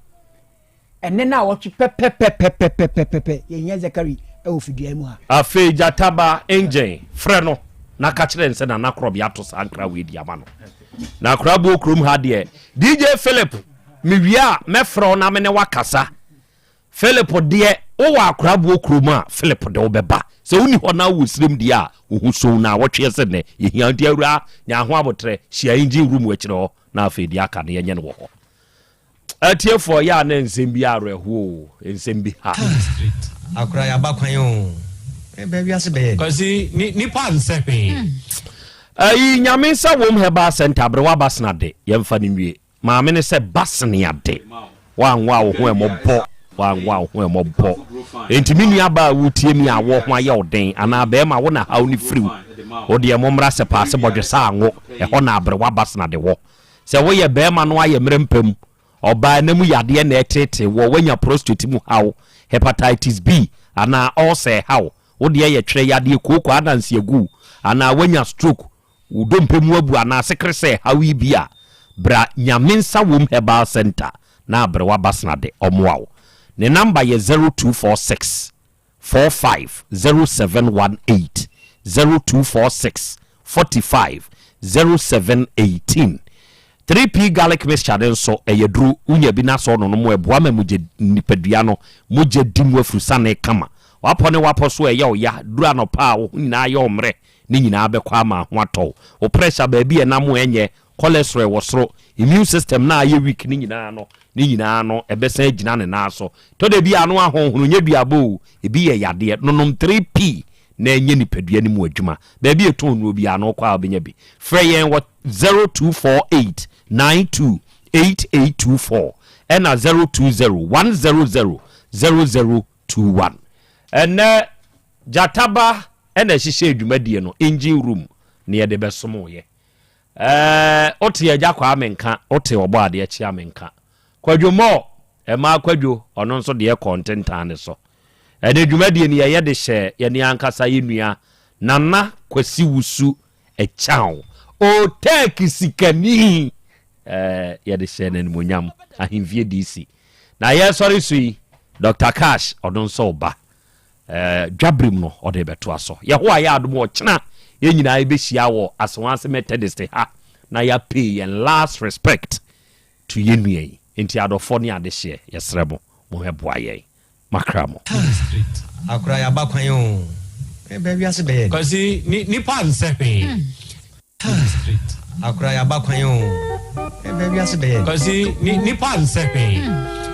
S2: ɛnɛ na awɔtwe pɛpɛpɛpɛpɛpɛpɛ yɛhia Zakari ɛwɔ fidua mu ha.
S7: Afei gyataba engine frɛ no na ka kyerɛ no sɛ Nana Korɔbea ato saa nkra wei di ama no. Na Akorabuo kurom ha deɛ DJ Philip mewie a mɛfrɛ wo na me ne wakasa. Philip deɛ, wowɔ akoraboɔ kurom a, Philip de wo bɛba. Sɛ wonni hɔ na wowɔ serem deɛ a, wo ho so naawɔtweɛ sɛ nnɛ. Yɛhia wo nti awuraa, nya ho aboterɛ, hyia engine room akyire hɔ na afei deɛ aka no yɛnyɛ no wɔ hɔ. Atiefoɔ, yɛ a na nsɛm bi awerɛhoɔ o, nsɛm bi ha.
S12: Akora yaba kwan o. Eh, baabi ase bɛyɛ.
S7: Kwasi, ni, nipa nsɛ hwee. Ayi, Nyame nsa wom Herbal Center, aberewa Basena de, yɛmfa no nwie. Maame no sɛ ba sene ade. Woanwo a wo ho ɛmɔbɔ Woanwo a wo ho ɛmɔbɔ Enti me nua baa a wotie me a wo ho ayɛ wo den anaa bɛɛma wo na haw no firi wo Wo deɛ mommra sɛpaase bɔdwesa anwo ɛhɔ na aberewa ba sene ade wɔ Sɛ woyɛ bɛɛma no ayɛ mmerɛ mpa mu Ɔbaa na mu yadeɛ na ɛteetee woɔ Woanya prostrate mu haw, hepatitis B anaa ulcer ɛhaw Wo deɛ yɛ twerɛ yadeɛ kooko ananse agu wo anaa woanya stroke Wo dompe mu abu anaa sekeresɛ haw yi bi a, bra Nyame Nsa Wom Herbal Centre na Aberewa Basena de ɔmoa wo. Ne number yɛ 0246 45 0718, 0246 45 0718. 3P Garlic Mixture no nso, ɛyɛ duro, wonya bi na sɛ ɔnonom a, ɛboa ma mogya nipadua no mogya di mu afurusane kama. W'apɔ ne w'apɔ so a ɛyɛ wo ya, duru anɔpa a wo ho nyinaa yɛ wo mmerɛ, Ne nyinaa bɛkɔ ama ho atɔ wo. Wo pressure baabi a ɛnam a ɛnyɛ, cholesterol ɛwɔ soro, immune system no a ayɛ weak no nyinaa no, ne nyinaa no ɛbɛsan agyina ne nan so. Tɔ da bi a ano ahonhono nyɛ duaba o, ebi yɛ yadeɛ. Nonom 3P na ɛnyɛ nipadua no mu adwuma. Baabi a ɛtɔn nnuro biara no wokɔ a wobɛnya bi. Frɛ yɛn wɔ 0248 92 8824 ɛna 020 100 0021. Ɛnnɛ Gyata ba na ɛhyehyɛɛ dwumadie no, engine room na yɛde bɛsomoeɛ. Ɛɛ, wote Agya Kwame nka, wote Ɔbɔadeɛ Kyeame nka. Kwadwo Moore, ɛmaa Kwadwo, ɔno nso deɛ kɔɔ ntentan no so. Ɛnɛ dwumadie no yɛyɛ de hyɛ yɛne ankasa yɛ nua Nana Kwasi Wusu Ɛkyaw, Otek sikani, ɛɛ, yɛde hyɛ no animuonyam, Ahemfie DC. Na yɛresɔre so yi, Doctor Cash, ɔno nso reba. Dwaberem no ɔde rebɛtoa so. Yehowa yɛ adom a ɔkyena Yɛn nyinaa yɛbɛhyia wɔ Asawase Methodist ha na yɛ pay yɛn last respect to yɛn nua yi. Nti adɔfoɔ ne adehyeɛ, yɛsrɛ mo, mommɛboa yɛn. Makra mo.
S12: Akora yaba kwan o. Eh, baabi ase bɛyɛ.
S9: Kwasi, ni nipa nsɛ hwee.
S12: Akora yaba kwan o. Eh, baabi ase bɛyɛ.
S9: Kwasi, ni nipa nsɛ hwee.